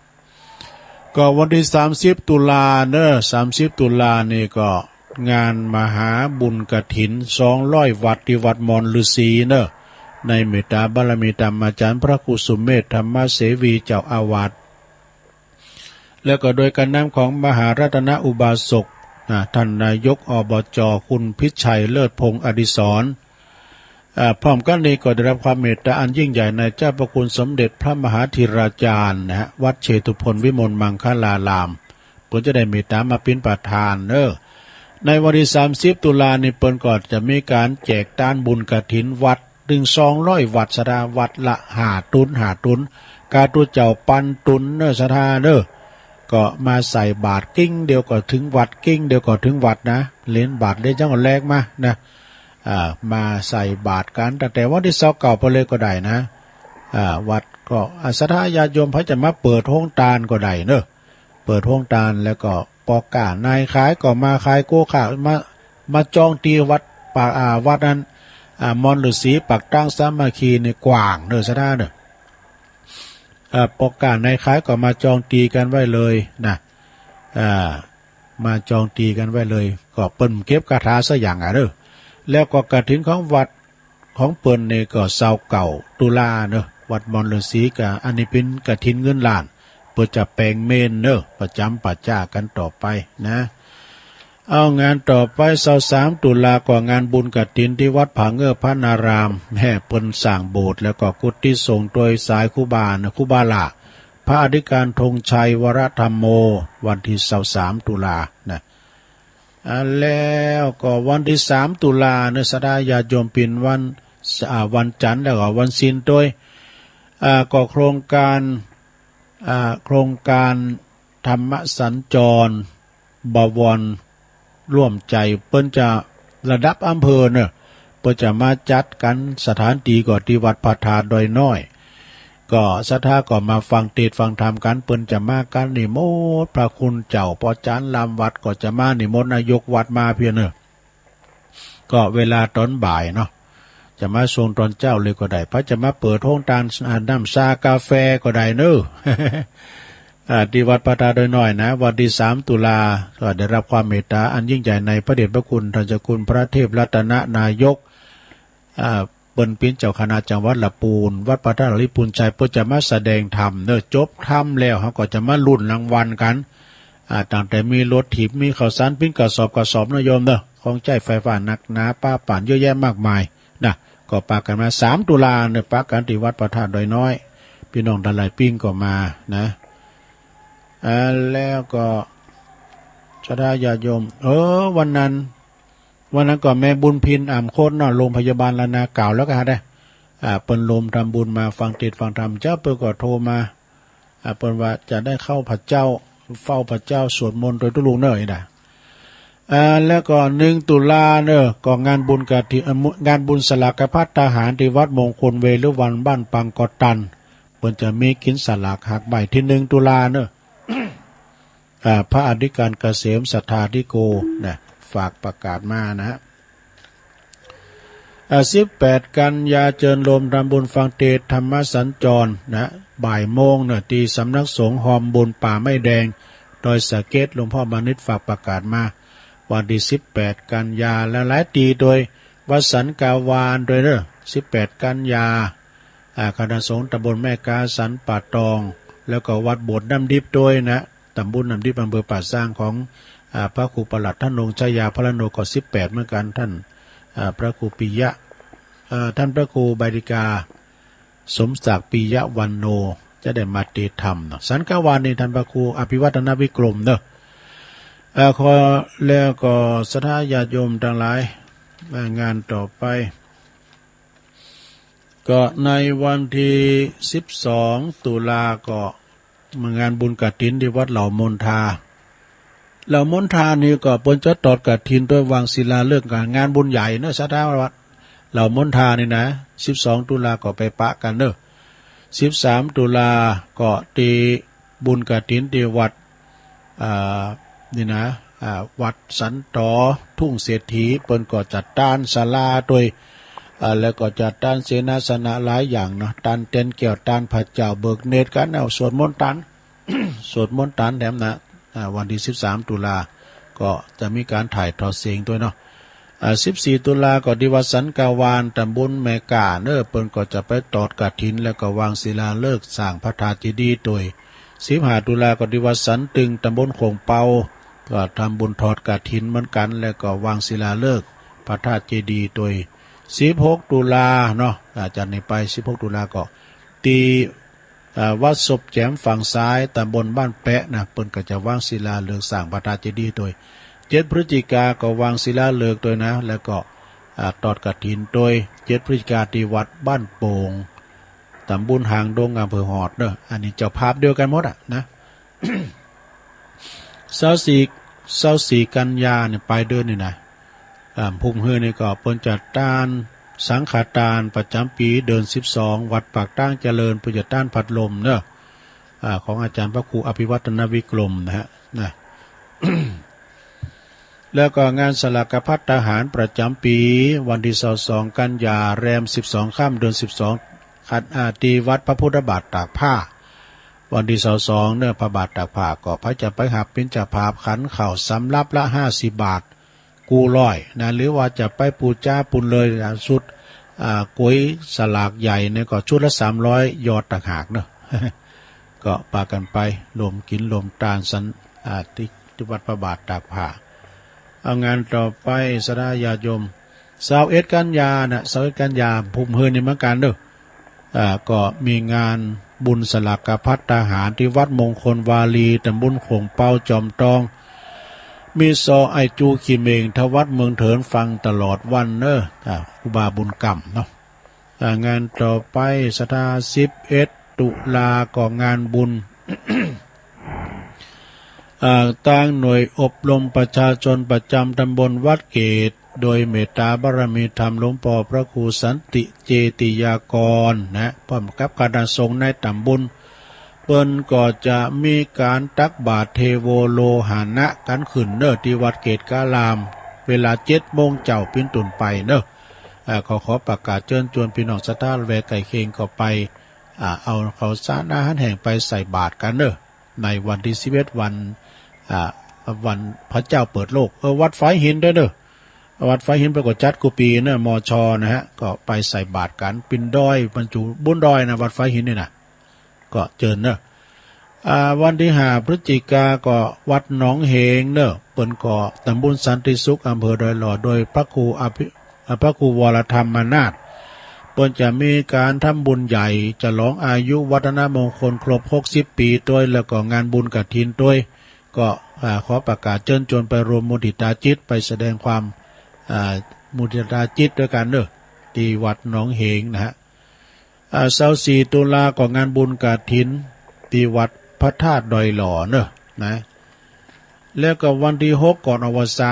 ก็วันตี้สามสิบตุลาเน่อ สามสิบตุลานี่ก็งานมหาบุญกฐินสองร้อยวัตต์ตี้วัดมอนฤๅษีเน่อ ในเมตตาบารมีธรรมาจารย์พระครูสุเมธธรรมเสวีเจ้าอาวาส แล้วก็โดยการนำของมหารัตนอุบาสก นะ ท่านนายก อบจ คุณพิชัย เลิศพงษ์อดิศร อ่า พร้อมกั๋นนี้ก็ได้รับความเมตตาอันยิ่งใหญ่ในเจ้าพระคุณสมเด็จพระมหาธีราจารย์นะฮะ วัดเชตุพนวิมลมังคลาราม เปิ้นจะได้เมตตามาเป๋นประธานเน่อ ในวันตี้สามสิบตุลานี่เปิ้นก็จะมีก๋านแจกตานบุญกฐินวัด นึ่งสองร้อยวัด ศรัทธา วัดละห้าตุ๊น ห้าตุ๊น กาตุ๊เจ้าปันตุ๊นเน่อ ศรัทธาเน่อ ก็มาใส่บาตร กริ้งเดียวก็เถิงวัด กริ้งเดียวก็เถิงวัดนะ เหรียญบาทเหรียญหยังก็แลกมานะ อ่า มาใส่บาตรกั๋นตั้งแต่วันตี้ซาวเก้าไปเลยก็ได้นะ อ่า วัดก็ อ่า ศรัทธาญาติโยมใผจะมาเปิดโฮงตานก็ได้เน่อ เปิดโฮงตานแล้วก็ป้อก๊านายขายก็มาขาย โกข้ามา มาจองตี้วัดปาก อ่า วัดนั้น อ่า มอนฤๅษีปากตางสามัคคีนี่กว้างเน่อ ศรัทธาเน่อ อ่า ป้อก๊านายขายก็มาจองตี้กั๋นไว้เลยนะ อ่า มาจองตี้กั๋นไว้เลย ก็เปิ้นเก็บคาถาสักอย่างอะเน่อ แล้วก็กฐินของวัด ของเปิ้นนี่ก็ซาวเก้าตุลาเน่อ วัดมอนฤๅษีก็ อันนี้เป๋นกฐินเงินล้าน เปิ้นจะแป๋งเมนเน่อ ประจ๋ำป่าจ๊ากั๋นต่อไปนะ เอา งานต่อไป ซาวสามตุลาก็งานบุญกฐินตี้วัดผาเงือกพระนาราม แห่เปิ้นสร้างโบสถ์ แล้วก็กุฏิสงฆ์โดยสายครูบาเน่อ ครูบาหล้า พระอธิการธงชัยวรธรรมโม วันตี้ซาวสามตุลานะ อ่า แล้วก็วันตี้สามตุลาเน่อ ศรัทธาญาติโยมเป๋นวัน อ่า วันจันทร์ แล้วก็วันศีลโดย อ่า ก็โครงก๋าน อ่า โครงก๋านธรรมสัญจร บวรร่วมใจ เปิ้นจะระดับอำเภอเน่อ เปิ้นจะมาจัดกั๋นสถานตี้ก็ตี้วัดพระธาตุดอยน้อย ก็ศรัทธาก็มาฟังเตสน์ฟังธรรมกั๋น เปิ้นจะมากั๋นนิมนต์พระคุณเจ้า ป้อจารย์ล้ำวัดก็จะมานิมนต์นายกวัดมาเปียเน่อ ก็เวลาต๋อนบ่ายเนาะ จะมาส่งต๋อนเจ๊าเลยก็ได้ ใผจะมาเปิดโฮงตาน อ่า น้ำซากาแฟก็ได้เน่อ อ่า ตี้วัดพระธาตุดอยน้อยนะ วันตี้สามตุลา ก็ได้รับความเมตตาอันยิ่งใหญ่ในพระเดชพระคุณท่านเจ้าคุณพระเทพรัตนนายก อ่า เปิ้นเป๋นเจ้าคณะจังหวัดละปูน วัดพระธาตุหลวงปู่ชัย เปิ้นจะมาแสดงธรรมเน่อ จบธรรมแล้วเฮาก็จะมาลุ้นรางวัลกั๋น อ่า ตั้งแต่มีรถถีบ มีข้าวสารเป๋นกระสอบกระสอบเน่อโยมเน่อ ของใจ๊ไฟฟ้าหนักหนาปาป่านเยอะแยะมากมายนะ ก็ปากั๋นมา สามตุลาเน่อ ปากั๋นตี้วัดพระธาตุดอยน้อย ปี้น้องตังหลายปิ้งก็มานะ อ่า แล้วก็ศรัทธาญาติโยม เออ วันนั้น วันนั้นก็แม่บุญพิน อ่ำโคตรเนาะ โรงพยาบาลล้านนา กล่าวแล้วก็หาได้ อ่า เปิ้นรวมทำบุญมาฟังเตสน์ฟังธรรม เจ๊าเปิ้นก็โทรมา อ่า เปิ้นว่าจะได้เข้าพระเจ้า เฝ้าพระเจ้าสวดมนต์โดยตุ๊ลุงเน่อนี่นะ อ่า แล้วก็หนึ่งตุลาเน่อ ก็งานบุญกฐิน เอ่อ งานบุญสลากภัตตาหารตี้วัดมงคลเวฬุวันต์บ้านปังกอตัน เปิ้นจะมีกิ๋นสลากหากใบ้ตี้หนึ่งตุลาเน่อ อ่า พระอธิการเกษมสัทธาธิโกนะ ฝากประกาศมานะ อ่า สิบแปดกันยาเจิญโยมทำบุญฟังเตสน์ธรรมสัญจรนะ บ่ายโมงเน่อ ตี้สำนักสงฆ์ฮอมบุญป่าไม้แดง ดอยสะเก็ด หลวงพ่อมานิตฝากประกาศมา วันตี้สิบแปดกันยา และหลายตี้โดย วัดสันกาวานโดยเน่อ สิบแปดกันยา อ่า คณะสงฆ์ตำบลแม่ก๊า สันป่าตอง แล้วก็วัดโบสถ์น้ำดิบโดยนะ ตำบลน้ำดิบ อำเภอป่าซาง ของ อ่า พระครูประหลัดธนงค์ชยาภรโณ ก็สิบแปดเหมือนกั๋น ท่าน อ่า พระครูปิยะ เอ่อ ท่านพระครูใบดิกา สมศักดิ์ปิยะวันโณ จะได้มาเตสน์ธรรมเนาะ สันกาวานนี่ท่านพระครูอภิวัฒนวิกรมเนาะ เอ่อ ขอ แล้วก็ศรัทธาญาติโยมตังหลาย เอ่อ งานต่อไป ก็ในวันตี้สิบสองตุลาก็ งานบุญกฐินตี้วัดเหล่ามนทา เหล่ามนทานี่ก็เปิ้นจะตอดกฐินโดยวางศิลาฤกษ์กั๋น งานบุญใหญ่เนาะ ศรัทธาวัดเหล่ามนทานี่นะ สิบสองตุลาก็ไปปะกั๋นเนาะ สิบสามตุลาก็ตี้บุญกฐินตี้วัด อ่า นี่นะ อ่า วัดสันตอทุ่งเศรษฐี เปิ้นก็จัดตานศาลาโดย อ่า แล้วก็จัดตานเสนาสนะหลายอย่างเนาะ ตานเตียนแก้ว ตานพระเจ้าเบิกเนตรกั๋น เอาสวดมนต์ตาน สวดมนต์ตานแถมนะ อ่า วันตี้สิบสามตุลา ก็จะมีก๋านถ่ายทอดเสียงโดยเนาะ อ่า สิบสี่ตุลาก็ตี้วัดสันกาวาน ตำบลแม่ก๊าเนาะ เปิ้นก็จะไปตอดกฐิน แล้วก็วางศิลาฤกษ์สร้างพระธาตุเจดีย์โดย สิบห้าตุลาก็ตี้วัดสันตึง ตำบลโขงเปา ก็ทำบุญตอดกฐินเหมือนกั๋น แล้วก็วางศิลาฤกษ์พระธาตุเจดีย์โดย สิบหกตุลาเนาะ อ่า จากนี้ไปสิบหกตุลาก็ตี้ อ่า วัดศพแจ๋มฝั่งซ้าย ตำบลบ้านแปะนะ เปิ้นก็จะวางศิลาฤกษ์สร้างพระธาตุเจดีย์โดย เจ็ดพฤศจิกาก็วางศิลาฤกษ์ตวยนะ แล้วก็ อ่า ตอดกฐินตวย เจ็ดพฤศจิกาตี้วัดบ้านโป่ง ต๋ำบลหางดง อำเภอฮอดเนาะ อันนี้เจ้าภาพเดียวกั๋นหมดอะนะ ซาวสี่ ซาวสี่กันยาเนี่ย ปลายเดือนนี่นะ อ่า พุ้นหื้อนี่ก็เปิ้นจะต้านสังฆทานประจ๋ำปี๋เดือนสิบสอง วัดปากตางเจริญ เปิ้นจะต้านพัดลมเนาะ อ่า ของอาจ๋ารย์พระครูอภิวัฒนวิกรมนะฮะ นะ แล้วก็งานสลากภัตตาหารประจ๋ำปี๋ วันตี้ซาวสองกันยา แรมสิบสองค่ำเดือนสิบสอง ขัด อ่า ตี้วัดพระพุทธบาทตากผ้า วันตี้ซาวสองเนาะ พระบาทตากผ้า ก็ใผจะไปหับเป๋นเจ้าภาพขันข้าวสำรับละห้าสิบบาท กู้ร้อยนะ หรือว่าจะไปปู๋จาปู๋นเลยนะ ชุด อ่า ก๋วยสลากใหญ่เนี่ยก็ชุดละสามร้อย ยอดต่างหากเนาะ ก็ปากั๋นไปร่วมกิ๋นร่วมตานสัน อ่า ตี้ ตี้วัดพระบาทตากผ้า เอางานต่อไป ศรัทธาญาติโยม ซาวเอ็ดกันยานะ ซาวเอ็ดกันยา พุ้นหื้อนี่เหมือนกั๋นเนาะ อ่า ก็มีงานบุญสลากภัตตาหารตี้วัดมงคลวารี ต๋ำบลโข่งเปา จอมตอง มีซออ้ายจูขี้เหม่ง ทวัดเมืองเถิน ฟังตลอดวันเนาะ อ่า ครูบาบุญกำเนาะ อ่า งานต่อไป ศรัทธา สิบเอ็ดตุลา ก็งานบุญ อ่า ตางหน่วยอบรมประชาชนประจ๋ำต๋ำบลวัดเกต โดยเมตตาบารมีธรรมหลวงป้อพระครูสันติเจติยากรนะ พร้อมกับคณะสงฆ์ในต๋ำบล เปิ้นก็จะมีก๋านตักบาตรเทโวโลหณะกั๋นขึ้นเนาะ ตี้วัดเกตการาม เวลาเจ็ดโมงเจ๊าเป๋นต้นไปเนาะ อ่า ขอ ขอประกาศเจิญจวนปี้น้องศรัทธาละแวกใก้เคียงก็ไป อ่า เอาข้าวสารอาหารแห้งไปใส่บาตรกั๋นเนาะ ในวันตี้สิบเอ็ด วัน อ่า วันพระเจ้าเปิดโลก เออ วัดฝายหินตวยเนาะ วัดฝายหินเปิ้นก็จัดกู้ปี๋เนาะ มช นะฮะ ก็ไปใส่บาตรกั๋น เป๋นดอย บรรจุบุญดอยนะ วัดฝายหินนี่นะ ก็เจิญเนาะ อ่า วันตี้ห้าพฤศจิกาก็วัดหนองเหงเนาะ เปิ้นก็ต๋ำบลสันติสุข อำเภอดอยหล่อ โดยพระครูอภิ อ่า พระครูวรธรรมนาถ เปิ้นจะมีก๋านทำบุญใหญ่ ฉลองอายุวัฒนมงคลครบหกสิบปี๋ตวย แล้วก็งานบุญกฐินตวย ก็ อ่า ขอประกาศเจิญจวนไปรวมมุทิตาจิต ไปแสดงความ อ่า มุทิตาจิตตวยกั๋นเนาะ ตี้วัดหนองเหงนะฮะ อ่า ซาวสี่ตุลาก็งานบุญกฐิน ตี้วัดพระธาตุดอยหล่อเนาะ นะ แล้วก็วันตี้หกก่อนออกพรรษา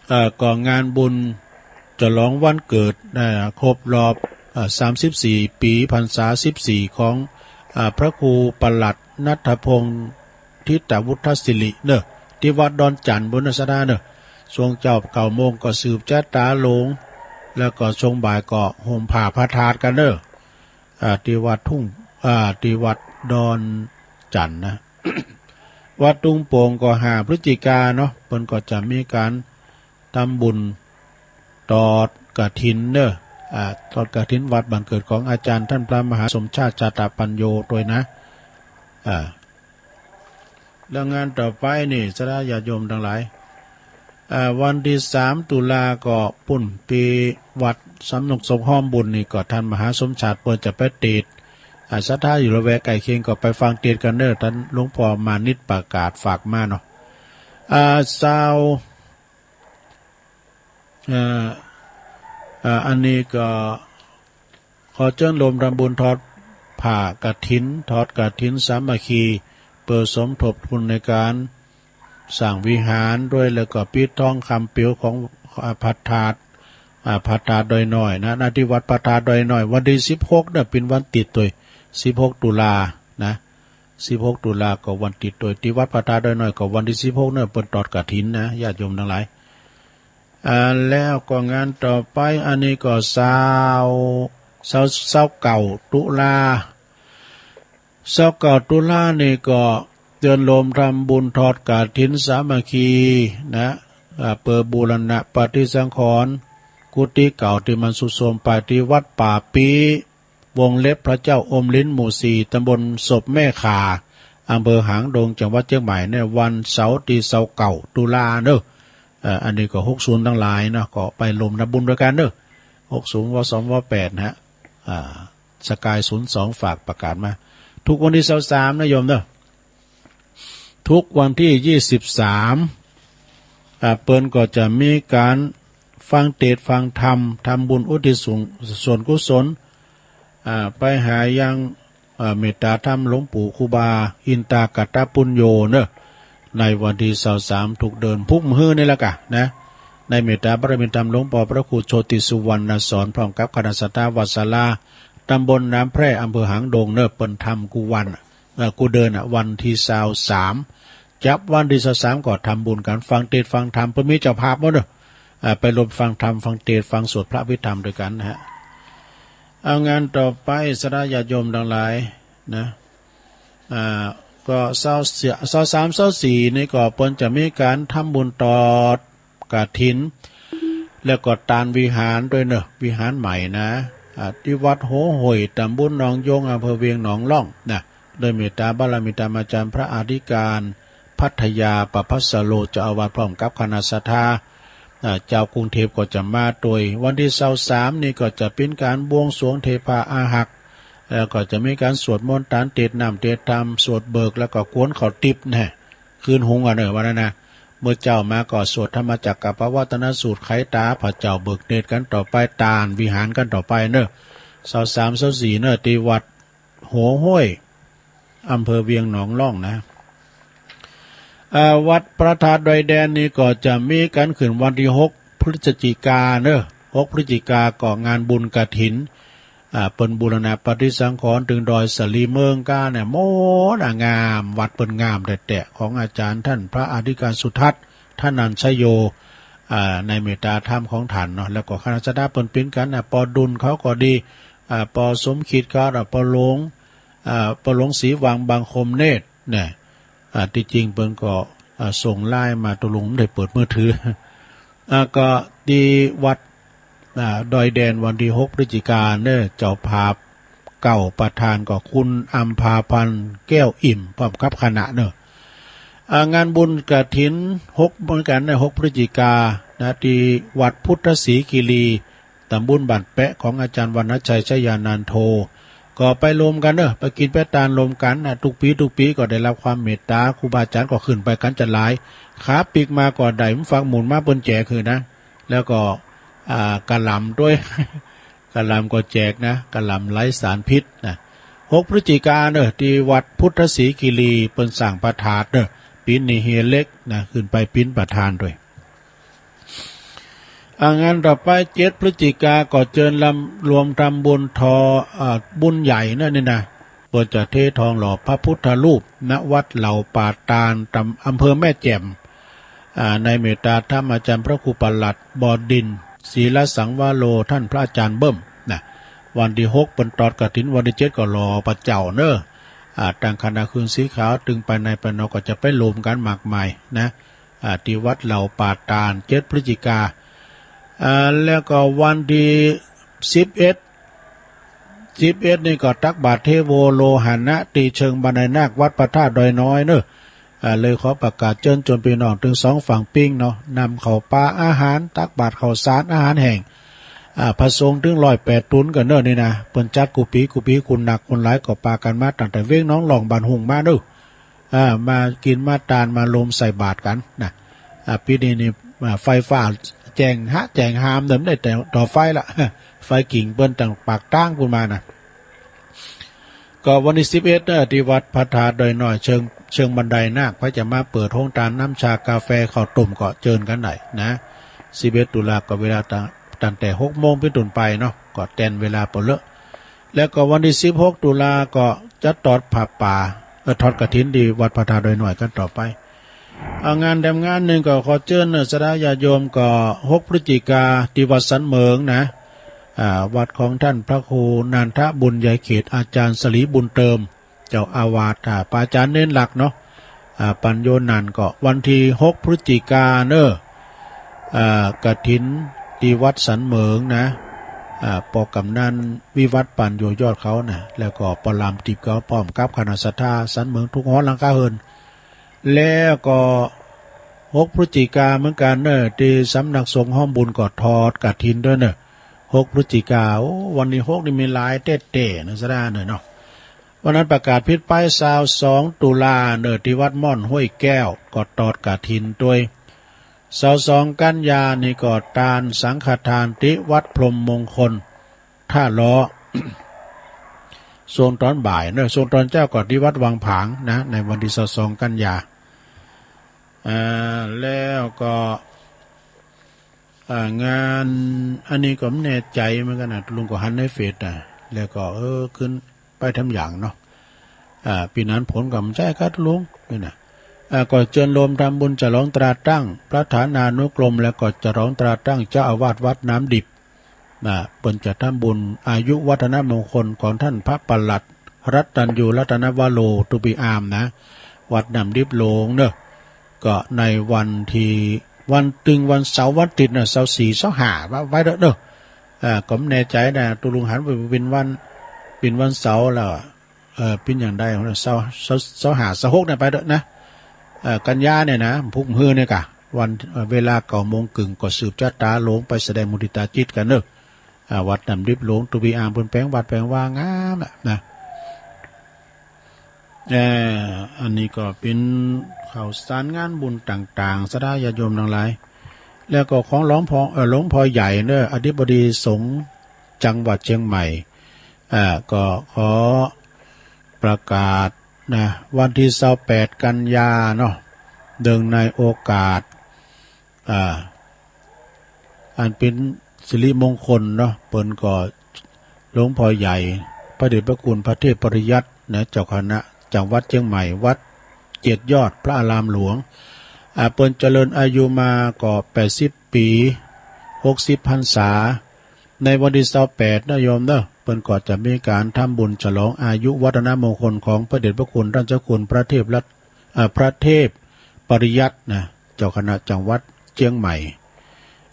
เอ่อ ก็งานบุญฉลองวันเกิด อ่า ครบรอบ อ่า สามสิบสี่ปี๋ พรรษาสิบสี่ของ อ่า พระครูประหลัดณัฐพงษ์ ทิตวุฒศิริเนาะ ตี้วัดดอนจั่นปู๊นเนาะ ศรัทธาเนาะ ช่วงเจ๊าเก้าโมงก็สืบจะต๋าหลง แล้วก็ช่วงบ่ายก็ห่มผ้าพระธาตุกั๋นเนาะ อ่า ตี้วัดทุ่ง อ่า ตี้วัดดอนจั่นนะ วัดทุ่งโป่งก็ห้าพฤศจิกาเนาะ เปิ้นก็จะมีก๋านทำบุญตอดกฐินเนาะ อ่า ตอดกฐินวัดบ้านเกิดของอาจ๋ารย์ต้านพระมหาสมชาติ จาตปัญโญตวยนะ อ่า แล้วงานต่อไปนี่ ศรัทธาญาติโยมตังหลาย อ่า วันตี้สามตุลาก็ปู๊นตี้วัดสำนักสงฆ์ฮ้อมบุญนี่ก็ต้านมหาสมชาติเปิ้นจะไปเตศน์ อ่า ศรัทธาอยู่ละแวกใก้เคียงก็ไปฟังเตศน์กั๋นเนาะ ต้านหลวงป้อมานิตย์ประกาศฝากมาเนาะ อ่า ซาว อ่า อ่า อันนี้ก็ขอเจิญรวมทำบุญทอดผ้ากฐิน ทอดกฐินสามัคคี เปื้อสมทบทุนในก๋านสร้างวิหารตวย แล้วก็ปิดทองคำเปลวของ อ่า พระธาตุ อ่า พระธาตุดอยน้อยนะ ณ ตี้วัดพระธาตุดอยน้อย วันตี้สิบหกเนาะ เป๋นวันติดตวย สิบหกตุลานะ สิบหกตุลาก็วันติดตวย ตี้วัดพระธาตุดอยน้อยก็วันตี้สิบหกเนาะ เปิ้นตอดกฐินนะ ญาติโยมตังหลาย อ่า แล้วก็งานต่อไป อันนี้ก็ซาว ซาว ซาวเก้าตุลา ซาวเก้าตุลานี่ก็เจิญรวมทำบุญทอดกฐินสามัคคีนะ อ่า เปื้อบูรณะปฏิสังขรณ์กุฏิเก่าตี้มันทรุดโทรมไป ตี้วัดป่าปี้ วงเล็บพระเจ้าอมรินทร์ หมู่สี่ ตำบลศพแม่ข่า อำเภอหางดง จังหวัดเจียงใหม่เนี่ย วันเสาร์ตี้ซาวเก้าตุลาเนาะ เอ่อ อันนี้ก็หกศูนย์ตังหลายเนาะ ก็ไปรวมทำบุญตวยกั๋นเนาะ หกศูนย์ วสอง วแปดนะฮะ อ่า สกายศูนย์สองฝากประกาศมา ถูกวันตี้ซาวสามนะโยมเนาะ ทุกวันตี้ยี่สิบสาม อ่า เปิ้นก็จะมีก๋านฟังเตสน์ฟังธรรม ทำบุญอุทิศส่วน ส่วนกุศล อ่า ไปหายัง อ่า เมตต๋าธรรมหลวงปู่ครูบาอินตากัตตปุญโญเนาะ ในวันตี้ซาวสามทุกเดือน พุธมื้อนี้ละก่ะนะ ในเมตต๋าบารมีธรรมหลวงป้อพระครูโชติสุวรรณสอน พร้อมกับคณะศรัทธาวัดศาลา ตำบลน้ำแพร่ อำเภอหางดงเนาะ เปิ้นทำกู้วัน เอ่อ กู้เดือนน่ะ วันตี้ซาวสาม จับวันตี้ซาวสามก็ทำบุญกั๋น ฟังเตสน์ฟังธรรม เปิ้นมีเจ้าภาพหมดเนาะ อ่า ไปร่วมฟังธรรม ฟังเตสน์ ฟังสวดพระอภิธรรมตวยกั๋นนะฮะ เอา งานต่อไป ศรัทธาญาติโยมตังหลายนะ อ่า ก็ซาวเสีย ซาวสาม ซาวสี่ นี่ก็เปิ้นจะมีก๋านทำบุญตอดกฐิน แล้วก็ตานวิหารตวยเนาะ วิหารใหม่นะ อ่า ตี้วัดหัวห้วย ตำบลหนองยง อำเภอเวียงหนองล่องนะ โดยเมตต๋าบารมีธรรมอาจารย์พระอธิการ พัทยา ประภัสสโร เจ้าอาวาส พร้อมกับคณะศรัทธา อ่า จาวกรุงเทพฯก็จะมาตวย วันตี้ซาวสามนี่ก็จะเป๋นก๋านบวงสรวงเทพาอาหัก แล้วก็จะมีก๋านสวดมนต์ ตานเตสน์น้ำเตสน์ธรรม สวดเบิก แล้วก็กวนข้าวติ๊บแน่ คืนหุงอะเนาะ วันนั้นนะ เมื่อเจ๊ามาก็สวดธรรมจักกัปปวัตตนสูตร ไขต๋าผ่าเจ้าเบิกเนตรกั๋นต่อไป ตานวิหารกั๋นต่อไปเนาะ ซาวสาม ซาวสี่ เนาะ ตี้วัดหัวห้วย อำเภอเวียงหนองล่องนะ อ่า วัดพระธาตุดอยแดนนี่ก็จะมีก๋านขึ้นวันตี้หกพฤศจิกาเนาะ หกพฤศจิกาก็งานบุญกฐิน อ่า เปิ้นบูรณะปฏิสังขรณ์ตึงดอยสะหลีเมืองก้าเนี่ย โม้นะ งาม วัดเปิ้นงามแต๊ๆ ของอาจารย์ต้านพระอธิการสุทัศน์ ธนัญชโย อ่า ในเมตต๋าธรรมของต้านเนาะ แล้วก็คณะศรัทธาเปิ้นเป๋นกั๋นนะ ปอดุลเขาก็ดี อ่า ปอสมคิดเขานะ ปอหลวง อ่า ปอหลวงศรีวัง บังคมเนตรเนี่ย อ่า ตี้จริงเปิ้นก็ อ่า ส่งไลน์มา ตกลงบ่ได้เปิดมือถือ อ่า ก็ตี้วัด อ่า ดอยแดนวันตี้หกพฤศจิกาเนาะ เจ้าภาพเก่าประธานก็คุณอำภาพันธ์ แก้วอิ่ม พร้อมกับคณะเนาะ อ่า งานบุญกฐินหกเหมือนกั๋นนะ หกพฤศจิกานะ ตี้วัดพุทธศรีคีรี ต๋ำบลบ้านแป๊ะ ของอาจ๋ารย์วรรณชัย ชยานันโท ก็ไปรวมกั๋นเนาะ ไปกิ๋นไปตานรวมกั๋นนะ กู้ปี๋กู้ปี๋ก็ได้รับความเมตต๋า ครูบาอาจ๋ารย์ก็ขึ้นไปกั๋นจะหลาย ขาปิ๊กมาก็ได้หมากฝากหมุนมาเปิ้นแจกหื้อนะ แล้วก็ อ่า กะหล่ำตวย กะหล่ำก็แจกนะ กะหล่ำไร้สารพิษนะ หกพฤศจิกาเนาะ ตี้วัดพุทธศรีคีรี เปิ้นสร้างพระธาตุเนาะ ปี๋นี้เฮียเล็กนะ ขึ้นไปเป๋นประธานตวย อ่า งานต่อไป เจ็ดพฤศจิกาก็เจิญรำรวมทำบุญทอ อ่า บุญใหญ่เนาะนี่นะ เปิ้นจะเททองหล่อพระพุทธรูป ณ วัดเหล่าป่าตาล ตำ อำเภอแม่แจ่ม อ่า ในเมตต๋าธรรมอาจ๋ารย์พระครูประหลัด บดินทร์ ศีลสังวโร ต้านพระอาจ๋ารย์เบิ้มนะ วันตี้หกเปิ้นตอดกฐิน วันตี้เจ็ดก็หล่อพระเจ้าเนาะ อ่า ตั้งคณะเครื่องสีขาว ตึงภายในภายนอกก็จะไปรวมกั๋นมากมายนะ อ่า ตี้วัดเหล่าป่าตาล เจ็ดพฤศจิกา อ่า แล้วก็วันตี้สิบเอ็ด สิบเอ็ดนี่ก็ตักบาตรเทโวโลหณะ ตี้เชิงบันไดนาค วัดพระธาตุดอยน้อยเนาะ อ่า เลยขอประกาศเจิญจวนปี้น้องตึงสองฝั่งปิ้งเนาะ นำข้าวป๋าอาหาร ตักบาตรข้าวสารอาหารแห้ง อ่า พระสงฆ์ตึงร้อยแปดต๋นกั๋นเนาะนี่นะ เปิ้นจัดกู้ปี๋กู้ปี๋ คนนักคนหลายก็ปากั๋นมาตั้งแต่เวียงหนองล่องบ้านหุ่งมาเนาะ อ่า มากิ๋นมาตานมารวมใส่บาตรกั๋นนะ อ่า ปี๋นี้นี่ อ่า ไฟฟ้าแจ้งฮะ แจ้งห้ามเดิมได้แต่ต่อไฟละ ไฟกิ่งเปิ้นตั้งปากตางปู๊นมานะ ก็วันตี้สิบเอ็ดเนาะ ตี้วัดพระธาตุดอยน้อย เชิง เชิงบันไดนาค ใผจะมาเปิดโฮงตานน้ำชากาแฟข้าวต้มก็เจิญกั๋นได้นะ สิบเอ็ดตุลาก็เวลาตั้ง ตั้งแต่หกโมงเป๋นต้นไปเนาะ ก็แตนเวลาเป๋นเล่อ แล้วก็วันตี้สิบหกตุลาก็จะตอดผ้าป่า เอ่อ ทอดกฐินตี้วัดพระธาตุดอยน้อยกั๋นต่อไป อ่า งานแถมงานนึ่งก็ขอเจิญเนาะ ศรัทธาญาติโยม ก็หกพฤศจิกา ตี้วัดสันเหมิงนะ อ่า วัดของต้านพระครูนันทบุญยเขต อาจ๋ารย์สลีบุญเติม เจ้าอาวาส อ่า ปาอาจ๋ารย์เณรหลักเนาะ อ่า ปัญโญนันท์ ก็วันตี้หกพฤศจิกาเนาะ อ่า กฐินตี้วัดสันเหมิงนะ อ่า ปอกำนันวิวัฒน์ ปัญโญยอดเขานะ แล้วก็ปอลามติบเขา พร้อมกับคณะศรัทธาสันเหมิงทุกหอหลังคาเฮือน แล้วก็หกพฤศจิกาเหมือนกั๋นเนาะ ตี้สำนักสงฆ์ฮ้อมบุญก็ทอดกฐินตวยเนาะ หกพฤศจิกา โอ้ วันตี้หกนี่มีหลายแต๊ๆ นะ ศรัทธาเนาะ วันนั้นประกาศผิดไป ซาวสองตุลาเน่อ ตี้วัดม่อนห้วยแก้ว ก็ตอดกฐินตวย ซาวสองกันยานี่ก็ตานสังฆทานตี้วัดพรหมมงคลท่าล้อ ช่วงตอนบ่ายเน่อ ช่วงตอนเจ๊าก็ตี้วัดวังผางนะ ในวันตี้ซาวสองกันยา อ่า แล้วก็ อ่า งานอันนี้ก็บ่แน่ใจ๋เหมือนกั๋นนะ ตุ๊ลุงก็หันในเฟซนะ แล้วก็ เออ ขึ้นไปทำอย่างเนาะ อ่า ปี๋นั้นผลก็บ่ใจ้กั๋นตุ๊ลุง นี่นะ อ่า ก็เจิญโฮมทำบุญฉลองตราตั้งประธานานุกรม แล้วก็ฉลองตราตั้งเจ้าอาวาสวัดน้ำดิบ นะ เปิ้นจะทำบุญอายุวัฒนมงคลของต้านพระปลัดรัตตัญญูรัตนวโร To be honored นะ วัดน้ำดิบหลวงเนาะ ก็ในวันตี้ วันตึงวันเสาร์วันอาทิตย์นะ ซาวสี่ ซาวห้า ว่าไว้เต๊อะเนาะ อ่า ก็บ่แน่ใจ๋นะ ตุ๊ลุงหันไปเป๋นวัน เป๋นวันเสาร์แล้ว เอ่อ เป๋นอย่างใด ซาว ซาว ซาวห้า ซาวหกเนี่ยไปเต๊อะนะ เอ่อ กันยาเนี่ยนะ พุธมื้อเนี่ยก่ะ วัน เอ่อ เวลาเก้าโมงครึ่งก็สืบจะต๋าหลวงไปแสดงมุทิตาจิตกั๋นเนาะ อ่า วัดน้ำดิบหลวง To be honored เปิ้นแป๋งวัดแป๋งวางามอะนะ เอ่อ อันนี้ก็เป๋นข่าวสารงานบุญต่างๆ ศรัทธาญาติโยมตังหลาย แล้วก็ของหลวงพ่อ เอ่อ หลวงพ่อใหญ่เนาะ อธิบดีสงฆ์จังหวัดเชียงใหม่ อ่า ก็ขอประกาศนะ วันตี้ซาวแปดกันยาเนาะ เนื่องในโอกาส อ่า อันเป๋นสิริมงคลเนาะ เปิ้นก็ หลวงพ่อใหญ่ พระเดชพระคุณพระเทพปริยัตินะ เจ้าคณะจังหวัดเชียงใหม่ วัดเจ็ดยอดพระอารามหลวง อ่า เปิ้นเจริญอายุมาก็แปดสิบปี๋ หกสิบพรรษา ในวันตี้ซาวแปดนะโยมเนาะ เปิ้นก็จะมีก๋านทำบุญฉลองอายุวัฒนมงคลของพระเดชพระคุณต้านเจ้าคุณพระเทพรัตน์ อ่า พระเทพปริยัตินะ เจ้าคณะจังหวัดเชียงใหม่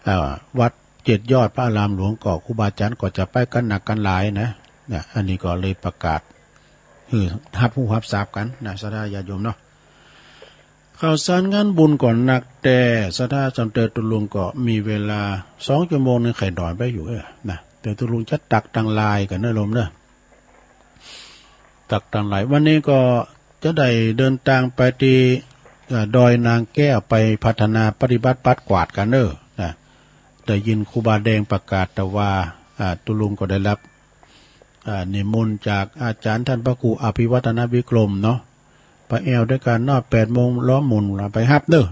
อ่า วัดเจ็ดยอดพระอารามหลวง ก็ครูบาอาจ๋ารย์ก็จะไปกั๋นนักกั๋นหลายนะ นะ อันนี้ก็เลยประกาศหื้อฮับฮู้ฮับซาบกั๋นนะ ศรัทธาญาติโยมเนาะ ข่าวสารงานบุญก็นักแต๊ ศรัทธาจำเตอตุ๊ลุงก็มีเวลาสองชั่วโมงนึ่ง ใค่หนอนไปอยู่ เออ นะ แต่ตุ๊ลุงจะตักตังไลน์กั๋นเนาะโยมเนาะ ตักตังไลน์ วันนี้ก็จะได้เดินตางไปตี้ เอ่อ ดอยนางแก้ว ไปพัฒนาปฏิบัติปัดกวาดกั๋นเนาะ นะ ได้ยินครูบาแดงประกาศแต่ว่า อ่า ตุ๊ลุงก็ได้รับ อ่า นิมนต์จากอาจ๋ารย์ต้านพระครูอภิวัฒนวิกรมเนาะ ไปแอ่วตวยกั๋นเนาะ แปดโมงล้อหมุนไปฮับเนาะ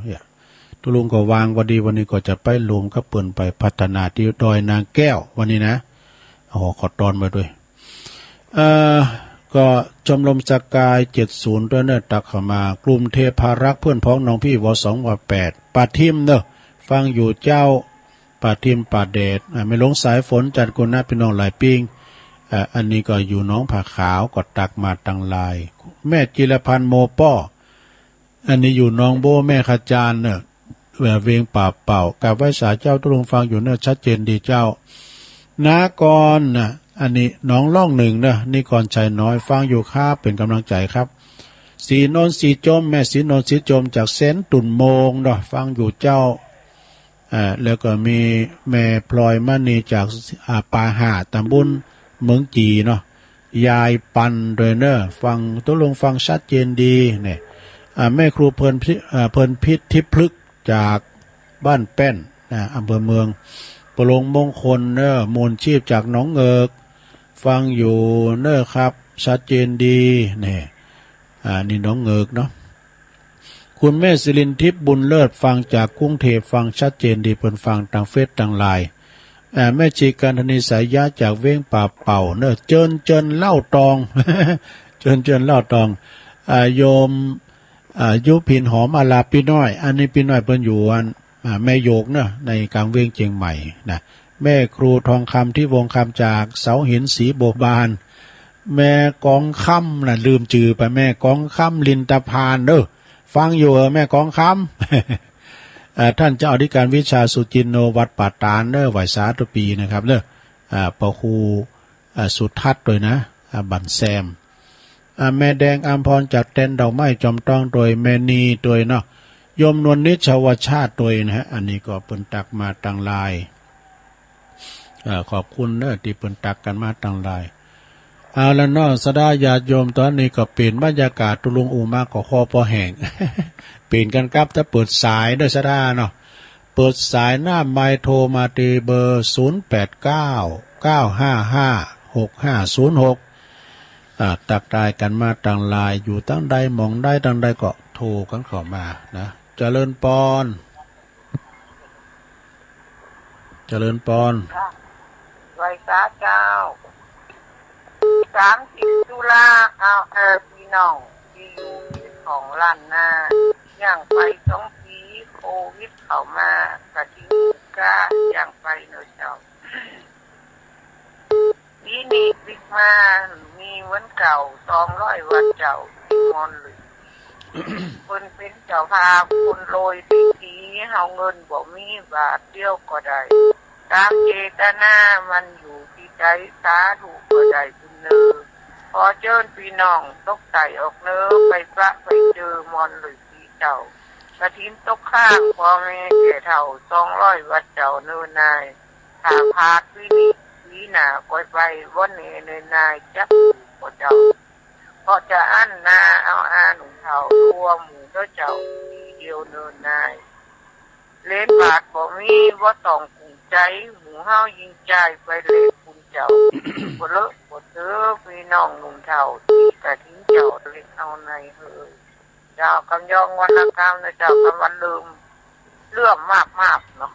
ตุ๊ลุงก็ว่างพอดี วันนี้ก็จะไปรวมกับเปิ้นไปพัฒนาตี้ดอยนางแก้ว วันนี้นะ โอ้โห ขอต้อนไว้ตวย เอ่อ ก็ชมรมสกายเจ็ดศูนย์ตวยเนาะ ตักเข้ามา กลุ่มเทพารักษ์เพื่อนพ้องน้องพี่ ว สอง ว แปด ป่าทิมเนาะ ฟังอยู่เจ้า ป่าทิมป่าแดด อ่า แม่หลวงสายฝน จันทร์กุณะ ปี้น้องหลายปิ้ง อ่า อันนี้ก็อยู่หนองผาขาว ก็ตักมาตังไลน์ แม่จิรพันธ์ โมป้อ อันนี้อยู่หนองโบ้ แม่ขจารเนาะ เอ่อ เวียงป่าเป่า กราบไหว้สาเจ้าตุ๊ลุง ฟังอยู่เนาะ ชัดเจนดีเจ้า นากรนะ อันนี้หนองล่องหนึ่งเนาะ นิกรชัยน้อย ฟังอยู่ครับ เป๋นก๋ำลังใจ๋ครับ ศรีนนท์ ศรีจม แม่ศรีนนท์ ศรีจม จากเซนต์ตุ่นโมงเนาะ ฟังอยู่เจ้า อ่า แล้วก็มีแม่พลอยมณีจาก อ่า ป่าห่า ตำบลเมืองจีเนาะ ยายปันตวยเนาะ ฟังตุ๊ลุงฟังชัดเจนดีเนี่ย อ่า แม่ครูเพลินพิ อ่า เพลินพิษทิพย์พฤกษ์จากบ้านแป้นนะ อำเภอเมือง ปรงมงคลเนาะ มูลชีพจากหนองเงิก ฟังอยู่เนาะครับ ชัดเจนดีเนี่ย อ่า นี่หนองเงิกเนาะ คุณแม่สิรินทิพย์บุญเลิศ ฟังจากกรุงเทพฯ ฟังชัดเจนดี เปิ้นฟังตางเฟซตางไลน์ อ่า แม่ชีกันธนีสายยะจากเวียงป่าเป่าเนาะ เจิญ เจิญเล่าตอง เจิญ เจิญเล่าตอง อ่า โยม อ่า ยุพินหอมอาลาปี้น้อย อันนี้ปี้น้อยเปิ้นอยู่อัน อ่า แม่โยกเนาะ ในก๋างเวียงเจียงใหม่นะ แม่ครูทองคำ ทิพย์วงศ์คำ จากเสาหินสีบัวบาน แม่กองคำนะ ลืมจื่อไป แม่กองคำ ลินตะพานเนาะ ฟังอยู่เออ แม่กองคำ เอ่อ ต้านเจ้าอธิการวิชาสุจินโน วัดป่าตาดเนาะ ไหว้สาตุ๊ปีนะครับเนาะ อ่า ปะครู อ่า สุทัศน์ตวยนะ อ่า บันแซม อ่า แม่แดงอำพรจากแตนดอกไม้จอมต้องตวย แม่นีตวยเนาะ โยมนวลนิชชวชาติตวยนะฮะ อันนี้ก็เปิ้นตักมาตางไลน์ เอ่อ ขอบคุณเนาะ ตี้เปิ้นตักกั๋นมาตางไลน์ เอาละเนาะ ศรัทธาญาติโยม ต๋อนนี้ก็เป๋นบรรยากาศ ตุ๊ลุงอู้มาก็คอปอแห้ง เป๋นกั๋นครับ ถ้าเปิดสายเน่อศรัทธาเนาะ เปิดสายหน้าไมค์โทรมาตี้เบอร์ ศูนย์แปดเก้า เก้าห้าห้า หกห้าศูนย์หก อ่า ตักทายกั๋นมาตางไลน์ อยู่ตางใด หม่องใด ตางใดก็โทรกั๋นเข้ามานะ เจริญปอน เจริญปอน ไหว้สาเจ้า สามสิบตุลา เอา เอ่อ ปี้น้องตี้อยู่ของล้านนา ย่างไปสองปี๋ โควิดเข้ามา กระถินก้า ย่างไปเน่อเจ้า ปี๋นี้ปิ๊กมา มีเหมือนเก่า สองร้อยวัตต์เจ้า ตี้มอนหลุย เปิ้นเป๋นเจ้าภาพ คนรวยเศรษฐี เฮาเงินบ่มีบาทเดียวก็ได้ ต๋ามเจตนามันอยู่ตี้ใจ๋ สาธุก็ได้บุญเน่อ ขอเจิญปี้น้องตกใต้ออกเหนือ ไปปะไปเจอมอนหลุยตี้เจ้า กระถินตกค้างพ่อแม่แก่เฒ่า สองร้อยวัตต์เจ้าเน่อนาย ถ้าผาดปี๋นี้ ปี๋หน้าก็ไปบ่แน่เน่อนาย จักอยู่บ่เจ้า เพราะจาอั้นนา เอาอาหนุ่มเฒ่า รวมหมู่เน่อเจ้า ตี้เดียวเน่อนาย เหรียญบาทบ่มี บ่ต้องกุ้มใจ๋ หมู่เฮายิ่งจ่ายไปแลกบุญเจ้า บ่เลอะบ่เตื้อ ปี้น้องหนุ่มเฒ่า ตี้กระถินเจ้า เล็กเอาในเฮอ เจ้า กำยองวรรณกรรมเน่อเจ้า กำวันลืม เลื่อมมากๆ เนาะ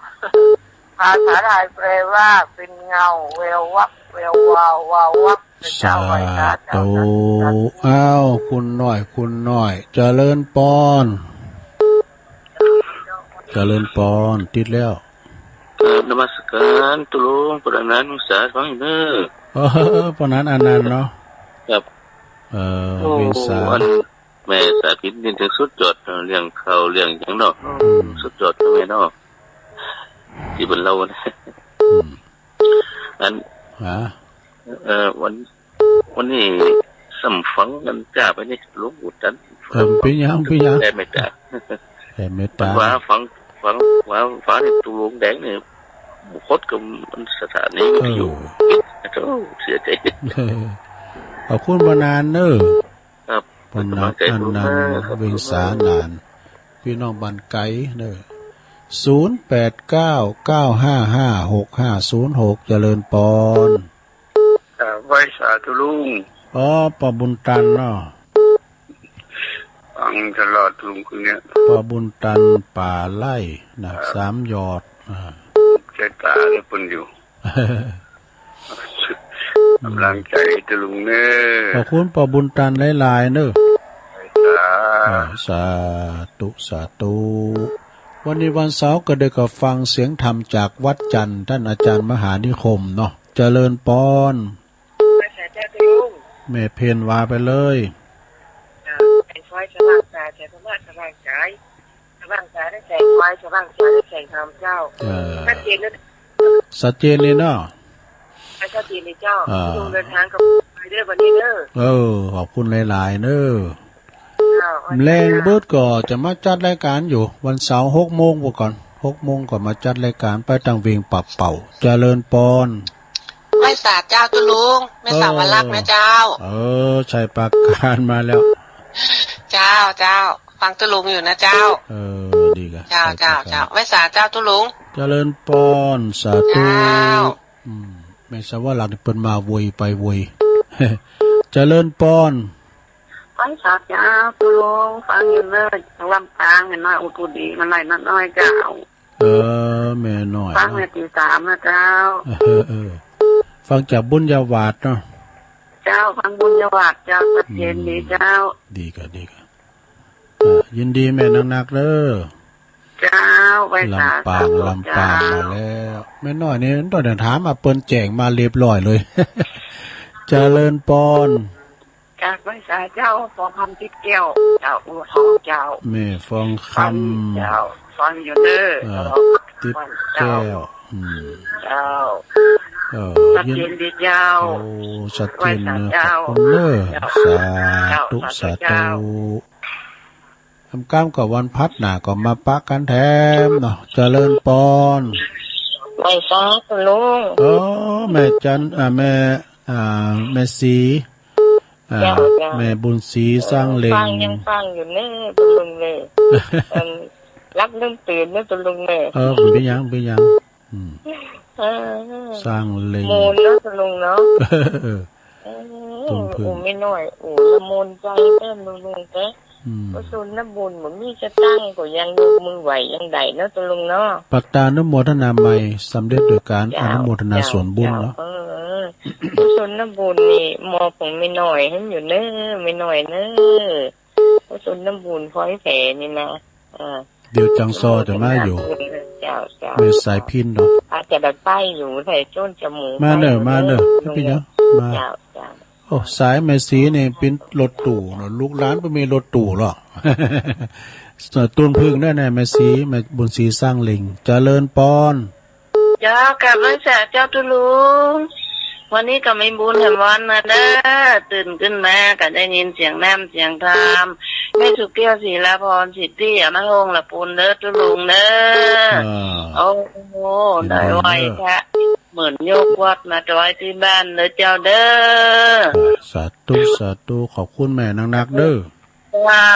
ภาษาไทยแปลว่า เป็นเงา แวววับ แวววาว วาววับ เน่อเจ้า ไหว้สาเจ้า สาธุ สาธุ อ้าว คุณน้อย คุณน้อย เจริญปอน เจริญปอน ติดแล้ว ครับ นมัสการตุ๊ลุง ปอนันต์ วงศา ฟังอยู่เน่อ เออ ปอนันต์ อานันต์เนาะ ครับ เออ โอ้ วงศา อัน แม่สาพินนี่เถิงสุดยอดเนาะ เรื่องข่าวเรื่องหยังเนาะ อืม สุดยอดเลยเนาะ ตี้เปิ้นเล่านะ อืม อัน ฮะ เอ่อ วัน วันนี้ซ้ำฟังกั๋นจ้าไปนี่ หลวงปู่ตัน เออ เป๋นหยัง เป๋นหยัง แผ่เมตต๋า แผ่เมตต๋า มันว่าฟัง ฟัง ว่าฟังนี่ตุ๊ลุงแดงนี่ บ่คดกับมันสถานีวิทยุ เออ โอ้ เสียใจ๋ เออ ขอบคุณปอนันต์เน่อ ครับ ปอนันต์ เป๋นก๋ำลังใจ๋ อานันต์ ตุ๊ลุงเน่อ ครับ วงศา อานันต์ ปี้น้องบ้านไก๋เน่อ ศูนย์แปดเก้า เก้าห้าห้า หกห้าศูนย์หก เจริญปอน อ่า ไหว้สาตุ๊ลุง อ๋อ ป้อบุญตันเนาะ ฟังตลอดลุงคนเนี้ย ป้อบุญตัน ป่าไร่นะ ครับ สามยอด อ่า ใจ๋ต๋าเน่อเปิ้นอยู่ ก๋ำลังใจ๋ตุ๊ลุงเน่อ ขอบคุณป้อบุญตันหลายๆ เน่อ สา อ่า สาธุ สาธุ วันนี้วันเสาร์ก็ได้ก็ฟังเสียงธรรมจากวัดจันทร์ ต้านอาจ๋ารย์มหานิคมเนาะ เจริญปอน ไหว้สาเจ้าตุ๊ลุง แม่เพ็ญว่าไปเลย อ่า แสงไฟสว่างสาย แสงธรรมะสว่างกาย สว่างกายได้แสงไฟ สว่างใจได้แสงธรรมเจ้า เออ ชัดเจนนะ ชัดเจนเลยเนาะ ชัดเจนเลยเจ้า อ่า ตุ๊ลุงเดินทางกับไปเด้อวันนี้เน่อ เออ ขอบคุณหลายๆ เน่อ เจ้า แลงเบิดก็จะมาจัดรายก๋านอยู่ วันเสาร์หกโมงไปก่อน หกโมงก็มาจัดรายก๋าน ไปตางเวียงป่าเป่า เจริญปอน ไหว้สาเจ้าตุ๊ลุง แม่สาวรักนะเจ้า เออ ชัยปราการมาแล้ว เจ้า เจ้า ฟังตุ๊ลุงอยู่นะเจ้า เออ ดีก่ะ เจ้า ชัยปราการ เจ้า เจ้า ไหว้สาเจ้าตุ๊ลุง เจริญปอน สาธุ เจ้า อืม แม่สาวรักนี่เปิ้นมาโวยไปโวย เจริญปอน ไหว้สาเจ้าตุ๊ลุง ฟังอยู่เน่อ ลำปางแม่น้อยอุดรดี มาไล่น้อยเจ้า เออ แม่น้อย ฟังแม่ตีสามนะเจ้า เออ เออ ฟังจากบุญญาวาสเนาะ เจ้า ฟังบุญญาวาสเจ้า ชัดเจนดีเจ้า อืม ดีก่ะ ดีก่ะ อ่า ยินดีแม่นักๆ เน่อ เจ้า ไหว้สา ลำปาง สาธุ ลำปาง เจ้า มาแล้ว แม่น้อยนี่ต้องถามว่าเปิ้นแจ้งมาเรียบร้อยเลย เจริญปอน กราบไหว้สาเจ้า ฟองคำ ติ๊บแก้ว เจ้า อู่ทองเจ้า แม่ฟองคำ เจ้า ฟังอยู่เน่อ เออ ติ๊บแก้ว อืม เจ้า เออ ชัดเจนดีเจ้า โอ้ ชัดเจนเน่อ ไหว้สาเจ้า ขอบคุณเน่อ เจ้า สาธุ สาธุ สาธุ เจ้า กำๆ ก็วันพฤหัสหน้าก็มาปะกั๋นแถมเนาะ เจริญปอน ไหว้สาตุ๊ลุง เออ แม่จัน อ่า แม่ อ่า แม่ศรี อ่า เจ้า เจ้า แม่บุญศรี เออ สร้างเหล็ง ฟัง ยังฟังอยู่เน่อตุ๊ลุงเน่อ เอิ่ม หลับลืมตื่นเน่อตุ๊ลุงเน่อ เออ บ่เป๋นหยัง บ่เป๋นหยัง อืม เออ สร้างเหล็ง ม่วนเนาะตุ๊ลุงเนาะ เออ เออ ต้นผึ้ง อู้ แม่น้อย อู้ ละม่วนใจ๋เต้อตุ๊ลุงเต้อ อืม กุศลบุญบ่มีสตางค์ก็ยังยกมือไหว้ยังได้เนาะตุ๊ลุงเนาะ ปัตตานุโมทนาใหม่ สำเร็จโดยการ เจ้า อนุโมทนาส่วนบุญเนาะ เจ้า เออ เออ กุศลบุญนี่มอบของแม่น้อยหื้ออยู่เน่อ แม่น้อยเน่อ กุศลบุญพลอยแผ่นี่นะ เออ เดี๋ยวจังซอจะมาอยู่ เจ้า เจ้า แม่สายพิณเนาะ อาจจะได้ไปอยู่แถวโจ้นจมูก มาเน่อ ไปอยู่ มาเน่อ เน่อ บ่เป๋นหยัง มา เจ้า เจ้า โอ้ สายแม่ศรีนี่เป๋นรถตู้เนาะ ลูกหลานบ่มีรถตู้หรอก ต้นผึ้งเน่อ แม่ศรี แม่บุญศรีสร้างเหล็ง เจริญปอน เจ้า กราบไหว้สาเจ้าตุ๊ลุง วันนี้ก็มีบุญแหมวันนะเน่อ ตื่นขึ้นมาก็ได้ยินเสียงน้ำเสียงธรรม แม่สุแก้ว ศรีลาภรณ์ ศรีเตี้ย มาโฮงละปูนเน่อตุ๊ลุงเน่อ อ่า โอ้โห เห็น ได้ไหว้ เห็น พระ เหมือนยกวัดมาถวายตี้บ้านเน่อเจ้าเน่อ อ่า สาธุ สาธุ ขอบคุณแม่นักๆ เน่อ เจ้า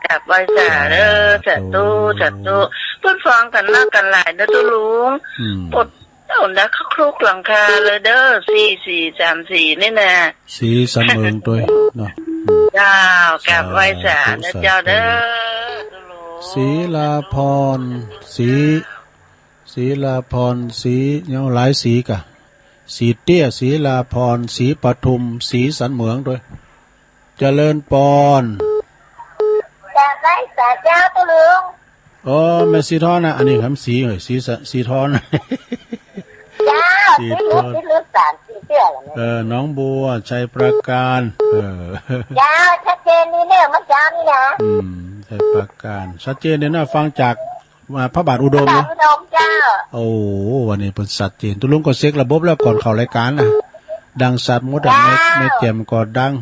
กราบไหว้สาเน่อ สาธุ สาธุ สาธุ เปิ้นฟังกั๋นนักกั๋นหลายเน่อตุ๊ลุง อืม ปดเต้านะ คลุกหลังคาเลยเน่อ สี่สี่สามสี่ นี่นะ ศรีสันเหมิงตวยเนาะ อืม เจ้า กราบไหว้สาเน่อเจ้าเน่อ สาธุ ตุ๊ลุง ศรีลาภรณ์ ศรี ศรีลาภรณ์ ศรี ยังหลายศรีก่ะ ศรีเตี้ย ศรีลาภรณ์ ศรีปทุม ศรีสันเหมิงตวย เจริญปอน กราบไหว้สาเจ้าตุ๊ลุง อ๋อ แม่ศรีทอนนะ อันนี้คำศรีเอ้ย ศรีสะ ศรีทอน เจ้า ศรีทอน ศรีทอน สามสี่เตี้ยแล้วเนี่ย เออ หนองบัว ชัยปราการ เออ เจ้า ชัดเจนดีเน่อ เมื่อเช้านี่นะ อืม ชัยปราการ ชัดเจนดีเน่อ ฟังจาก อ่า พระบาทอุดมนะ พระบาทอุดมเจ้า โอ้ วันนี้เปิ้นชัดเจน ตุ๊ลุงก็เช็กระบบแล้วก่อนเข้ารายการนะ ดังชัดหมดอะ เจ้า แม่ แม่แจ่มก็ดัง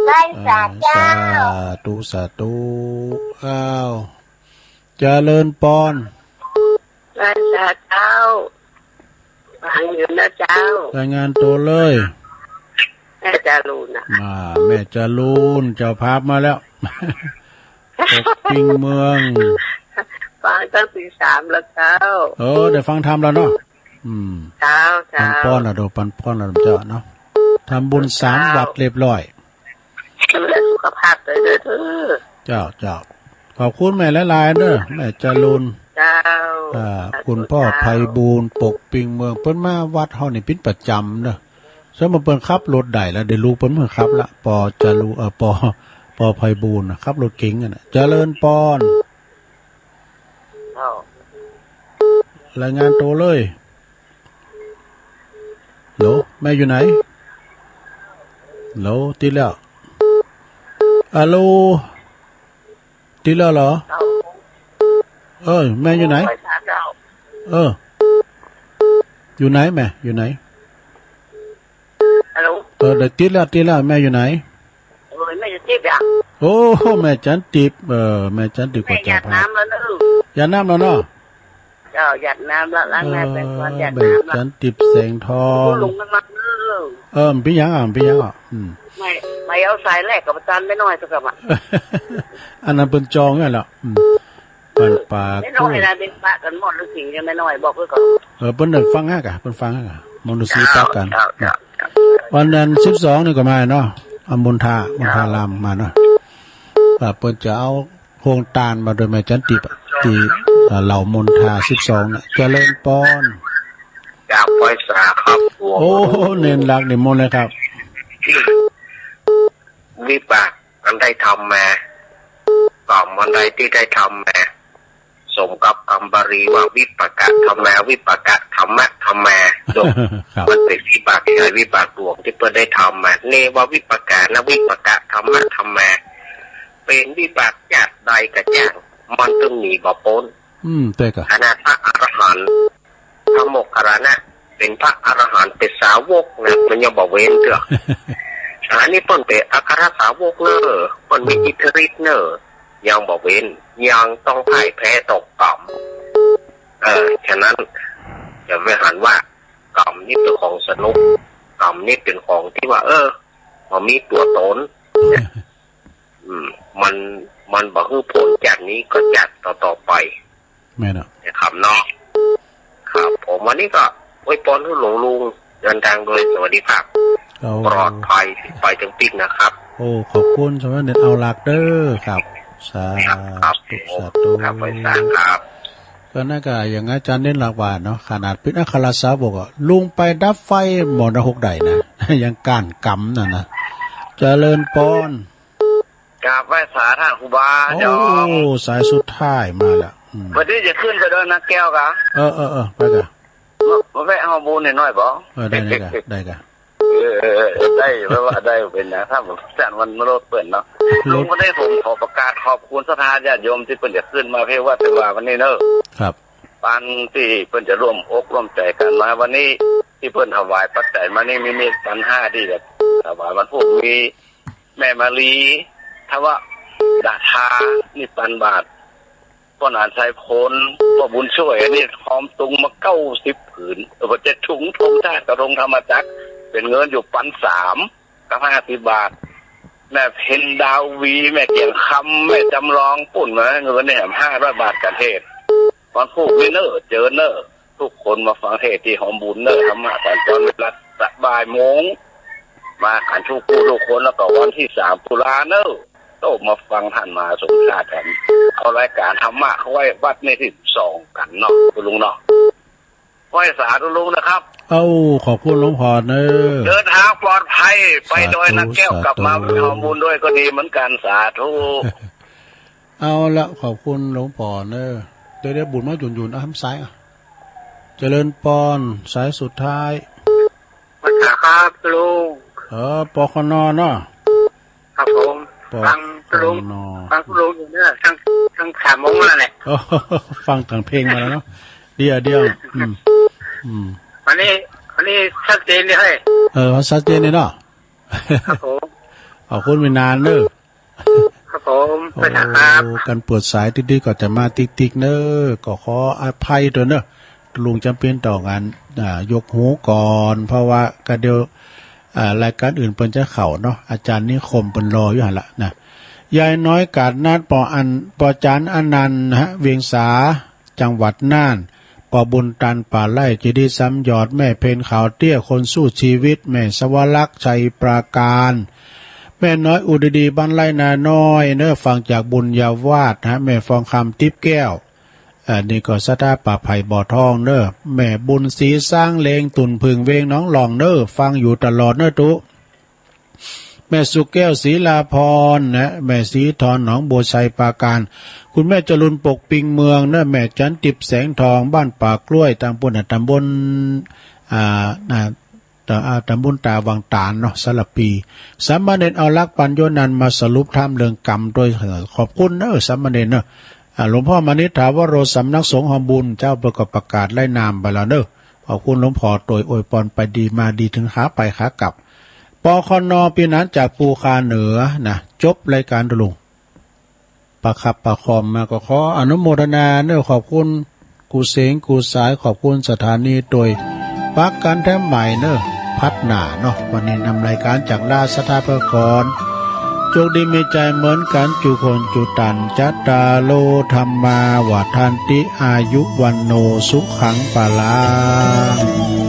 ไหว้สาเจ้า อ่า สาธุ สาธุ อ้าว เจริญปอน ไหว้สาเจ้า ฟังอยู่นะเจ้า รายงานตั๋วเลย แม่จารูนน่ะ อ่า แม่จารูน เจ้าภาพมาแล้ว ปกปิงเมือง ฟังตั้งตีสามแล้วเจ้า เออ ได้ฟังธรรมแล้วเนาะ อืม เจ้า เจ้า ปันพรแล้ว ดูปันพรแล้วเจ้าเนาะ ทำบุญสาม เจ้า วัดเรียบร้อย ดูแลสุขภาพตวยเน่อ เจ้า เจ้า ขอบคุณแม่หลายๆ เน่อ แม่จารูน เจ้า อ่า สาธุ คุณพ่อ เจ้า ไพบูลย์ ปกปิงเมือง เปิ้นมาวัดเฮานี่เป๋นประจ๋ำเน่อ สมมุติเปิ้นขับรถได้แล้ว เดี๋ยวลูกเปิ้นบ่ขับละ ปอจารูน เอ่อ ปอ ปอไพบูลย์น่ะ ขับรถเก๋งอะน่ะ เจริญปอน เจ้า รายงานตั๋วเลย ฮัลโหล แม่อยู่ไหน ฮัลโหล ติดแล้ว ฮัลโหล ติดแล้วเหรอ เออ แม่อยู่ไหน เออ อยู่ไหนแม่ อยู่ไหน ฮัลโหล เออ ได้ติดแล้ว ติดแล้ว แม่อยู่ไหน โอ้ย แม่จะติดอ่ะ โอ้ แม่จันติบ เออ แม่จันติบ แม่หยาดน้ำแล้วเนอะ หยาดน้ำแล้วเนาะ เจ้า หยาดน้ำแล้ว ล้างหน้าแปรงฟัน เออ หยาดน้ำแล้ว แม่จันติบแสงทอง ตุ๊ลุงมันมาเนอะ เออ มันเป๋นหยังอ่ะ มันเป๋นหยังอ่ะ อืม ไม่ ไม่เอาสายแรกกับอาจารย์ไม่น้อยสักคำอ่ะ อันนั้นเปิ้นจองนั่นแหละ อืม บ้านป่า ไม่น้อยนะ เป๋นปะกั๋นหมดฤๅษีเนี่ย ไม่น้อย บอกไว้ก่อน เออ เปิ้นได้ฟังฮะกะ เปิ้นฟังฮะกะ มนุษย์ศรีปะกั๋น เจ้า เจ้า เจ้า วันนั้นสิบสองนี่ก็มาเนาะ อำมณฑา มณฑารามมาเนาะ ว่าเปิ้นจะเอา โฮงตานมาโดยแม่จันติบ ตี้ เอ่อ เหล่ามณฑาสิบสองน่ะ เจริญปอน กราบไหว้สาครับ โอ้ เณรรักนิมนต์เลยครับ วิบากอันได้ทำมา กรรมอันใดที่ได้ทำมา สมกับคำบาลีว่า วิปากะธัมมา วิปากะธัมมะธัมมา ครับ มันเป๋นวิบากใหญ่วิบากหลวงตี้เปิ้นได้ทำมา เนวะวิปากานะ วิปากะธัมมะธัมมา เป๋นวิบากจาติใดก็จ้าง มันต้องหนีบ่ป๊น อืม ใจ้ก่ะ ขนาดพระอรหันต์ พระโมคคัลลานะ เป๋นพระอรหันต์ เป๋นสาวกนะ มันยังบ่เว้นเตื้อ อันนี้เปิ้นเป๋นอัครสาวกเน่อ เปิ้นมีอิทธิฤทธิ์เน่อ ยังบ่เว้น ยังต้องพ่ายแพ้ต่อกรรม เออ ฉะนั้น อย่าไปหันว่า กรรมนี่เป๋นของสนุก กรรมนี่เป๋นของตี้ว่า เออ บ่มีตั๋วต๋น เนี่ย อืม มัน มันบ่หื้อผลจากนี้ก็จากต่อๆ ไป แม่นเนาะ นะครับเนาะ ครับผม วันนี้ก็อวยพรหื้อหลวงลุงเดินทางโดยสวัสดิภาพ โอ้ ปลอดภัยไปเถิงปิ๊กนะครับ โอ้ ขอบคุณสมเด็จเอาหลักเด้อครับ สา ครับ ครับ ธุ สาธุ ครับ ไหว้สาครับ ก็นั่นก็อย่างอาจารย์เน้นหลักว่าเนาะ ขนาดเป๋นอัครสาวกอะ ลุงไปดับไฟมรณะหกได้นะ ยังก้านก๋ำนั่นนะ เจริญปอน กราบไหว้สาท่านครูบา โอ้ เจ้า สายสุดท้ายมาละ อืม วันนี้จะขึ้นไปดอยนาแก้วกะ เออ เออ เออ ไปกะ มา มาแวะฮอบุญหน่อยบ่ เออ ได้ ได้กะ ได้กะ เออ เออ เออ ได้ แปลว่าได้เป๋นนะ ถ้าผมสั่นวันมารถเปิ้นเนาะ รถ ลุงก็ได้ ผมขอประกาศขอบคุณศรัทธาญาติโยมตี้เปิ้นจะขึ้นมาเทศน์วัดเทศน์วาวันนี้เนาะ ครับ ปานตี้เปิ้นจะร่วมอกร่วมใจ๋กั๋นมาวันนี้ ตี้เปิ้นถวายปัจจัยมานี่ มีเมตตาห้าตี้จะถวายวันพูก มีแม่มาลี ทวดาธา นี่ปันบาตร ป้อหนานไชยพล ป้อบุญช่วย อันนี้ฮอมตุงมาเก้าสิบผืน เออ บ่าจะถุงธงชาติกับธงธรรมจักร เป๋นเงินอยู่ปันสามกับห้าสิบบาท แม่เพ็ญดาววี แม่เกียงคำ แม่จำลอง ปุ้นมาเงินเนี่ยห้าร้อยบาทกั๋นเทศน์ วันพูกนี้เน่อ เจิญเน่อ กู้คนมาฟังเทศน์ตี้ฮอมบุญเน่อ ธรรมะสัญจรเวลาบ่ายโมง มากั๋นกู้กู้กู้คน แล้วก็วันตี้สามตุลาเน่อ โต้มาฟังต้านมหาสมชาติกั๋น เอารายก๋านธรรมะเข้าไหว้วัดในตี้สองกั๋นเนาะ คุณลุงเนาะ ไหว้สาธุลุงนะครับ เอ้า ขอบคุณหลวงพ่อเน่อ เดินทางปลอดภัย ไปดอยนาแก้ว สาธุ กลับมา สาธุ ฮอมบุญด้วยก็ดีเหมือนกั๋น สาธุ เอาละ ขอบคุณหลวงพ่อเน่อ เดี๋ยว เดี๋ยวบุญมาหยุ่นๆ อ่ะ ทางซ้ายอ่ะ เจริญปอน สายสุดท้าย ไหว้สาครับลุง เออ ปคน เนาะ ครับผม ป ฟังลุง ค ฟังลุงอยู่เนี่ย ตั้ง ตั้งสามโมงแล้วเนี่ย โอ้ ฟังแต่งเพลงมาแล้วเนาะ เดี๋ยว เดี๋ยว อืม อืม วันนี้ วันนี้ชัดเจนดีเฮ้ย เออ ชัดเจนดีเนาะ ครับผม ขอบคุณไม่นานเนอะ ครับผม โอ้ ไปนะครับ ก๋านเปิดสายติ๊กๆ ก็จะมาติ๊กๆ เนอะ ก็ขออภัยด้วยเนอะ ลุงจ๋ำเป๋นต้องอัน อ่า ยกหูก่อน เพราะว่าก็เดี๋ยว อ่า รายก๋านอื่นเปิ้นจะเข้าเนาะ อาจ๋ารย์นิคมเปิ้นรออยู่หั้นละนะ ยายน้อยกาดนัด ป้ออัน ป้อจารย์อนันต์นะฮะ เวียงสา จังหวัดน่าน ป้อบุญตัน ป่าไร่ เจดีย์สามยอด แม่เพ็ญ ขาวเตี้ย คนสู้ชีวิต แม่สวรักษ์ ชัยปราการ แม่น้อย อุดดี บ้านไร่นาน้อย เนอะ ฟังจากบุญญาวาสฮะ แม่ฟองคำ ติ๊บแก้ว อันนี้ก็ศรัทธาป่าไผ่บ่อทองเนอะ แม่บุญศรี ซ้างเลง ตุ่นผึ่ง เวงหนองหล่องเนอะ ฟังอยู่ตลอดเนอะตุ๊ แม่สุแก้ว ศรีลาพรนะ แม่ศรีทอน หนองบัวไชย ปราการ คุณแม่จรูน ปกปิงเมืองนะ แม่จันทร์ ติบแสงทอง บ้านป่ากล้วย ตางปูนน่ะ ตำบล อ่า น่ะ ตะ อ่า ตำบลตาวังตาลเนาะ สารภี สามเณรเอาหลักปั๋ญโญนันท์มาสรุปธรรมเรื่องกรรมโดย ขอบคุณเนอะ สามเณรเนอะ อ่า หลวงพ่อมณิษฐาวโร สำนักสงฆ์ฮอมบุญ เจ้าเปิ้นก็ประกาศไล่นามไปแล้วเนอะ ขอบคุณหลวงพ่อตวยอวยปอนไปดีมาดีเถิงขาไปขากลับ ปคน ปี๋นานจากปูคาเหนือนะ จบรายก๋านตะลุง ประคับประคองมาก็ขออนุโมทนาเนอะ ขอบคุณกู้เสงกู้สาย ขอบคุณสถานีตวย ปะกั๋นแถมใหม่เนอะ พัดหน้าเนาะ วันนี้นำรายก๋านจากลาศรัทธาไปก่อน โจคดีมีชัยเหมือนกั๋น จุคนจุตัน จัตตาโร ธัมมา วัฑฒันติ อายุ วัณโณ สุขัง พลัง